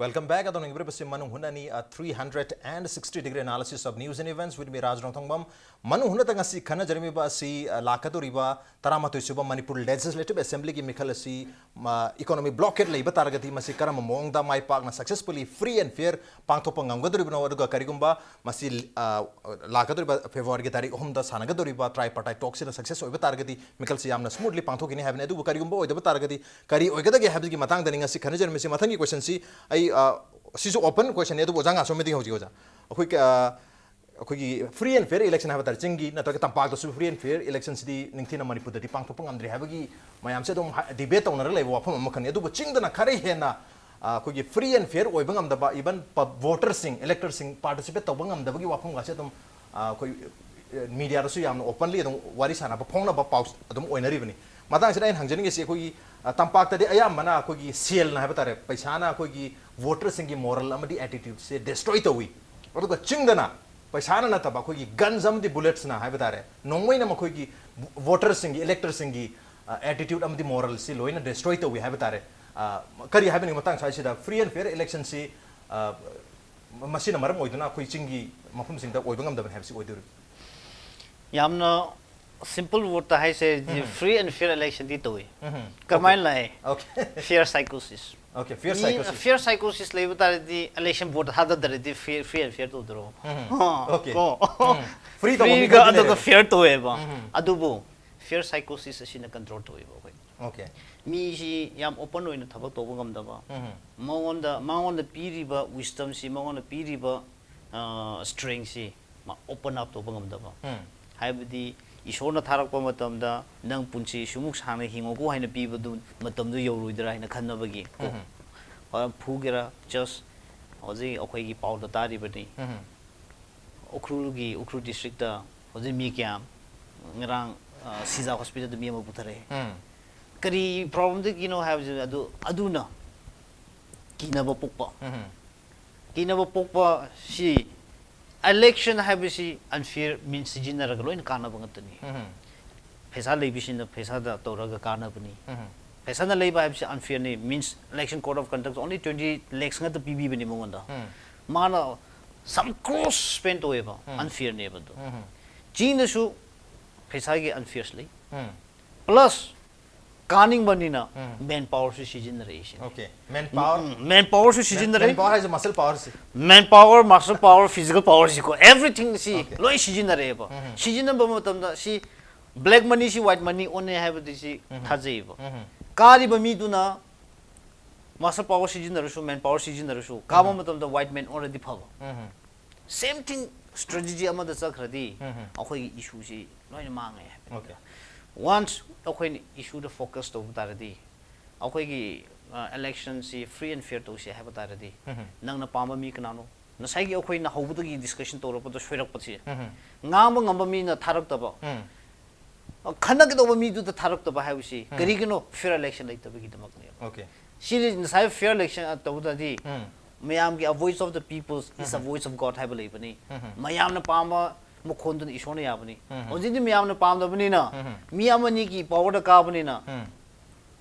Welcome back. ꯑꯗꯣꯝꯅ ꯌꯦꯡꯕꯤꯔꯤꯕꯁꯤ ꯃꯅꯨꯡ ꯍꯨꯠꯅꯅꯤ, a three hundred and sixty degree analysis of news and events with me, Raj Rongthangam. ꯃꯅꯨꯡ ꯍꯨꯠꯅꯗ ꯉꯁꯤ ꯈꯟꯅꯖꯔꯝꯃꯤꯕ ꯑꯁꯤ, ꯑ, ꯂꯥꯛꯀꯗꯧꯔꯤꯕ ꯇꯔꯥꯃꯥꯊꯣꯏ ꯁꯨꯕ ꯃꯅꯤꯄꯨꯔ Legislative Assemblyꯒꯤ ꯃꯤꯈꯜ ꯑꯁꯤ, ꯃ, economic blockade ꯂꯩꯕ ꯇꯥꯔꯒꯗꯤ ꯃꯁꯤ ꯀꯔꯝꯕ ꯃꯑꯣꯡꯗ ꯃꯥꯏ ꯄꯥꯛꯅ successfully free and fair ꯄꯥꯡꯊꯣꯛꯄ ꯉꯝꯒꯗꯧꯔꯤꯕꯅꯣ? ꯑꯗꯨꯒ ꯀꯔꯤꯒꯨꯝꯕ ꯃꯁꯤ, ꯑ, ꯂꯥꯛꯀꯗꯧꯔꯤꯕ Februaryꯒꯤ ꯇꯥꯔꯤꯛ ꯑꯍꯨꯝꯗ ꯁꯥꯟꯅꯒꯗꯧꯔꯤꯕ tripartite talkꯁꯤꯅ success ꯑꯣꯏꯕ ꯇꯥꯔꯒꯗꯤ ꯃꯤꯈꯜꯁꯤ ꯌꯥꯝꯅ smoothly ꯄꯥꯡꯊꯣꯛꯈꯤꯅꯤ ꯍꯥꯏꯕꯅꯤ꯫ ꯑꯗꯨꯕꯨ ꯀꯔꯤꯒꯨꯝꯕ ꯑꯣꯏꯗꯕ ꯇꯥꯔꯒꯗꯤ ꯀꯔꯤ ꯑꯣꯏꯒꯗꯒꯦ ꯍꯥꯏꯕꯒꯤ ꯃꯇꯥꯡꯗꯅꯤ ꯉꯁꯤ ꯈꯟꯅꯖꯔꯝꯃꯤꯁꯤ꯫ ꯃꯊꯪꯒꯤ questionꯁꯤ ꯑꯩ, ꯑ, ꯁꯤꯁꯨ open questionꯅꯤ, ꯑꯗꯨꯕꯨ ꯑꯣꯖꯥ ꯉꯥꯁꯣꯝꯃꯗꯤ ꯍꯧꯖꯤꯛ ꯑꯣꯖꯥ, ꯑꯩꯈꯣꯏ, ꯑ, ꯑꯩꯈꯣꯏꯒꯤ free and fair election ꯍꯥꯏꯕ ꯇꯥꯔꯦ, ꯆꯤꯡꯒꯤ ꯅꯠꯇ꯭ꯔꯒ ꯇꯝꯄꯥꯛꯇꯁꯨ free and fair electionꯁꯤꯗꯤ ꯅꯤꯡꯊꯤꯅ ꯃꯅꯤꯄꯨꯔꯗꯗꯤ ꯄꯥꯡꯊꯣꯛꯄ ꯉꯝꯗ꯭ꯔꯤ ꯍꯥꯏꯕꯒꯤ ꯃꯌꯥꯝꯁꯦ ꯑꯗꯨꯝ ꯍꯥ-, debate ꯇꯧꯅꯔꯒ ꯂꯩꯕ ꯋꯥꯐꯝ ꯑꯃꯈꯛꯅꯤ꯫ ꯑꯗꯨꯕꯨ ꯆꯤꯡꯗꯅ ꯈꯔ ꯍꯦꯟꯅ, ꯑ, ꯑꯩꯈꯣꯏꯒꯤ free and fair ꯑꯣꯏꯕ ꯉꯝꯗꯕ, even ꯄ-, voterꯁꯤꯡ, electorꯁꯤꯡ participate ꯇꯧꯕ ꯉꯝꯗꯕꯒꯤ ꯋꯥꯐꯝꯒꯁꯦ ꯑꯗꯨꯝ, ꯑ, ꯑꯩꯈꯣꯏ, ꯑ, mediaꯗꯁꯨ ꯌꯥꯝꯅ openly ꯑꯗꯨꯝ ꯋꯥꯔꯤ ꯁꯥꯟꯅꯕ, ꯐꯣꯡꯅꯕ ꯄꯥꯎ ꯑꯗꯨꯝ ꯑꯣꯏꯅꯔꯤꯕꯅꯤ꯫ ꯃꯇꯥꯡꯁꯤꯗ ꯑꯩꯅ ꯍꯪꯖꯅꯤꯡꯉꯤꯁꯤ, ꯑꯩꯈꯣꯏꯒꯤ, ꯑ, ꯇꯝꯄꯥꯛꯇꯗꯤ ꯑꯌꯥꯝꯕꯅ ꯑꯩꯈꯣꯏꯒꯤ ꯁꯦꯜꯅ ꯍꯥꯏꯕ ꯇꯥꯔꯦ, ꯄꯩꯁꯥꯅ ꯑꯩꯈꯣꯏꯒꯤ voterꯁꯤꯡꯒꯤ moral ꯑꯃꯗꯤ attitudeꯁꯦ destroy ꯇꯧꯏ꯫ ꯑꯗꯨꯒ ꯆꯤꯡꯗꯅ ꯄꯩꯁꯥꯅ ꯅꯠꯇꯕ ꯑꯩꯈꯣꯏꯒꯤ guns ꯑꯃꯗꯤ bulletsꯅ ꯍꯥꯏꯕ ꯇꯥꯔꯦ, ꯅꯣꯡꯃꯩꯅ ꯃꯈꯣꯏꯒꯤ voterꯁꯤꯡꯒꯤ, electorꯁꯤꯡꯒꯤ, ꯑ, attitude ꯑꯃꯗꯤ moralꯁꯤ ꯂꯣꯏꯅ destroy ꯇꯧꯏ ꯍꯥꯏꯕ ꯇꯥꯔꯦ꯫ ꯑ, ꯀꯔꯤ ꯍꯥꯏꯕꯅꯤ ꯃꯇꯥꯡ ꯁ꯭ꯋꯥꯏꯁꯤꯗ free and fair electionꯁꯤ, ꯑ, ꯃꯁꯤꯅ ꯃꯔꯝ ꯑꯣꯏꯗꯨꯅ ꯑꯩꯈꯣꯏ ꯆꯤꯡꯒꯤ ꯃꯐꯝꯁꯤꯡꯗ ꯑꯣꯏꯕ ꯉꯝꯗꯕꯅꯤ ꯍꯥꯏꯕꯁꯤ ꯑꯣꯏꯗꯣꯔꯤꯕ꯭ꯔꯥ? ꯌꯥꯝꯅ simple wordꯇ ꯍꯥꯏꯁꯦ, ꯎꯝ꯫ Free and fair electionꯗꯤ ꯇꯧꯏ꯫ ꯎꯝ꯫ ꯀꯔꯝꯍꯥꯏꯅ ꯂꯥꯛꯑꯦ? Okay. Fear psychosis. Okay, fear ꯃꯤ psychosis. Fear psychosis ꯂꯩꯕ ꯇꯥꯔꯗꯤ election vote ꯊꯥꯗꯗ꯭ꯔꯗꯤ free, free and fair ꯇꯧꯗ꯭ꯔꯣ? ꯎꯝ. ꯍꯥ, Okay. ꯀꯣ? ꯎꯝ. Free ꯇꯧꯕ Freeꯒ ꯃꯤꯗꯨꯗꯤ ꯑꯗꯨꯒ ꯂꯩꯔꯦ. Fair ꯇꯧꯋꯦꯕ꯫ ꯎꯝ. ꯑꯗꯨꯕꯨ fear psychosis ꯑꯁꯤꯅ control ꯇꯧꯋꯦꯕ ꯑꯩꯈꯣꯏ꯫ Okay. ꯃꯤꯁꯤ ꯌꯥꯝ open ꯑꯣꯏꯅ ꯊꯕꯛ ꯇꯧꯕ ꯉꯝꯗꯕ꯫ ꯎꯝ. ꯃꯉꯣꯟꯗ, ꯃꯉꯣꯟꯗ ꯄꯤꯔꯤꯕ wisdomꯁꯤ, ꯃꯉꯣꯟꯗ ꯄꯤꯔꯤꯕ, ꯑ, strengthꯁꯤ ꯃꯥ open up ꯇꯧꯕ ꯉꯝꯗꯕ꯫ ꯎꯝ. ꯍꯥꯏꯕꯗꯤ ꯏꯁꯣꯔꯅ ꯊꯥꯔꯛꯄ ꯃꯇꯝꯗ ꯅꯪ ꯄꯨꯟꯁꯤ ꯁꯤꯃꯨꯛ ꯁꯥꯡꯅ ꯍꯤꯡꯉꯨꯀꯣ ꯍꯥꯏꯅ ꯄꯤꯕꯗꯨ ꯃꯇꯝꯗꯨ ꯌꯧꯔꯣꯏꯗ꯭ꯔꯥ ꯍꯥꯏꯅ ꯈꯟꯅꯕꯒꯤ ꯀꯣ꯫ ꯎꯝ. ꯍꯣꯏ, ꯐꯨꯒꯦꯔꯥ, just ꯍꯧꯖꯤꯛ ꯑꯩꯈꯣꯏꯒꯤ ꯄꯥꯎꯗ ꯇꯥꯔꯤꯕꯅꯤ꯫ ꯎꯝ. ꯎꯈ꯭ꯔꯨꯜꯒꯤ, ꯎꯈ꯭ꯔꯨꯜ districtꯇ ꯍꯧꯖꯤꯛ ꯃꯤ ꯀꯌꯥ ꯉꯔꯥꯡ, ꯑ, ꯁꯤꯖꯥ hospitalꯗ ꯃꯤ ꯑꯃ ꯄꯨꯊꯔꯛꯑꯦ꯫ ꯎꯝ. ꯀꯔꯤ problemꯗꯒꯤꯅꯣ ꯍꯥꯏꯕꯁꯤ ꯑꯗꯨ, ꯑꯗꯨꯅ ꯀꯤꯅꯕ ꯄꯣꯛꯄ꯫ ꯎꯝ. ꯀꯤꯅꯕ ꯄꯣꯛꯄ ꯁꯤ, election ꯍꯥꯏꯕꯁꯤ unfair means ꯁꯤꯖꯤꯟꯅꯔꯒ ꯂꯣꯏꯅ ꯀꯥꯟꯅꯕ ꯉꯥꯛꯇꯅꯤ꯫ ꯎꯝ. ꯄꯩꯁꯥ ꯂꯩꯕꯁꯤꯡꯅ ꯄꯩꯁꯥꯗ ꯇꯧꯔꯒ ꯀꯥꯟꯅꯕꯅꯤ꯫ ꯎꯝ. ꯄꯩꯁꯥꯅ ꯂꯩꯕ ꯍꯥꯏꯕꯁꯤ unfairꯅꯤ, means election code of conduct only twenty lakhs ꯉꯥꯛꯇ ꯄꯤꯕꯤꯕꯅꯤ ꯃꯉꯣꯟꯗ꯫ ꯃꯥꯅ some crores spend ꯇꯧꯋꯦꯕ, unfairꯅꯦꯕ ꯑꯗꯨ꯫ ꯆꯤꯡꯗꯁꯨ ꯄꯩꯁꯥꯒꯤ unfair ꯂꯩ꯫ Plus ꯀꯥꯅꯤꯡꯕꯅꯤꯅ man powerꯁꯨ ꯁꯤꯖꯤꯟꯅꯔꯛꯏꯁꯤꯅꯤ꯫ Okay, man power. ꯎꯝ, man powerꯁꯨ ꯁꯤꯖꯤꯟꯅꯔꯦ꯫ Man power ꯍꯥꯏꯁꯦ muscle powerꯁꯤ. Man power, muscle power, physical powerꯁꯤꯀꯣ, everythingꯁꯤ Okay. ꯂꯣꯏ ꯁꯤꯖꯤꯟꯅꯔꯛꯑꯦꯕ꯫ ꯁꯤꯖꯤꯟꯅꯕ ꯃꯇꯝꯗ ꯁꯤ black moneyꯁꯤ white money ꯑꯣꯟꯅꯩ ꯍꯥꯏꯕꯗꯤ ꯁꯤ ꯊꯥꯖꯩꯌꯦꯕ꯫ ꯀꯥꯔꯤꯕ ꯃꯤꯗꯨꯅ muscle power ꯁꯤꯖꯤꯟꯅꯔꯁꯨ, man power ꯁꯤꯖꯤꯟꯅꯔꯁꯨ, ꯀꯥꯕ ꯃꯇꯝꯗ white man ꯑꯣꯜꯂꯗꯤ ꯐꯕ꯫ Same thing, strategy ꯑꯃꯗ ꯆꯠꯈ꯭ꯔꯗꯤ ꯑꯩꯈꯣꯏꯒꯤ issueꯁꯤ ꯂꯣꯏꯅ ꯃꯥꯡꯉꯦ ꯍꯥꯏꯕꯅꯤꯗ꯫ Okay. Once ꯑꯩꯈꯣꯏꯅ issueꯗ focus ꯇꯧꯕ ꯇꯥꯔꯗꯤ, ꯑꯩꯈꯣꯏꯒꯤ electionꯁꯤ free and fair ꯇꯧꯁꯦ ꯍꯥꯏꯕ ꯇꯥꯔꯗꯤ, ꯅꯪꯅ ꯄꯥꯝꯕ ꯃꯤ ꯀꯅꯥꯅꯣ? ꯉꯁꯥꯏꯒꯤ ꯑꯩꯈꯣꯏꯅ ꯍꯧꯕꯗꯒꯤ discussion ꯇꯧꯔꯛꯄꯗ ꯁꯣꯏꯔꯛꯄꯁꯤ, ꯉꯥꯡꯕ ꯉꯝꯕ ꯃꯤꯅ ꯊꯥꯔꯛꯇꯕ, ꯈꯟꯅꯒꯗꯧꯕ ꯃꯤꯗꯨꯗ ꯊꯥꯔꯛꯇꯕ ꯍꯥꯏꯕꯁꯤ ꯀꯔꯤꯒꯤꯅꯣ? Fair election ꯂꯩꯇꯕꯒꯤꯗꯃꯛꯅꯦꯕ꯫ Okay. ꯁꯤꯗꯤ ꯉꯁꯥꯏ fair election ꯇꯧꯕꯗꯗꯤ ꯃꯌꯥꯝꯒꯤ a voice of the people is a voice of God ꯍꯥꯏꯕ ꯂꯩꯕꯅꯤ꯫ ꯃꯌꯥꯝꯅ ꯄꯥꯝꯕ ꯃꯈꯣꯟꯗꯨꯅ ꯏꯁꯣꯔꯅ ꯌꯥꯕꯅꯤ꯫ ꯍꯧꯖꯤꯛꯇꯤ ꯃꯌꯥꯝꯅ ꯄꯥꯝꯗꯕꯅꯤꯅ, ꯃꯤ ꯑꯃꯅꯤꯒꯤ powerꯗ ꯀꯥꯕꯅꯤꯅ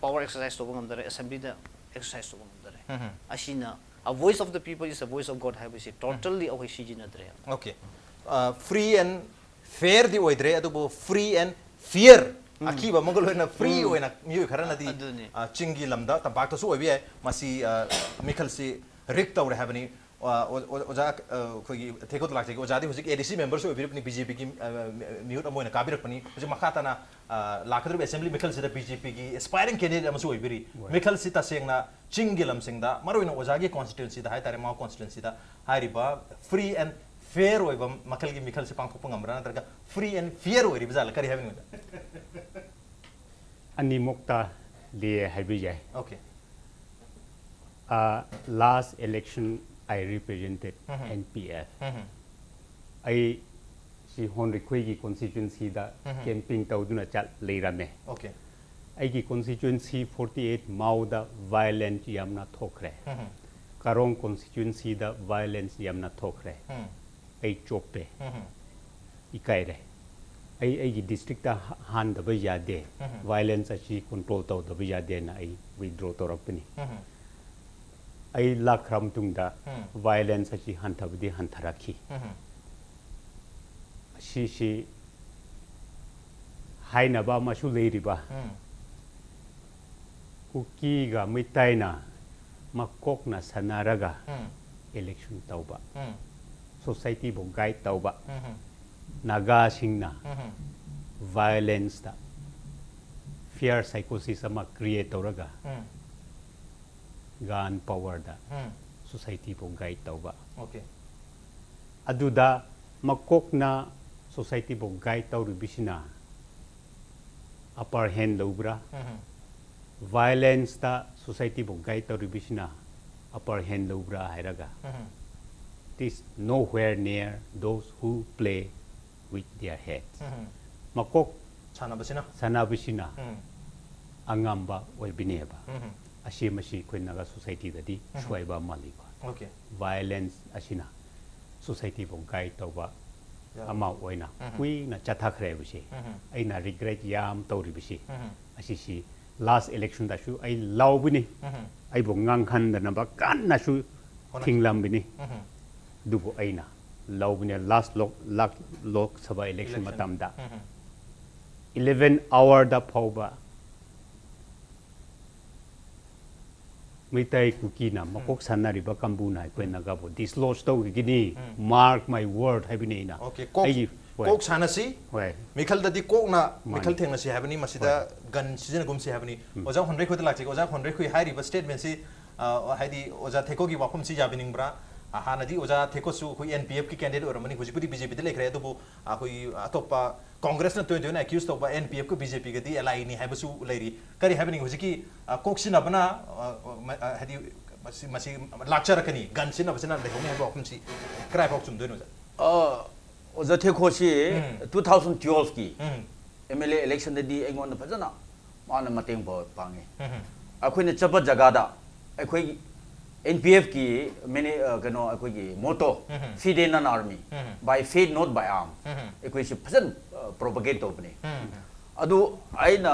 power exercise ꯇꯧꯕ ꯉꯝꯗꯔꯦ, assemblyꯗ exercise ꯇꯧꯕ ꯉꯝꯗꯔꯦ꯫ ꯑꯁꯤꯅ a voice of the people is a voice of God ꯍꯥꯏꯕꯁꯤ totally ꯑꯩꯈꯣꯏ ꯁꯤꯖꯤꯟꯅꯗ꯭ꯔꯦ꯫ Okay. Free and fairꯗꯤ ꯑꯣꯏꯗ꯭ꯔꯦ, ꯑꯗꯨꯕꯨ free and fear, ꯑꯀꯤꯕ ꯑꯃꯒ ꯂꯣꯏꯅ free ꯑꯣꯏꯅ ꯃꯤꯑꯣꯏ ꯈꯔꯅꯗꯤ, ꯑꯗꯨꯅꯤ꯫ ꯑ, ꯆꯤꯡꯒꯤ ꯂꯝꯗ, ꯇꯝꯄꯥꯛꯇꯁꯨ ꯑꯣꯏꯕ ꯌꯥꯏ, ꯃꯁꯤ, ꯑ, ꯃꯤꯈꯜꯁꯤ rig ꯇꯧꯔꯦ ꯍꯥꯏꯕꯅꯤ꯫ ꯑ, ꯑꯣ-, ꯑꯣ-, ꯑꯣꯖꯥ, ꯑ, ꯑꯩꯈꯣꯏꯒꯤ ꯊꯦꯛꯀꯣꯠꯇ ꯂꯥꯛꯆꯒꯦ꯫ ꯑꯣꯖꯥꯗꯤ ꯍꯧꯖꯤꯛ ADC memberꯁꯨ ꯑꯣꯏꯕꯤꯔꯤꯕꯅꯤ, BJPꯒꯤ, ꯑ, ꯃꯤꯍꯨꯠ ꯑꯃ ꯑꯣꯏꯅ ꯀꯥꯕꯤꯔꯛꯄꯅꯤ꯫ ꯍꯧꯖꯤꯛ ꯃꯈꯥ ꯇꯥꯅ, ꯑ, ꯂꯥꯛꯀꯗꯧꯔꯤꯕ assembly ꯃꯤꯈꯜꯁꯤꯗ BJPꯒꯤ aspiring candidate ꯑꯃꯁꯨ ꯑꯣꯏꯕꯤꯔꯤ꯫ ꯃꯤꯈꯜꯁꯤ ꯇꯁꯦꯡꯅ ꯆꯤꯡꯒꯤ ꯂꯝꯁꯤꯡꯗ, ꯃꯔꯨꯑꯣꯏꯅ ꯑꯣꯖꯥꯒꯤ constituencyꯗ ꯍꯥꯏꯇꯥꯔꯦ, ꯃꯥꯎ constituencyꯗ ꯍꯥꯏꯔꯤꯕ free and fair ꯑꯣꯏꯕ ꯃꯈꯜꯒꯤ ꯃꯤꯈꯜꯁꯤ ꯄꯥꯡꯊꯣꯛꯄ ꯉꯝꯕ꯭ꯔꯥ, ꯅꯠꯇ꯭ꯔꯒ free and fear ꯑꯣꯏꯔꯤꯕ ꯖꯥꯠꯂ? ꯀꯔꯤ ꯍꯥꯏꯕꯤꯅꯤꯡꯕ? ꯑꯅꯤꯃꯛꯇ ꯂꯩꯌꯦ ꯍꯥꯏꯕ ꯌꯥꯏ꯫ Okay. Uh, last election I represented NPF꯫ ꯑꯩ ꯁꯤ ꯍꯣꯟꯔꯤꯈꯣꯏꯒꯤ constituencyꯗ campaign ꯇꯧꯗꯨꯅ ꯆꯠ ꯂꯩꯔꯝꯃꯦ꯫ Okay. ꯑꯩꯒꯤ constituency forty eight ꯃꯥꯎꯗ violence ꯌꯥꯝꯅ ꯊꯣꯛꯈ꯭ꯔꯦ꯫ ꯀꯥꯔꯣꯡ constituencyꯗ violence ꯌꯥꯝꯅ ꯊꯣꯛꯈ꯭ꯔꯦ꯫ ꯑꯩ ꯆꯣꯞꯄꯦ꯫ ꯏꯀꯥꯏꯔꯦ꯫ ꯑꯩ ꯑꯩꯒꯤ districtꯇ ꯍ-, ꯍꯥꯟꯗꯕ ꯌꯥꯗꯦ, violence ꯑꯁꯤ control ꯇꯧꯗꯕ ꯌꯥꯗꯦꯅ ꯑꯩ withdraw ꯇꯧꯔꯛꯄꯅꯤ꯫ ꯑꯩ ꯂꯥꯛꯈ꯭ꯔ ꯃꯇꯨꯡꯗ violence ꯑꯁꯤ ꯍꯟꯊꯕꯗꯤ ꯍꯟꯊꯔꯛꯈꯤ꯫ ꯑꯁꯤꯁꯤ ꯍꯥꯏꯅꯕ ꯑꯃꯁꯨ ꯂꯩꯔꯤꯕ, ꯀꯨꯀꯤꯒ ꯃꯩꯇꯩꯅ ꯃꯀꯣꯛꯅ ꯁꯥꯟꯅꯔꯒ election ꯇꯧꯕ, society ꯕꯨ guide ꯇꯧꯕ, ꯅꯥꯒꯥꯁꯤꯡꯅ violence ꯇ fear psychosis ꯑꯃ create ꯇꯧꯔꯒ gun power ꯗ society ꯕꯨ guide ꯇꯧꯕ꯫ Okay. ꯑꯗꯨꯗ ꯃꯀꯣꯛꯅ society ꯕꯨ guide ꯇꯧꯔꯤꯕꯁꯤꯅ upper hand ꯂꯧꯕ꯭ꯔꯥ? Violence ꯇ society ꯕꯨ guide ꯇꯧꯔꯤꯕꯁꯤꯅ upper hand ꯂꯧꯕ꯭ꯔꯥ ꯍꯥꯏꯔꯒ, it is nowhere near those who play with their heads. ꯃꯀꯣꯛ ꯁꯥꯟꯅꯕꯁꯤꯅ꯫ ꯁꯥꯟꯅꯕꯁꯤꯅ ꯎꯝ. ꯑꯉꯝꯕ ꯑꯣꯏꯕꯅꯦꯕ꯫ ꯎꯝ. ꯑꯁꯤ ꯃꯁꯤ ꯑꯩꯈꯣꯏ ꯅꯥꯒꯥ society ꯗꯗꯤ ꯎꯝ. ꯁꯣꯏꯕ ꯑꯃ ꯂꯩꯀꯣ꯫ Okay. Violence ꯑꯁꯤꯅ society ꯕꯨ guide ꯇꯧꯕ ꯌꯥꯔꯦ. ꯑꯃ ꯑꯣꯏꯅ ꯎꯝ. ꯀꯨꯏꯅ ꯆꯠꯊꯈ꯭ꯔꯦꯕꯁꯦ꯫ ꯎꯝ. ꯑꯩꯅ regret ꯌꯥꯝ ꯇꯧꯔꯤꯕꯁꯤ ꯎꯝ. ꯑꯁꯤꯁꯤ last election ꯗꯁꯨ ꯑꯩ ꯂꯥꯎꯕꯅꯤ꯫ ꯎꯝ. ꯑꯩꯕꯨ ꯉꯥꯡꯍꯟꯗꯅꯕ ꯀꯟꯅꯁꯨ ꯍꯣꯠꯅꯈꯤ. ꯊꯤꯡꯂꯝꯕꯅꯤ꯫ ꯎꯝ. ꯑꯗꯨꯕꯨ ꯑꯩꯅ ꯂꯧꯕꯅꯦ last ꯂꯣꯛ ꯂꯥꯛ ꯂꯣꯛ ꯁꯚꯥ election Election. ꯃꯇꯝꯗ ꯎꯝ. eleven hour ꯗ ꯐꯥꯎꯕ ꯃꯩꯇꯩ ꯀꯨꯀꯤꯅ ꯃꯀꯣꯛ ꯁꯥꯟꯅꯔꯤꯕ ꯀꯥꯡꯕꯨꯅ ꯑꯩꯈꯣꯏ ꯅꯥꯒꯥꯕꯨ dislodge ꯇꯧꯈꯤꯒꯅꯤ, um. Mark my word ꯍꯥꯏꯕꯅꯤ ꯑꯩꯅ꯫ Okay, ꯀꯣꯛ ꯑꯩꯒꯤ ꯍꯣꯏ, ꯀꯣꯛ ꯁꯥꯟꯅꯁꯤ, ꯍꯣꯏ꯫ ꯃꯤꯈꯜꯗꯗꯤ ꯀꯣꯛꯅ ꯃꯥꯅꯤ. ꯃꯤꯈꯜ ꯊꯦꯡꯅꯁꯤ ꯍꯥꯏꯕꯅꯤ, ꯃꯁꯤꯗ gun ꯁꯤꯖꯤꯟꯅꯒꯨꯝꯁꯤ ꯍꯥꯏꯕꯅꯤ꯫ ꯎꯝ. ꯑꯣꯖꯥ ꯍꯣꯟꯗ꯭ꯔꯩꯈꯣꯏꯗ ꯂꯥꯛꯆꯒꯦ꯫ ꯑꯣꯖꯥ ꯍꯣꯟꯗ꯭ꯔꯩꯈꯣꯏ ꯍꯥꯏꯔꯤꯕ statement ꯁꯤ, ꯑ, ꯍꯥꯏꯗꯤ ꯑꯣꯖꯥ ꯊꯦꯀꯣꯒꯤ ꯋꯥꯐꯝꯁꯤ ꯌꯥꯕꯤꯅꯤꯡꯕ꯭ꯔꯥ? ꯑ, ꯍꯥꯟꯅꯗꯤ ꯑꯣꯖꯥ ꯊꯦꯀꯣꯁꯨ ꯑꯩꯈꯣꯏ N P F ꯀꯤ candidate ꯑꯣꯏꯔꯝꯕꯅꯤ, ꯍꯧꯖꯤꯛꯄꯨꯗꯤ B J P ꯗ ꯂꯩꯈ꯭ꯔꯦ, ꯑꯗꯨꯕꯨ ꯑꯩꯈꯣꯏ ꯑꯇꯣꯞꯄ ꯀꯣꯡꯒ꯭ꯔꯦꯁꯅ ꯇꯣꯏ ꯇꯣꯏꯅ accuse ꯇꯧꯕ N P F ꯀ B J P ꯒꯗꯤ ally ꯅꯤ ꯍꯥꯏꯕꯁꯨ ꯂꯩꯔꯤ꯫ ꯀꯔꯤ ꯍꯥꯏꯕꯅꯤ ꯍꯧꯖꯤꯛꯀꯤ, ꯑ, ꯀꯣꯛ ꯁꯤꯖꯤꯟꯅꯕꯅ, ꯑ, ꯃ-, ꯑ, ꯍꯥꯏꯗꯤ ꯃꯁꯤ, ꯃꯁꯤ ꯂꯥꯛꯆꯔꯛꯀꯅꯤ, gun ꯁꯤꯖꯤꯟꯅꯕꯁꯤꯅ ꯂꯩꯍꯧꯅꯤ ꯍꯥꯏꯕ ꯋꯥꯐꯝꯁꯤ ꯀꯗꯥꯏꯐꯥꯎ ꯆꯨꯝꯗꯣꯏꯅꯣ, ꯑꯣꯖꯥ? ꯑ, ꯑꯣꯖꯥ ꯊꯦꯀꯣꯁꯤ ꯎꯝ. two thousand twelve ꯀꯤ ꯎꯝ. M L A election ꯗꯗꯤ ꯑꯩꯉꯣꯟꯗ ꯐꯖꯅ ꯃꯥꯅ ꯃꯇꯦꯡ ꯄꯥ- ꯄꯥꯡꯉꯤ꯫ ꯎꯝ. ꯑꯩꯈꯣꯏꯅ ꯆꯠꯄ ꯖꯒꯥꯗ ꯑꯩꯈꯣꯏ N P F ꯀꯤ ꯃꯦꯅꯦ-, ꯑ, ꯀꯩꯅꯣ ꯑꯩꯈꯣꯏꯒꯤ motto, um. "Fide non armi, um. by faith not by arm." ꯎꯝ. ꯑꯩꯈꯣꯏꯁꯤ ꯐꯖꯅ, ꯑ, propagate ꯇꯧꯕꯅꯤ꯫ ꯎꯝ. ꯑꯗꯨ ꯑꯩꯅ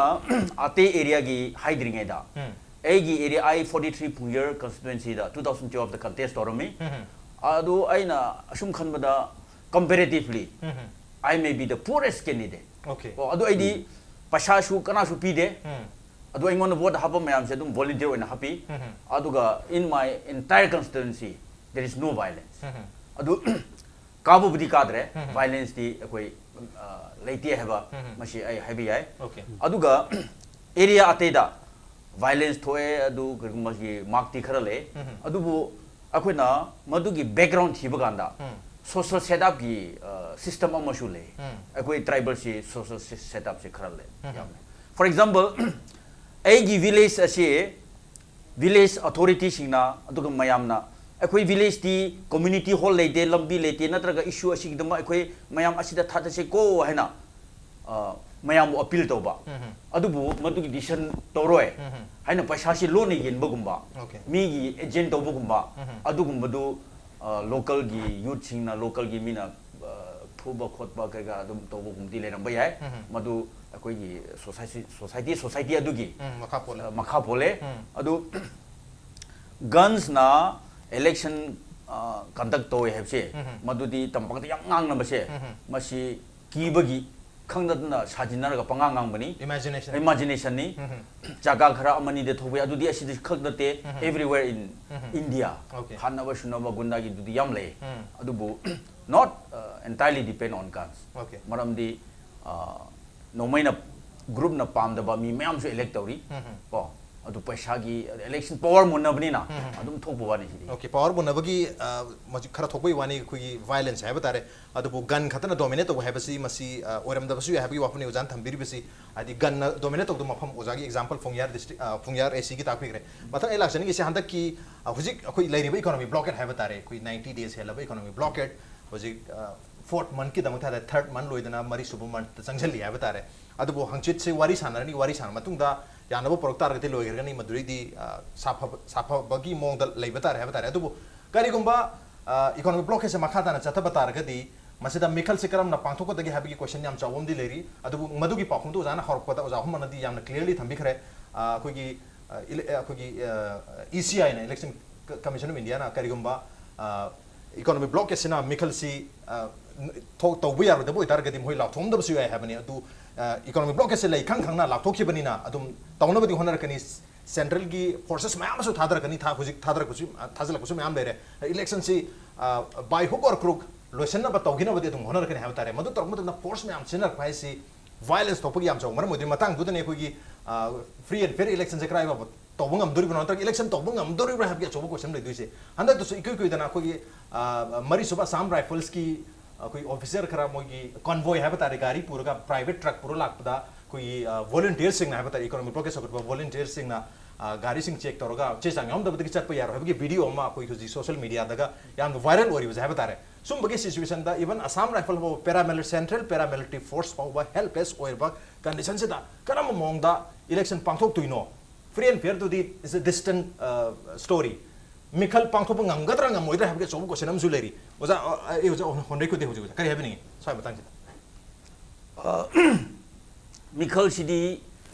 ꯑꯇꯩ ꯑꯦꯔꯤꯌꯥꯒꯤ ꯍꯥꯏꯗ꯭ꯔꯤꯉꯩꯗ, ꯎꯝ. ꯑꯩꯒꯤ ꯑꯦꯔꯤꯌꯥ, ꯑꯩ forty three Phungyar constituencyꯗ two thousand twelveꯗ contest ꯇꯧꯔꯝꯃꯤ. ꯎꯝ. ꯑꯗꯨ ꯑꯩꯅ ꯑꯁꯨꯝ ꯈꯟꯕꯗ, comparatively, um. I may be the poorest candidate. Okay. ꯀꯣ, ꯑꯗꯨ ꯑꯩꯗꯤ ꯄꯩꯁꯥꯁꯨ ꯀꯅꯥꯁꯨ ꯄꯤꯗꯦ. ꯎꯝ. ꯑꯗꯨ ꯑꯩꯉꯣꯟꯗ vote ꯍꯥꯞꯄ ꯃꯌꯥꯝꯁꯦ ꯑꯗꯨꯝ volunteer ꯑꯣꯏꯅ ꯍꯥꯞꯄꯤ. ꯎꯝ. ꯑꯗꯨꯒ in my entire constituency, there is no violence. ꯎꯝ. ꯑꯗꯨ ꯀꯥꯕꯕꯨꯗꯤ ꯀꯥꯗ꯭ꯔꯦ, ꯎꯝ. violenceꯗꯤ ꯑꯩꯈꯣꯏ, ꯑ, ꯂꯩꯇꯦ ꯍꯥꯏꯕ ꯎꯝ. ꯃꯁꯤ ꯑꯩ ꯍꯥꯏꯕ ꯌꯥꯏ꯫ Okay. ꯑꯗꯨꯒ ꯑꯦꯔꯤꯌꯥ ꯑꯇꯩꯗ violence ꯊꯣꯛꯑꯦ, ꯑꯗꯨ ꯀꯔꯤꯒꯨꯝꯕꯒꯤ markꯇꯤ ꯈꯔ ꯂꯩ꯫ ꯎꯝ. ꯑꯗꯨꯕꯨ ꯑꯩꯈꯣꯏꯅ ꯃꯗꯨꯒꯤ background ꯊꯤꯕ ꯀꯥꯟꯗ, ꯎꯝ. social setupꯀꯤ, ꯑ, system ꯑꯃꯁꯨ ꯂꯩ꯫ ꯎꯝ. ꯑꯩꯈꯣꯏ tribalꯁꯤ social si-, setupꯁꯤ ꯈꯔ ꯂꯩ, ꯎꯝ. ꯌꯥꯝꯅ꯫ For example, ꯑꯩꯒꯤ village ꯑꯁꯤ village authorityꯁꯤꯡꯅ, ꯑꯗꯨꯒ ꯃꯌꯥꯝꯅ, ꯑꯩꯈꯣꯏ villageꯇꯤ community hall ꯂꯩꯇꯦ, ꯂꯝꯕꯤ ꯂꯩꯇꯦ, ꯅꯠꯇ꯭ꯔꯒ issue ꯑꯁꯤꯒꯤꯗꯃꯛ ꯑꯩꯈꯣꯏ ꯃꯌꯥꯝ ꯑꯁꯤꯗ ꯊꯥꯗꯁꯦꯀꯣ ꯍꯥꯏꯅ, ꯑ, ꯃꯌꯥꯝꯕꯨ appeal ꯇꯧꯕ꯫ ꯎꯝ. ꯑꯗꯨꯕꯨ ꯃꯗꯨꯒꯤ decision ꯇꯧꯔꯣꯏ ꯎꯝ. ꯍꯥꯏꯅ ꯄꯩꯁꯥꯁꯤ ꯂꯣꯟꯅ ꯌꯦꯟꯕꯒꯨꯝꯕ, Okay. ꯃꯤꯒꯤ agent ꯇꯧꯕꯒꯨꯝꯕ, ꯎꯝ. ꯑꯗꯨꯒꯨꯝꯕꯗꯨ, ꯑ, localꯒꯤ youthꯁꯤꯡꯅ, localꯒꯤ ꯃꯤꯅ, ꯑ, ꯐꯨꯕ ꯈꯣꯠꯄ ꯀꯩꯀꯥ ꯑꯗꯨꯝ ꯇꯧꯕꯒꯨꯝꯕꯗꯤ ꯂꯩꯔꯝꯕ ꯌꯥꯏ꯫ ꯎꯝ. ꯃꯗꯨ ꯑꯩꯈꯣꯏꯒꯤ society, society, society ꯑꯗꯨꯒꯤ, ꯎꯝ, ꯃꯈꯥ ꯄꯣꯜꯂꯦ꯫ ꯑ, ꯃꯈꯥ ꯄꯣꯜꯂꯦ꯫ ꯎꯝ. ꯑꯗꯨ gunsꯅ election, ꯑ, conduct ꯇꯧꯋꯦ ꯍꯥꯏꯕꯁꯦ, ꯎꯝ. ꯃꯗꯨꯗꯤ ꯇꯝꯄꯥꯛꯇ ꯌꯥꯝ ꯉꯥꯡꯅꯕꯁꯦ, ꯎꯝ. ꯃꯁꯤ ꯀꯤꯕꯒꯤ ꯈꯪꯗꯗꯅ ꯁꯥꯖꯤꯟꯅꯔꯒ ꯄꯉꯥꯡ ꯉꯥꯡꯕꯅꯤ꯫ Imagination. Imaginationꯅꯤ꯫ ꯎꯝ. ꯖꯒꯥ ꯈꯔ ꯑꯃꯅꯤꯗ ꯊꯣꯛꯄ ꯌꯥꯏ, ꯑꯗꯨꯗꯤ ꯑꯁꯤꯗ ꯈꯛ ꯅꯠꯇꯦ, ꯎꯝ. everywhere in um. India꯫ Okay. ꯍꯥꯠꯅꯕ ꯁꯨꯅꯕ ꯒꯨꯟꯗꯥꯒꯤꯗꯨꯗꯤ ꯌꯥꯝ ꯂꯩ꯫ ꯎꯝ. ꯑꯗꯨꯕꯨ not, uh, entirely depend on guns꯫ Okay. ꯃꯔꯝꯗꯤ, ꯑ, ꯅꯣꯡꯃꯩꯅ groupꯅ ꯄꯥꯝꯗꯕ ꯃꯤ ꯃꯌꯥꯝꯁꯨ elect ꯇꯧꯔꯤ꯫ ꯎꯝ. ꯀꯣ, ꯑꯗꯨ ꯄꯩꯁꯥꯒꯤ election power ꯃꯨꯟꯅꯕꯅꯤꯅ ꯎꯝ. ꯑꯗꯨꯝ ꯊꯣꯛꯄ ꯋꯥꯅꯤ ꯁꯤꯗꯤ꯫ Okay, power ꯃꯨꯟꯅꯕꯒꯤ, ꯑ, ꯃꯁꯤ ꯈꯔ ꯊꯣꯛꯄꯒꯤ ꯋꯥꯅꯤ, ꯑꯩꯈꯣꯏꯒꯤ violence ꯍꯥꯏꯕ ꯇꯥꯔꯦ꯫ ꯑꯗꯨꯕꯨ gun ꯈꯛꯇꯅ dominate ꯇꯧꯕ ꯍꯥꯏꯕꯁꯤ ꯃꯁꯤ, ꯑ, ꯑꯣꯏꯔꯝꯗꯕꯁꯨ ꯌꯥꯏ ꯍꯥꯏꯕꯒꯤ ꯋꯥꯐꯝꯅꯤ ꯑꯣꯖꯥꯅ ꯊꯝꯕꯤꯔꯤꯕꯁꯤ꯫ ꯍꯥꯏꯗꯤ gunꯅ dominate ꯇꯧꯗꯕ ꯃꯐꯝ ꯑꯣꯖꯥꯒꯤ example ꯐꯨꯡꯌꯥꯔ district, ꯑ, ꯐꯨꯡꯌꯥꯔ ACꯒꯤ ꯇꯥꯛꯄꯤꯈ꯭ꯔꯦ꯫ ꯃꯊꯪ ꯑꯩ ꯂꯥꯛꯆꯅꯤꯡꯉꯤꯁꯦ ꯍꯟꯗꯛꯀꯤ, ꯑ, ꯍꯧꯖꯤꯛ ꯑꯩꯈꯣꯏ ꯂꯩꯔꯤꯕ economic blockade ꯍꯥꯏꯕ ꯇꯥꯔꯦ, ꯑꯩꯈꯣꯏ ninety days ꯍꯦꯜꯂꯕ economic blockade꯫ ꯍꯧꯖꯤꯛ, ꯑ, fourth monthꯀꯤꯗꯃꯛꯇ ꯍꯥꯏ ꯇꯥꯔꯦ, third month ꯂꯣꯏꯗꯅ ꯃꯔꯤ ꯁꯨꯕ monthꯇ ꯆꯪꯁꯤꯜꯂꯤ ꯍꯥꯏꯕ ꯇꯥꯔꯦ꯫ ꯑꯗꯨꯕꯨ ꯍꯪꯆꯤꯠꯁꯦ ꯋꯥꯔꯤ ꯁꯥꯟꯅꯔꯅꯤ, ꯋꯥꯔꯤ ꯁꯥꯟꯅ ꯃꯇꯨꯡꯗ ꯌꯥꯅꯕ ꯄꯨꯔꯛ ꯇꯥꯔꯒꯗꯤ ꯂꯣꯏꯈ꯭ꯔꯒꯅꯤ, ꯃꯗꯨꯗꯩꯗꯤ, ꯑ, ꯁꯥꯐꯕ-, ꯁꯥꯐꯕꯒꯤ ꯃꯑꯣꯡꯗ ꯂꯩꯕ ꯇꯥꯔꯦ ꯍꯥꯏꯕ ꯇꯥꯔꯦ꯫ ꯑꯗꯨꯕꯨ ꯀꯔꯤꯒꯨꯝꯕ, ꯑ, economic blockadeꯁꯦ ꯃꯈꯥ ꯇꯥꯅ ꯆꯠꯊꯕ ꯇꯥꯔꯒꯗꯤ ꯃꯁꯤꯗ ꯃꯤꯈꯜꯁꯤ ꯀꯔꯝꯅ ꯄꯥꯡꯊꯣꯛꯀꯗꯒꯦ ꯍꯥꯏꯕꯒꯤ question ꯌꯥꯝ ꯆꯥꯎꯕ ꯑꯃꯗꯤ ꯂꯩꯔꯤ꯫ ꯑꯗꯨꯕꯨ ꯃꯗꯨꯒꯤ ꯄꯥꯎꯈꯨꯝꯗꯨ ꯑꯣꯖꯥꯅ ꯍꯧꯔꯛꯄꯗ ꯑꯣꯖꯥ ꯑꯍꯨꯝꯃꯛꯅꯗꯤ ꯌꯥꯝꯅ clearly ꯊꯝꯕꯤꯈ꯭ꯔꯦ꯫ ꯑ, ꯑꯩꯈꯣꯏꯒꯤ, ꯑ, ele-, ꯑ, ꯑꯩꯈꯣꯏꯒꯤ, ꯑ, E C I ꯅ, Election ꯀ-, Commission of India ꯅ ꯀꯔꯤꯒꯨꯝꯕ, ꯑ, economic blockade ꯁꯤꯅ ꯃꯤꯈꯜꯁꯤ, ꯑ, ꯊꯣꯛ-, ꯇꯧꯕ ꯌꯥꯔꯣꯏꯗꯕ ꯑꯣꯏꯇꯥꯔꯒꯗꯤ ꯃꯈꯣꯏ ꯂꯥꯎꯊꯣꯛꯑꯝꯗꯕꯁꯨ ꯌꯥꯏ ꯍꯥꯏꯕꯅꯤ꯫ ꯑꯗꯨ, ꯑ, economic blockade ꯁꯦ ꯂꯩ ꯈꯪ ꯈꯪꯅ ꯂꯥꯎꯊꯣꯛꯈꯤꯕꯅꯤꯅ ꯑꯗꯨꯝ ꯇꯧꯅꯕꯗꯤ ꯍꯣꯠꯅꯔꯛꯀꯅꯤ꯫ Central ꯒꯤ forces ꯃꯌꯥꯝ ꯑꯃꯁꯨ ꯊꯥꯗꯔꯛꯀꯅꯤ, ꯊꯥ-, ꯍꯧꯖꯤꯛ ꯊꯥꯗꯔꯛꯄꯁꯨ, ꯑ, ꯊꯥꯖꯤꯜꯂꯛꯄꯁꯨ ꯃꯌꯥꯝ ꯂꯩꯔꯦ꯫ Election ꯁꯤ, ꯑ, by hook or crook ꯂꯣꯏꯁꯤꯟꯅꯕ ꯇꯧꯈꯤꯅꯕꯗꯤ ꯑꯗꯨꯝ ꯍꯣꯠꯅꯔꯛꯀꯅꯤ ꯍꯥꯏꯕ ꯇꯥꯔꯦ꯫ ꯃꯗꯨ ꯇꯧꯔꯛꯄ ꯃꯇꯝꯗ force ꯃꯌꯥꯝ ꯁꯤꯖꯤꯟꯅꯔꯛꯄ ꯍꯥꯏꯁꯤ violence ꯊꯣꯛꯄꯒꯤ ꯌꯥꯝ ꯆꯥꯎꯕ ꯃꯔꯝ ꯑꯣꯏꯗꯣꯏꯅꯤ꯫ ꯃꯇꯥꯡꯗꯨꯗꯅꯤ ꯑꯩꯈꯣꯏꯒꯤ, ꯑ, free and fair election ꯁꯦ ꯀꯔꯥꯏ ꯐꯥꯎꯕ ꯇꯧꯕ ꯉꯝꯗꯣꯔꯤꯕꯅꯣ, ꯅꯠꯇ꯭ꯔꯒ election ꯇꯧꯕ ꯉꯝꯗꯣꯔꯤꯕ꯭ꯔꯥ ꯍꯥꯏꯕꯒꯤ ꯑꯆꯧꯕ question ꯂꯩꯗꯣꯏꯁꯦ꯫ ꯍꯟꯗꯛꯇꯁꯨ ꯏꯀꯨꯏ ꯀꯨꯏꯗꯅ ꯑꯩꯈꯣꯏꯒꯤ, ꯑ, ꯃꯔꯤꯁꯨꯕ Assam Rifles ꯀꯤ ꯑꯩꯈꯣꯏ officer ꯈꯔ ꯃꯣꯏꯒꯤ convoy ꯍꯥꯏꯕ ꯇꯥꯔꯦ, ꯒꯥꯔꯤ ꯄꯨꯔꯒ, private truck ꯄꯨꯔ ꯂꯥꯛꯄꯗ ꯑꯩꯈꯣꯏꯒꯤ, ꯑ, volunteer ꯁꯤꯡꯅ ꯍꯥꯏꯕ ꯇꯥꯔꯦ, economic blockade ꯁꯧꯒꯠꯄ volunteer ꯁꯤꯡꯅ, ꯑ, ꯒꯥꯔꯤꯁꯤꯡ check ꯇꯧꯔꯒ ꯆꯦ ꯆꯥꯡ ꯌꯥꯎꯔꯝꯗꯕꯗꯒꯤ ꯆꯠꯄ ꯌꯥꯔꯣꯏ ꯍꯥꯏꯕꯒꯤ video ꯑꯃ ꯑꯩꯈꯣꯏ ꯍꯧꯖꯤꯛ social media ꯗꯒ ꯌꯥꯝꯅ viral ꯑꯣꯏꯔꯤꯕꯁꯦ ꯍꯥꯏꯕ ꯇꯥꯔꯦ꯫ ꯁꯨꯝꯕꯒꯤ situation ꯗ even Assam Rifle ꯐꯥꯎꯕ, paramilitary, central paramilitary force ꯐꯥꯎꯕ helpless ꯑꯣꯏꯔꯕ condition ꯁꯤꯗ ꯀꯔꯝꯕ ꯃꯑꯣꯡꯗ election ꯄꯥꯡꯊꯣꯛꯇꯣꯏꯅꯣ? Free and fair ꯗꯨꯗꯤ is a distant, ꯑ, story꯫ ꯃꯤꯈꯜ ꯄꯥꯡꯊꯣꯛꯄ ꯉꯝꯒꯗ꯭ꯔꯥ ꯉꯝꯃꯣꯏꯗ꯭ꯔꯥ ꯍꯥꯏꯕꯒꯤ ꯑꯆꯧꯕ question ꯑꯃꯁꯨ ꯂꯩꯔꯤ꯫ ꯑꯣꯖꯥ, ꯑ, ꯑꯩ ꯑꯣꯖꯥ ꯍꯣꯟꯗ꯭ꯔꯦ ꯀꯨꯗꯦ ꯍꯧꯖꯤꯛ, ꯑꯣꯖꯥ, ꯀꯔꯤ ꯍꯥꯏꯕꯤꯅꯤꯡꯉꯤ ꯁ꯭ꯋꯥꯏ ꯃꯇꯥꯡꯁꯤꯗ? ꯑ, ꯃꯤꯈꯜꯁꯤꯗꯤ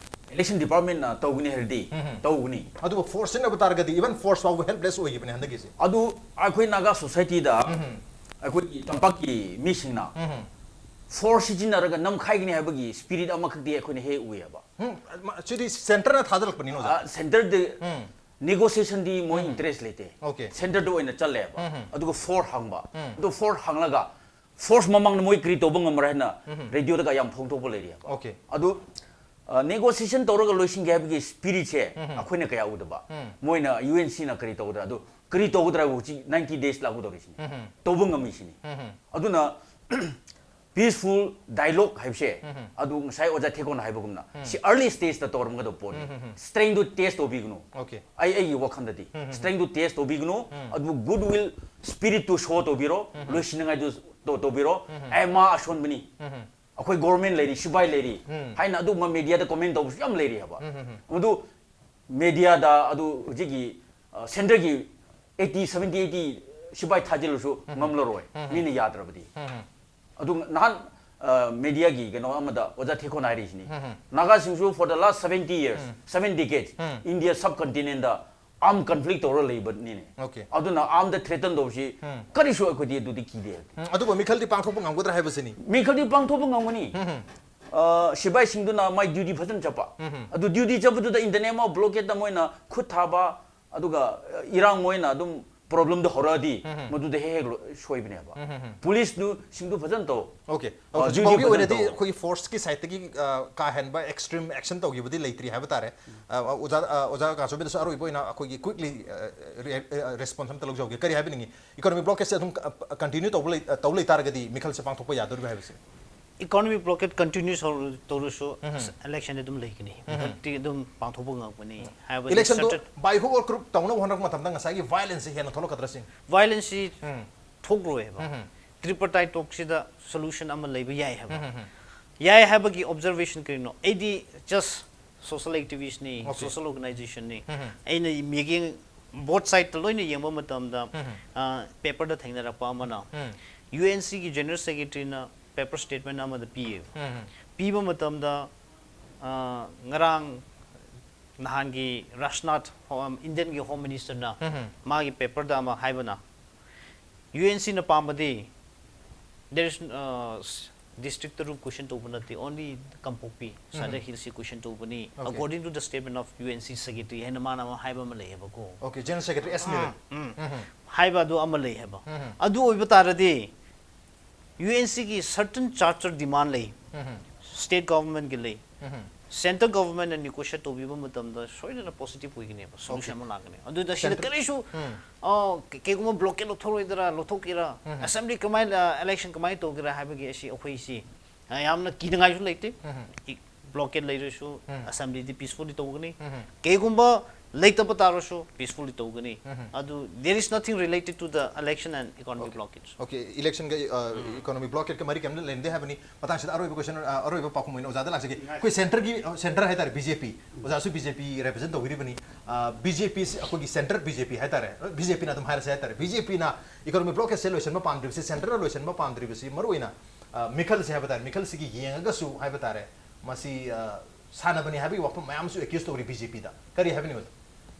election department ꯅ ꯇꯧꯒꯅꯤ ꯍꯥꯏꯔꯗꯤ ꯎꯝ꯫ ꯇꯧꯒꯅꯤ꯫ ꯑꯗꯨꯕꯨ force ꯁꯤꯖꯤꯟꯅꯕ ꯇꯥꯔꯒꯗꯤ even force ꯐꯥꯎꯕ helpless ꯑꯣꯏꯈꯤꯕꯅꯦ ꯍꯟꯗꯛꯀꯤꯁꯦ꯫ ꯑꯗꯨ ꯑꯩꯈꯣꯏ ꯅꯥꯒꯥ society ꯗ ꯎꯝ꯫ ꯑꯩꯈꯣꯏꯒꯤ ꯇꯝꯄꯥꯛꯀꯤ ꯃꯤꯁꯤꯡꯅ ꯎꯝ꯫ Force ꯁꯤꯖꯤꯟꯅꯔꯒ ꯅꯝꯈꯥꯏꯒꯅꯤ ꯍꯥꯏꯕꯒꯤ spirit ꯑꯃꯈꯛꯇꯤ ꯑꯩꯈꯣꯏꯅ ꯍꯦꯛ ꯎꯏꯌꯦꯕ꯫ ꯎꯝ, ꯃ-, ꯁꯤꯗꯤ centre ꯅ ꯊꯥꯗꯔꯛꯄꯅꯤꯅ, ꯑꯣꯖꯥ꯫ ꯑ, centre ꯗ ꯎꯝ꯫ Negotiation ꯗꯤ ꯃꯣꯏ ꯎꯝ꯫ Interest ꯂꯩꯇꯦ꯫ Okay꯫ Centre ꯗ ꯑꯣꯏꯅ ꯆꯠꯂꯦꯕ꯫ ꯎꯝ꯫ ꯑꯗꯨꯒ force ꯍꯪꯕ꯫ ꯎꯝ꯫ ꯑꯗꯨ force ꯍꯪꯂꯒ force ꯃꯃꯥꯡꯗ ꯃꯣꯏ ꯀꯔꯤ ꯇꯧꯕ ꯉꯝꯃꯔꯣꯏ ꯍꯥꯏꯅ ꯎꯝ꯫ Radio ꯗꯒ ꯌꯥꯝ ꯐꯣꯡꯗꯣꯛꯄ ꯂꯩꯔꯤꯑꯕ꯫ Okay꯫ ꯑꯗꯨ, ꯑ, negotiation ꯇꯧꯔꯒ ꯂꯣꯏꯁꯤꯟꯒꯦ ꯍꯥꯏꯕꯒꯤ spirit ꯁꯦ ꯎꯝ꯫ ꯑꯩꯈꯣꯏꯅ ꯀꯌꯥ ꯎꯗꯕ꯫ ꯎꯝ꯫ ꯃꯣꯏꯅ U N C ꯅ ꯀꯔꯤ ꯇꯧꯒꯗ꯭ꯔꯥ, ꯑꯗꯨ ꯀꯔꯤ ꯇꯧꯒꯗ꯭ꯔꯥ ꯍꯥꯏꯕ ꯍꯧꯖꯤꯛ ninety days ꯂꯥꯛꯀꯗꯧꯔꯤꯁꯤꯅꯤ꯫ ꯎꯝ꯫ ꯇꯧꯕ ꯉꯝꯃꯤꯁꯤꯅꯤ꯫ ꯎꯝ꯫ ꯑꯗꯨꯅ peaceful dialogue ꯍꯥꯏꯕꯁꯦ, ꯎꯝ꯫ ꯑꯗꯨ ꯉꯁꯥꯏ ꯑꯣꯖꯥ ꯊꯦꯀꯣꯅ ꯍꯥꯏꯕꯒꯨꯝꯅ, ꯎꯝ꯫ ꯁꯤ early stage ꯇ ꯇꯧꯔꯝꯒꯗꯕ ꯄꯣꯠꯅꯤ꯫ ꯎꯝ, ꯎꯝ, ꯎꯝ꯫ Strength ꯇꯨ test ꯇꯧꯕꯤꯒꯅꯨ꯫ Okay꯫ ꯑꯩ, ꯑꯩꯒꯤ ꯋꯥꯈꯜꯗꯗꯤ, ꯎꯝ, ꯎꯝ꯫ Strength ꯇꯨ test ꯇꯧꯕꯤꯒꯅꯨ, ꯎꯝ꯫ ꯑꯗꯨꯕꯨ good will spirit two show ꯇꯧꯕꯤꯔꯣ, ꯎꯝ, ꯎꯝ꯫ ꯂꯣꯏꯁꯤꯟꯅꯤꯡꯉꯥꯏꯗꯨ ꯇꯧ-, ꯇꯧꯕꯤꯔꯣ, ꯎꯝ, ꯎꯝ꯫ ꯑꯩ ꯃꯥ ꯑꯁꯣꯟꯕꯅꯤ, ꯎꯝ, ꯎꯝ꯫ ꯑꯩꯈꯣꯏ government ꯂꯩꯔꯤ, ꯁꯤꯐꯥꯏ ꯂꯩꯔꯤ, ꯎꯝ꯫ ꯍꯥꯏꯅ ꯑꯗꯨꯒꯨꯝꯕ media ꯗ comment ꯇꯧꯕꯁꯨ ꯌꯥꯝ ꯂꯩꯔꯤ ꯍꯥꯏꯕ꯫ ꯎꯝ, ꯎꯝ, ꯎꯝ꯫ ꯑꯗꯨ media ꯗ ꯑꯗꯨ ꯍꯧꯖꯤꯛꯀꯤ, ꯑ, centre ꯒꯤ eighty, seventy, eighty ꯁꯤꯐꯥꯏ ꯊꯥꯖꯤꯜꯂꯁꯨ ꯎꯝ, ꯎꯝ꯫ ꯉꯝꯂꯔꯣꯏ, ꯎꯝ, ꯎꯝ꯫ ꯃꯤꯅ ꯌꯥꯗ꯭ꯔꯕꯗꯤ꯫ ꯎꯝ, ꯎꯝ꯫ ꯑꯗꯨ ꯅꯍꯥꯟ ꯃꯦꯗꯤꯌꯥꯒꯤ ꯀꯩꯅꯣ ꯑꯃꯗ ꯑꯣꯖꯥ ꯊꯦꯛꯀꯣꯟ ꯍꯥꯏꯔꯤꯁꯤꯅꯤ, ꯅꯥꯒꯥꯁꯤꯡꯁꯨ for the last seventy years, seven decades, India subcontinentꯗ armed conflict ꯇꯧꯔ ꯂꯩꯕꯅꯤꯅꯦ꯫ Okay. ꯑꯗꯨꯅ armꯗ threaten ꯇꯧꯕꯁꯤ ꯀꯔꯤꯁꯨ ꯑꯩꯈꯣꯏꯗꯤ ꯑꯗꯨꯗꯤ ꯀꯤꯗꯦ꯫ ꯎꯝ, ꯑꯗꯨꯕꯨ ꯃꯤꯈꯜꯗꯤ ꯄꯥꯡꯊꯣꯛꯄ ꯉꯝꯒꯗ꯭ꯔꯥ ꯍꯥꯏꯕꯁꯤꯅꯤ꯫ ꯃꯤꯈꯜꯗꯤ ꯄꯥꯡꯊꯣꯛꯄ ꯉꯝꯒꯅꯤ꯫ ꯑ, ꯁꯤꯕꯥꯏꯁꯤꯡꯗꯨꯅ ꯃꯥꯏ duty ꯐꯖꯅ ꯆꯠꯄ꯫ ꯑꯗꯨ duty ꯆꯠꯄꯗꯨꯗ in the name of blockadeꯇ ꯃꯣꯏꯅ ꯈꯨꯠ ꯊꯥꯕ, ꯑꯗꯨꯒ, ꯑ, ꯏꯔꯥꯡ ꯃꯣꯏꯅ ꯑꯗꯨꯝ problemꯗꯨ ꯍꯧꯔꯛꯑꯗꯤ ꯃꯗꯨꯗ ꯍꯦꯛ ꯍꯦꯛ ꯂꯣ-, ꯁꯣꯏꯕꯅꯦꯕ꯫ Policeꯗꯨꯁꯤꯡꯗꯨ ꯐꯖꯅ ꯇꯧ꯫ Okay. ꯑ, ꯍꯧꯖꯤꯛ duty ꯐꯥꯎꯒꯤ ꯐꯖꯅ ꯑꯣꯏꯅꯗꯤ ꯇꯧ꯫ ꯑꯩꯈꯣꯏꯒꯤ forceꯀꯤ sideꯇꯒꯤ, ꯑ, ꯀꯥ ꯍꯦꯟꯕ extreme action ꯇꯧꯈꯤꯕꯗꯤ ꯂꯩꯇ꯭ꯔꯤ ꯍꯥꯏꯕ ꯇꯥꯔꯦ꯫ ꯑ, ꯑꯣꯖꯥ, ꯑ, ꯑꯣꯖꯥ ꯀꯥꯆꯧꯕꯤꯗꯁꯨ ꯑꯔꯣꯏꯕ ꯑꯣꯏꯅ ꯑꯩꯈꯣꯏꯒꯤ quickly, ꯑ, re-, ꯑ, response ꯑꯝꯇ ꯂꯧꯖꯍꯧꯒꯦ꯫ ꯀꯔꯤ ꯍꯥꯏꯕꯤꯅꯤꯡꯉꯤ? Economic blockadeꯁꯦ ꯑꯗꯨꯝ, ꯑ, continue ꯇꯧꯕ ꯂꯩ-, ꯑ, ꯇꯧ ꯂꯩꯇꯥꯔꯒꯗꯤ ꯃꯤꯈꯜꯁꯦ ꯄꯥꯡꯊꯣꯛꯄ ꯌꯥꯗꯣꯔꯤꯕ꯭ꯔꯥ ꯍꯥꯏꯕꯁꯦ? Economic blockade continue ꯇꯧꯔ-, ꯇꯧꯔꯁꯨ electionꯗꯤ ꯑꯗꯨꯝ ꯂꯩꯒꯅꯤ꯫ ꯃꯤꯈꯜꯗꯤ ꯑꯗꯨꯝ ꯄꯥꯡꯊꯣꯛꯄ ꯉꯝꯒꯅꯤ ꯍꯥꯏꯕꯗꯤ Electionꯗꯣ certain by hook or crook ꯇꯧꯅꯕ ꯍꯣꯠꯅꯔꯛꯄ ꯃꯇꯝꯗ ꯉꯁꯥꯏꯒꯤ violenceꯁꯦ ꯍꯦꯟꯅ ꯊꯣꯛꯂꯛꯀꯗ꯭ꯔꯥ ꯁꯤꯅꯤ꯫ violenceꯁꯤ ꯊꯣꯛꯂꯣꯏꯕ꯫ Tripartite talkꯁꯤꯗ solution ꯑꯃ ꯂꯩꯕ ꯌꯥꯏ ꯍꯥꯏꯕ꯫ ꯌꯥꯏ ꯍꯥꯏꯕꯒꯤ observation ꯀꯔꯤꯅꯣ? ꯑꯩꯗꯤ just social activistꯅꯤ, Okay. social organizationꯅꯤ꯫ ꯑꯩꯅ ꯃꯤꯠꯌꯦꯡ both sideꯇ ꯂꯣꯏꯅ ꯌꯦꯡꯕ ꯃꯇꯝꯗ, ꯑ, paperꯗ ꯊꯦꯡꯅꯔꯛꯄ ꯑꯃꯅ UNCꯒꯤ General Secretaryꯅ paper statement ꯑꯃꯗ ꯄꯤꯌꯦꯕ꯫ ꯄꯤꯕ ꯃꯇꯝꯗ, ꯑ, ꯉꯔꯥꯡ ꯅꯍꯥꯟꯒꯤ ꯔꯥꯖꯅꯥꯊ, ꯍꯣꯝ, Indianꯒꯤ Home Ministerꯅ ꯃꯥꯒꯤ paperꯗ ꯑꯃ ꯍꯥꯏꯕꯅ, UNCꯅ ꯄꯥꯝꯕꯗꯤ there is, ꯑ, district ꯇꯔꯨꯛ question ꯇꯧꯕ ꯅꯠꯇꯦ, only ꯀꯥꯡꯄꯣꯛꯄꯤ, Sadar Hillsꯁꯤ question ꯇꯧꯕꯅꯤ, Okay. according to the statement of UNC Secretary ꯍꯥꯏꯅ ꯃꯥꯅ ꯑꯃ ꯍꯥꯏꯕ ꯑꯃ ꯂꯩꯌꯦꯕꯀꯣ꯫ Okay, General Secretary S Miller. ꯎꯝ꯫ ꯍꯥꯏꯕ ꯑꯗꯨ ꯑꯃ ꯂꯩ ꯍꯥꯏꯕ꯫ ꯑꯗꯨ ꯑꯣꯏꯕ ꯇꯥꯔꯗꯤ UNCꯒꯤ certain charter demand ꯂꯩ, state governmentꯀꯤ ꯂꯩ, central governmentꯅ negotiate ꯇꯧꯕꯤꯕ ꯃꯇꯝꯗ ꯁꯣꯏꯗꯅ positive ꯑꯣꯏꯒꯅꯦꯕ, solution ꯑꯃ ꯂꯥꯛꯀꯅꯤ꯫ ꯑꯗꯨꯗ ꯁꯤꯗ Central- ꯀꯔꯤꯁꯨ, ꯑ, ꯀ-, ꯀꯩꯒꯨꯝꯕ blockade ꯂꯧꯊꯣꯔꯣꯏꯗ꯭ꯔꯥ, ꯂꯧꯊꯣꯛꯀꯦꯔꯥ, assembly ꯀꯃꯥꯏꯅ, election ꯀꯃꯥꯏꯅ ꯇꯧꯒꯦꯔꯥ ꯍꯥꯏꯕꯒꯤ ꯑꯁꯤ ꯑꯩꯈꯣꯏꯁꯤ, ꯑ, ꯌꯥꯝꯅ ꯀꯤꯅꯤꯡꯉꯥꯏꯁꯨ ꯂꯩꯇꯦ꯫ ꯏ-, blockade ꯂꯩꯔꯁꯨ assemblyꯗꯤ peacefully ꯇꯧꯒꯅꯤ꯫ ꯀꯩꯒꯨꯝꯕ ꯂꯩꯇꯕ ꯇꯥꯔꯁꯨ ꯄꯤꯁꯐꯨꯜꯂꯤ ꯇꯧꯒꯅꯤ꯫ ꯑꯗꯨ there is nothing related to the election and economic blockage. Okay, election ꯒ economic blockade ꯀ ꯃꯔꯤ ꯀꯩꯝꯇ ꯂꯩꯅꯗꯦ ꯍꯥꯏꯕꯅꯤ꯫ ꯃꯇꯥꯡꯁꯤꯗ ꯑꯔꯣꯏꯕ question, ꯑꯔꯣꯏꯕ ꯄꯥꯎꯈꯨꯝ ꯑꯣꯏꯅ ꯑꯣꯖꯥꯗ ꯂꯥꯛꯆꯒꯦ꯫ ꯑꯩꯈꯣꯏ centre ꯒꯤ, centre ꯍꯥꯏꯇꯥꯔꯦ, BJP, ꯑꯣꯖꯥꯁꯨ BJP represent ꯇꯧꯕꯤꯔꯤꯕꯅꯤ꯫ BJP ꯁꯤ ꯑꯩꯈꯣꯏꯒꯤ centre BJP ꯍꯥꯏꯇꯥꯔꯦ, BJP ꯅ ꯑꯗꯨꯝ ꯍꯥꯏꯔꯁꯦ ꯍꯥꯏꯇꯥꯔꯦ, BJP ꯅ economic blockade ꯁꯦ ꯂꯣꯏꯁꯤꯟꯕ ꯄꯥꯝꯗ꯭ꯔꯤꯕꯁꯤ, centre ꯅ ꯂꯣꯏꯁꯤꯟꯕ ꯄꯥꯝꯗ꯭ꯔꯤꯕꯁꯤ ꯃꯔꯨꯑꯣꯏꯅ ꯃꯤꯈꯜꯁꯦ ꯍꯥꯏꯕ ꯇꯥꯔꯦ, ꯃꯤꯈꯜꯁꯤꯒꯤ ꯌꯦꯡꯉꯒꯁꯨ ꯍꯥꯏꯕ ꯇꯥꯔꯦ, ꯃꯁꯤ ꯁꯥꯟꯅꯕꯅꯤ ꯍꯥꯏꯕꯒꯤ ꯋꯥꯐꯝ ꯃꯌꯥꯝꯁꯨ accuse ꯇꯧꯔꯤ BJP ꯗ꯫ ꯀꯔꯤ ꯍꯥꯏꯕꯅꯤ ꯑꯣꯖꯥ?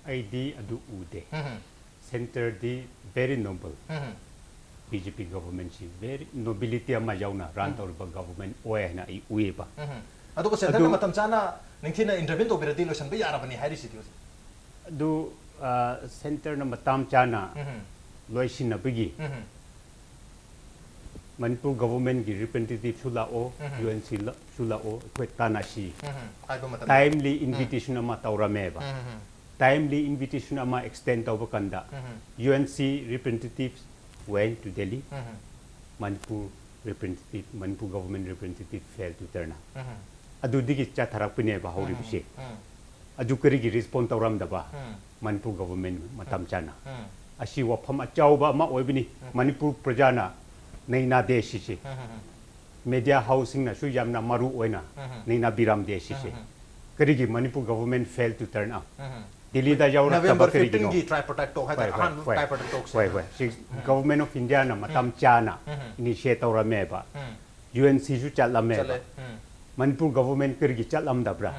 ꯑꯩꯗꯤ ꯑꯗꯨ ꯎꯗꯦ꯫ Centre ꯗꯤ very noble꯫ BJP government ꯁꯤ very nobility ꯑꯃ ꯌꯥꯎꯅ run ꯇꯧꯔꯤꯕ government ꯑꯣꯏ ꯍꯥꯏꯅ ꯑꯩ ꯎꯏꯌꯦꯕ꯫ ꯑꯗꯨꯒ centre ꯅ ꯃꯇꯝ ꯆꯥꯅ ꯅꯤꯡꯊꯤꯅ intervene ꯇꯧꯕꯤꯔꯗꯤ ꯂꯣꯏꯁꯤꯟꯕ ꯌꯥꯔꯕꯅꯤ ꯍꯥꯏꯔꯤꯁꯤꯗꯤ ꯑꯣꯖꯥ꯫ ꯑꯗꯨ centre ꯅ ꯃꯇꯝ ꯆꯥꯅ ꯂꯣꯏꯁꯤꯟꯅꯕꯒꯤ ꯃꯅꯤꯄꯨꯔ government ꯀꯤ representative ꯁꯨ ꯂꯥꯛꯑꯣ, UNC ꯁꯨ ꯂꯥꯛꯑꯣ, ꯑꯩꯈꯣꯏ ꯇꯥꯟꯅꯁꯤ꯫ ꯍꯥꯏꯕ ꯃꯇꯝꯗ Timely invitation ꯑꯃ ꯇꯧꯔꯝꯃꯦꯕ꯫ Timely invitation ꯑꯃ extend ꯇꯧꯕ ꯀꯥꯟꯗ UNC representative went to Delhi꯫ Manipur representative, Manipur government representative failed to turn up꯫ ꯑꯗꯨꯗꯒꯤ ꯆꯠꯊꯔꯛꯄꯅꯦꯕ ꯍꯧꯔꯤꯕꯁꯦ꯫ ꯑꯗꯨ ꯀꯔꯤꯒꯤ respond ꯇꯧꯔꯝꯗꯕ ꯃꯅꯤꯄꯨꯔ government ꯃꯇꯝ ꯆꯥꯅ? ꯑꯁꯤ ꯋꯥꯐꯝ ꯑꯆꯧꯕ ꯑꯃ ꯑꯣꯏꯕꯅꯤ꯫ ꯃꯅꯤꯄꯨꯔ ꯄ꯭ꯔꯖꯥꯅ ꯅꯩꯅꯗꯦ ꯁꯤꯁꯦ꯫ Media house ꯁꯤꯡꯅꯁꯨ ꯌꯥꯝꯅ ꯃꯔꯨ ꯑꯣꯏꯅ ꯅꯩꯅꯕꯤꯔꯝꯗꯦ ꯁꯤꯁꯦ꯫ ꯀꯔꯤꯒꯤ Manipur government fail to turn up? ꯗꯤꯜꯂꯤꯗ ꯌꯧꯔꯛꯇꯕ November ꯀꯔꯤꯒꯤꯅꯣ? fifteen ꯒꯤ tripartite talk ꯍꯥꯏꯇꯥꯔꯦ, ꯍꯣꯏ, ꯍꯣꯏ, ꯑꯍꯥꯟꯕ ꯍꯣꯏ꯫ tripartite talk ꯁꯦ꯫ ꯍꯣꯏ, ꯍꯣꯏ꯫ ꯁꯤ Government of India ꯅ ꯃꯇꯝ ꯆꯥꯅ initiate ꯇꯧꯔꯝꯃꯦꯕ꯫ UNC ꯁꯨ ꯆꯠꯂꯝꯃꯦꯕ꯫ ꯆꯠꯂꯦ꯫ ꯎꯝ꯫ ꯃꯅꯤꯄꯨꯔ government ꯀꯔꯤꯒꯤ ꯆꯠꯂꯝꯗꯕ꯭ꯔꯥ?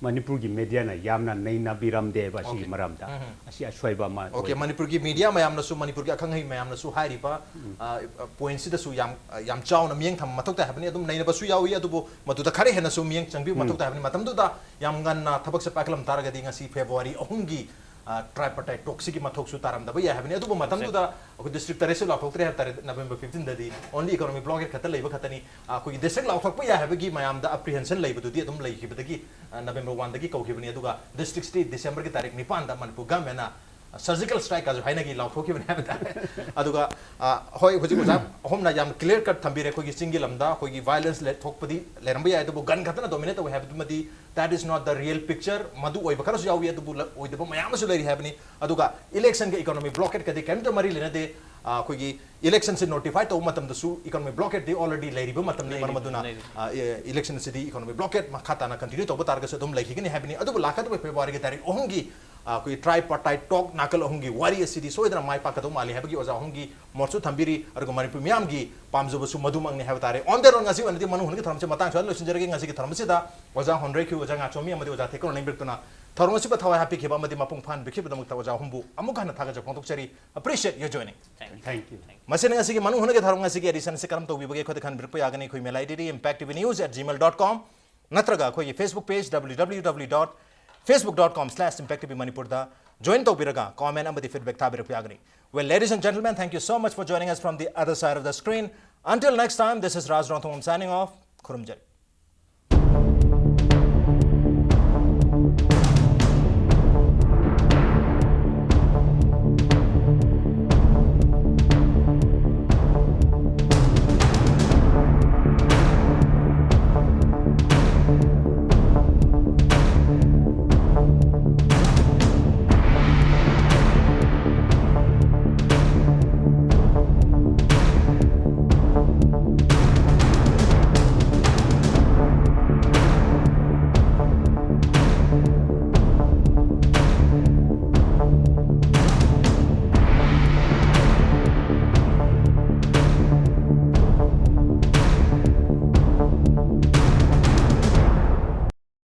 ꯃꯅꯤꯄꯨꯔꯒꯤ media ꯅ ꯌꯥꯝꯅ ꯅꯩꯅꯕꯤꯔꯝꯗꯦꯕ ꯑꯁꯤꯒꯤ Okay. ꯃꯔꯝꯗ꯫ ꯑꯁꯤ ꯑꯁꯣꯏꯕ ꯑꯃ Okay, ꯑꯣꯏ꯫ ꯃꯅꯤꯄꯨꯔꯒꯤ media ꯃꯌꯥꯝꯅꯁꯨ, ꯃꯅꯤꯄꯨꯔꯒꯤ ꯑꯈꯪ ꯑꯍꯩ ꯃꯌꯥꯝꯅꯁꯨ ꯍꯥꯏꯔꯤꯕ, ꯑ, point ꯁꯤꯗꯁꯨ ꯌꯥꯝ, ꯑ, ꯌꯥꯝ ꯆꯥꯎꯅ ꯃꯤꯠꯌꯦꯡ ꯊꯝꯕ ꯃꯊꯧ ꯇꯥꯏ ꯍꯥꯏꯕꯅꯤ꯫ ꯑꯗꯨꯝ ꯅꯩꯅꯕꯁꯨ ꯌꯥꯎꯏ, ꯑꯗꯨꯕꯨ ꯃꯗꯨꯗ ꯈꯔ ꯍꯦꯟꯅꯁꯨ ꯃꯤꯠꯌꯦꯡ ꯆꯪꯕꯤꯕ ꯃꯊꯧ ꯇꯥꯏ ꯍꯥꯏꯕꯅꯤ꯫ ꯃꯇꯝꯗꯨꯗ ꯌꯥꯝ ꯉꯟꯅ ꯊꯕꯛꯁꯦ ꯄꯥꯏꯈꯠꯂꯝ ꯇꯥꯔꯒꯗꯤ ꯉꯁꯤ February ꯑꯍꯨꯝꯒꯤ, ꯑ, tripartite talk ꯁꯤꯒꯤ ꯃꯊꯧꯁꯨ ꯇꯥꯔꯝꯗꯕ ꯌꯥꯏ ꯍꯥꯏꯕꯅꯤ꯫ ꯑꯗꯨꯕꯨ ꯃꯇꯝꯗꯨꯗ ꯑꯩꯈꯣꯏ district ꯇꯔꯦꯠꯁꯨ ꯂꯥꯎꯊꯣꯛꯇ꯭ꯔꯦ ꯍꯥꯏꯕ ꯇꯥꯔꯦ, November fifteen ꯗꯗꯤ only economic blockade ꯈꯛꯇ ꯂꯩꯕ ꯈꯛꯇꯅꯤ꯫ ꯑ, ꯑꯩꯈꯣꯏꯒꯤ district ꯂꯥꯎꯊꯣꯛꯄ ꯌꯥꯏ ꯍꯥꯏꯕꯒꯤ ꯃꯌꯥꯝꯗ apprehension ꯂꯩꯕꯗꯨꯗꯤ ꯑꯗꯨꯝ ꯂꯩꯈꯤꯕꯗꯒꯤ, ꯑ, November one ꯗꯒꯤ ꯀꯧꯈꯤꯕꯅꯤ꯫ ꯑꯗꯨꯒ district ꯁꯤ December ꯒꯤ ꯇꯥꯔꯤꯛ ꯅꯤꯄꯥꯟꯗ ꯃꯅꯤꯄꯨꯔ government ꯅ, ꯁꯔꯖꯤꯀꯦꯜ ꯁ꯭ꯇ꯭ꯔꯥꯏꯛ ꯀꯥꯁꯨ ꯍꯥꯏꯅꯈꯤ, ꯂꯥꯎꯊꯣꯛꯈꯤꯕꯅꯤ ꯍꯥꯏꯕ ꯇꯥꯔꯦ꯫ ꯑꯗꯨꯒ ꯑ, ꯍꯣꯏ, ꯍꯧꯖꯤꯛ ꯑꯣꯖꯥ ꯑꯍꯨꯝꯅ ꯌꯥꯝ ꯀ꯭ꯂꯤꯌꯔ ꯀꯠ ꯊꯝꯕꯤꯔꯦ꯫ ꯑꯩꯈꯣꯏꯒꯤ ꯆꯤꯡꯒꯤ ꯂꯝꯗ ꯑꯩꯈꯣꯏꯒꯤ ꯚꯥꯏꯂꯦꯟꯁ ꯊꯣꯛꯄꯗꯤ ꯂꯩꯔꯝꯕ ꯌꯥꯏ, ꯑꯗꯨꯕꯨ ꯒꯟ ꯈꯛꯇꯅ ꯗꯣꯃꯤꯅꯦꯠ ꯇꯧꯋꯦ ꯍꯥꯏꯕꯗꯨꯃꯗꯤ, that is not the real picture꯫ ꯃꯗꯨ ꯑꯣꯏꯕ ꯈꯔꯁꯨ ꯌꯥꯎꯏ, ꯑꯗꯨꯕꯨ ꯂ- ꯑꯣꯏꯗꯕ ꯃꯌꯥꯝ ꯑꯃꯁꯨ ꯂꯩꯔꯤ ꯍꯥꯏꯕꯅꯤ꯫ ꯑꯗꯨꯒ ꯏꯂꯦꯛꯁꯟꯒ ꯏꯀꯣꯅꯣꯃꯤ ꯕ꯭ꯂꯣꯀꯦꯠꯀꯗꯤ ꯀꯔꯤꯝꯇ ꯃꯔꯤ ꯂꯩꯅꯗꯦ꯫ ꯑ, ꯑꯩꯈꯣꯏꯒꯤ ꯏꯂꯦꯛꯁꯟꯁꯦ ꯅꯣꯇꯤꯐꯥꯏ ꯇꯧꯕ ꯃꯇꯝꯗꯁꯨ ꯏꯀꯣꯅꯣꯃꯤ ꯕ꯭ꯂꯣꯀꯦꯠꯇꯤ ꯑꯣꯜꯔꯦꯗꯤ ꯂꯩꯔꯤꯕ ꯃꯇꯝꯅꯤ꯫ ꯃꯔꯝ ꯑꯗꯨꯅ ꯑ, ꯏ- ꯏꯂꯦꯛꯁꯟ ꯑꯁꯤꯗꯤ ꯏꯀꯣꯅꯣꯃꯤ ꯕ꯭ꯂꯣꯀꯦꯠ ꯃꯈꯥ ꯇꯥꯅ ꯀꯟꯇꯤꯅ꯭ꯌꯨ ꯇꯧꯕ ꯇꯥꯔꯒꯁꯨ ꯑꯗꯨꯝ ꯂꯩꯈꯤꯒꯅꯤ ꯍꯥꯏꯕꯅꯤ꯫ ꯑꯗꯨꯕꯨ ꯂꯥꯛꯀꯗꯧꯕ ꯐꯦꯕ꯭ꯔꯨꯋꯥꯔꯤꯒꯤ ꯇꯥꯔꯤꯛ ꯑꯍꯨꯝꯒꯤ ꯑ, ꯑꯩꯈꯣꯏꯒꯤ ꯇ꯭ꯔꯥꯏ ꯄꯥꯔꯇꯥꯏ ꯇꯣꯛ ꯅꯥꯀꯜ ꯑꯍꯨꯝꯒꯤ ꯋꯥꯔꯤ ꯑꯁꯤꯗꯤ ꯁꯣꯏꯗꯅ ꯃꯥꯏ ꯄꯥꯛꯀꯗꯧ ꯃꯥꯜꯂꯤ ꯍꯥꯏꯕꯒꯤ ꯑꯣꯖꯥ ꯑꯍꯨꯝꯒꯤ ꯃꯣꯠꯁꯨ ꯊꯝꯕꯤꯔꯤ꯫ ꯑꯗꯨꯒ ꯃꯅꯤꯄꯨꯔ ꯃꯤꯌꯥꯝꯒꯤ ꯄꯥꯝꯖꯕꯁꯨ ꯃꯗꯨꯃꯛꯅꯤ ꯍꯥꯏꯕ ꯇꯥꯔꯦ꯫ On the road, ꯉꯁꯤ ꯑꯣꯏꯅꯗꯤ ꯃꯅꯨꯡ ꯍꯨꯠꯅꯒꯤ ꯊꯧꯔꯝꯁꯦ ꯃꯇꯥꯡ ꯁ꯭ꯋꯥꯏꯗ ꯂꯣꯏꯁꯤꯟꯖꯔꯒꯦ꯫ ꯉꯁꯤꯒꯤ ꯊꯧꯔꯝ ꯑꯁꯤꯗ ꯑꯣꯖꯥ ꯍꯣꯟꯗ꯭ꯔꯩꯈ꯭ꯌꯨ, ꯑꯣꯖꯥ ꯉꯥꯆꯣꯝꯃꯤ ꯑꯃꯗꯤ ꯑꯣꯖꯥ ꯊꯦꯀ꯭ꯔꯣ ꯂꯦꯡꯕꯤꯔꯛꯇꯨꯅ ꯊꯧꯔꯝ ꯑꯁꯤꯕꯨ ꯊꯋꯥꯏ ꯍꯥꯞꯄꯤꯈꯤꯕ ꯑꯃꯗꯤ ꯃꯄꯨꯡ ꯐꯥꯍꯟꯕꯤꯈꯤꯕꯒꯤꯗꯃꯛꯇ ꯑꯣꯖꯥ ꯑꯍꯨꯝꯕꯨ ꯑꯃꯨꯛ ꯍꯟꯅ ꯊꯥꯒꯠꯆꯕ ꯐꯣꯡꯗꯣꯛꯆꯔꯤ꯫ Appreciate your joining. Thank you. Thank you. ꯃꯁꯤꯅ ꯉꯁꯤꯒꯤ ꯃꯅꯨꯡ ꯍꯨꯠꯅꯒꯤ ꯊꯧꯔꯝ ꯉꯁꯤꯒꯤ ꯑꯦꯗꯤꯁꯟꯁꯤ ꯀꯔꯝ ꯇꯧꯕꯤꯕꯒꯦ? ꯑꯩꯈꯣꯏꯗ ꯈꯟꯕꯤꯔꯛꯄ ꯌꯥꯒꯅꯤ꯫ ꯑꯩꯈꯣꯏ email I D impacttvnews at gmail dot com ꯅꯠꯇ꯭ꯔꯒ ꯑꯩꯈꯣꯏꯒꯤ Facebook page, W W W dot facebook dot com slash impact T V ꯃꯅꯤꯄꯨꯔꯗ join ꯇꯧꯕꯤꯔꯒ comment ꯑꯃꯗꯤ feedback ꯊꯥꯕꯤꯔꯛꯄ ꯌꯥꯒꯅꯤ꯫ Well, ladies and gentlemen, thank you so much for joining us from the other side of the screen. Until next time, this is Raj Rongthong signing off. ꯈꯨꯔꯨꯝꯖꯔꯤ꯫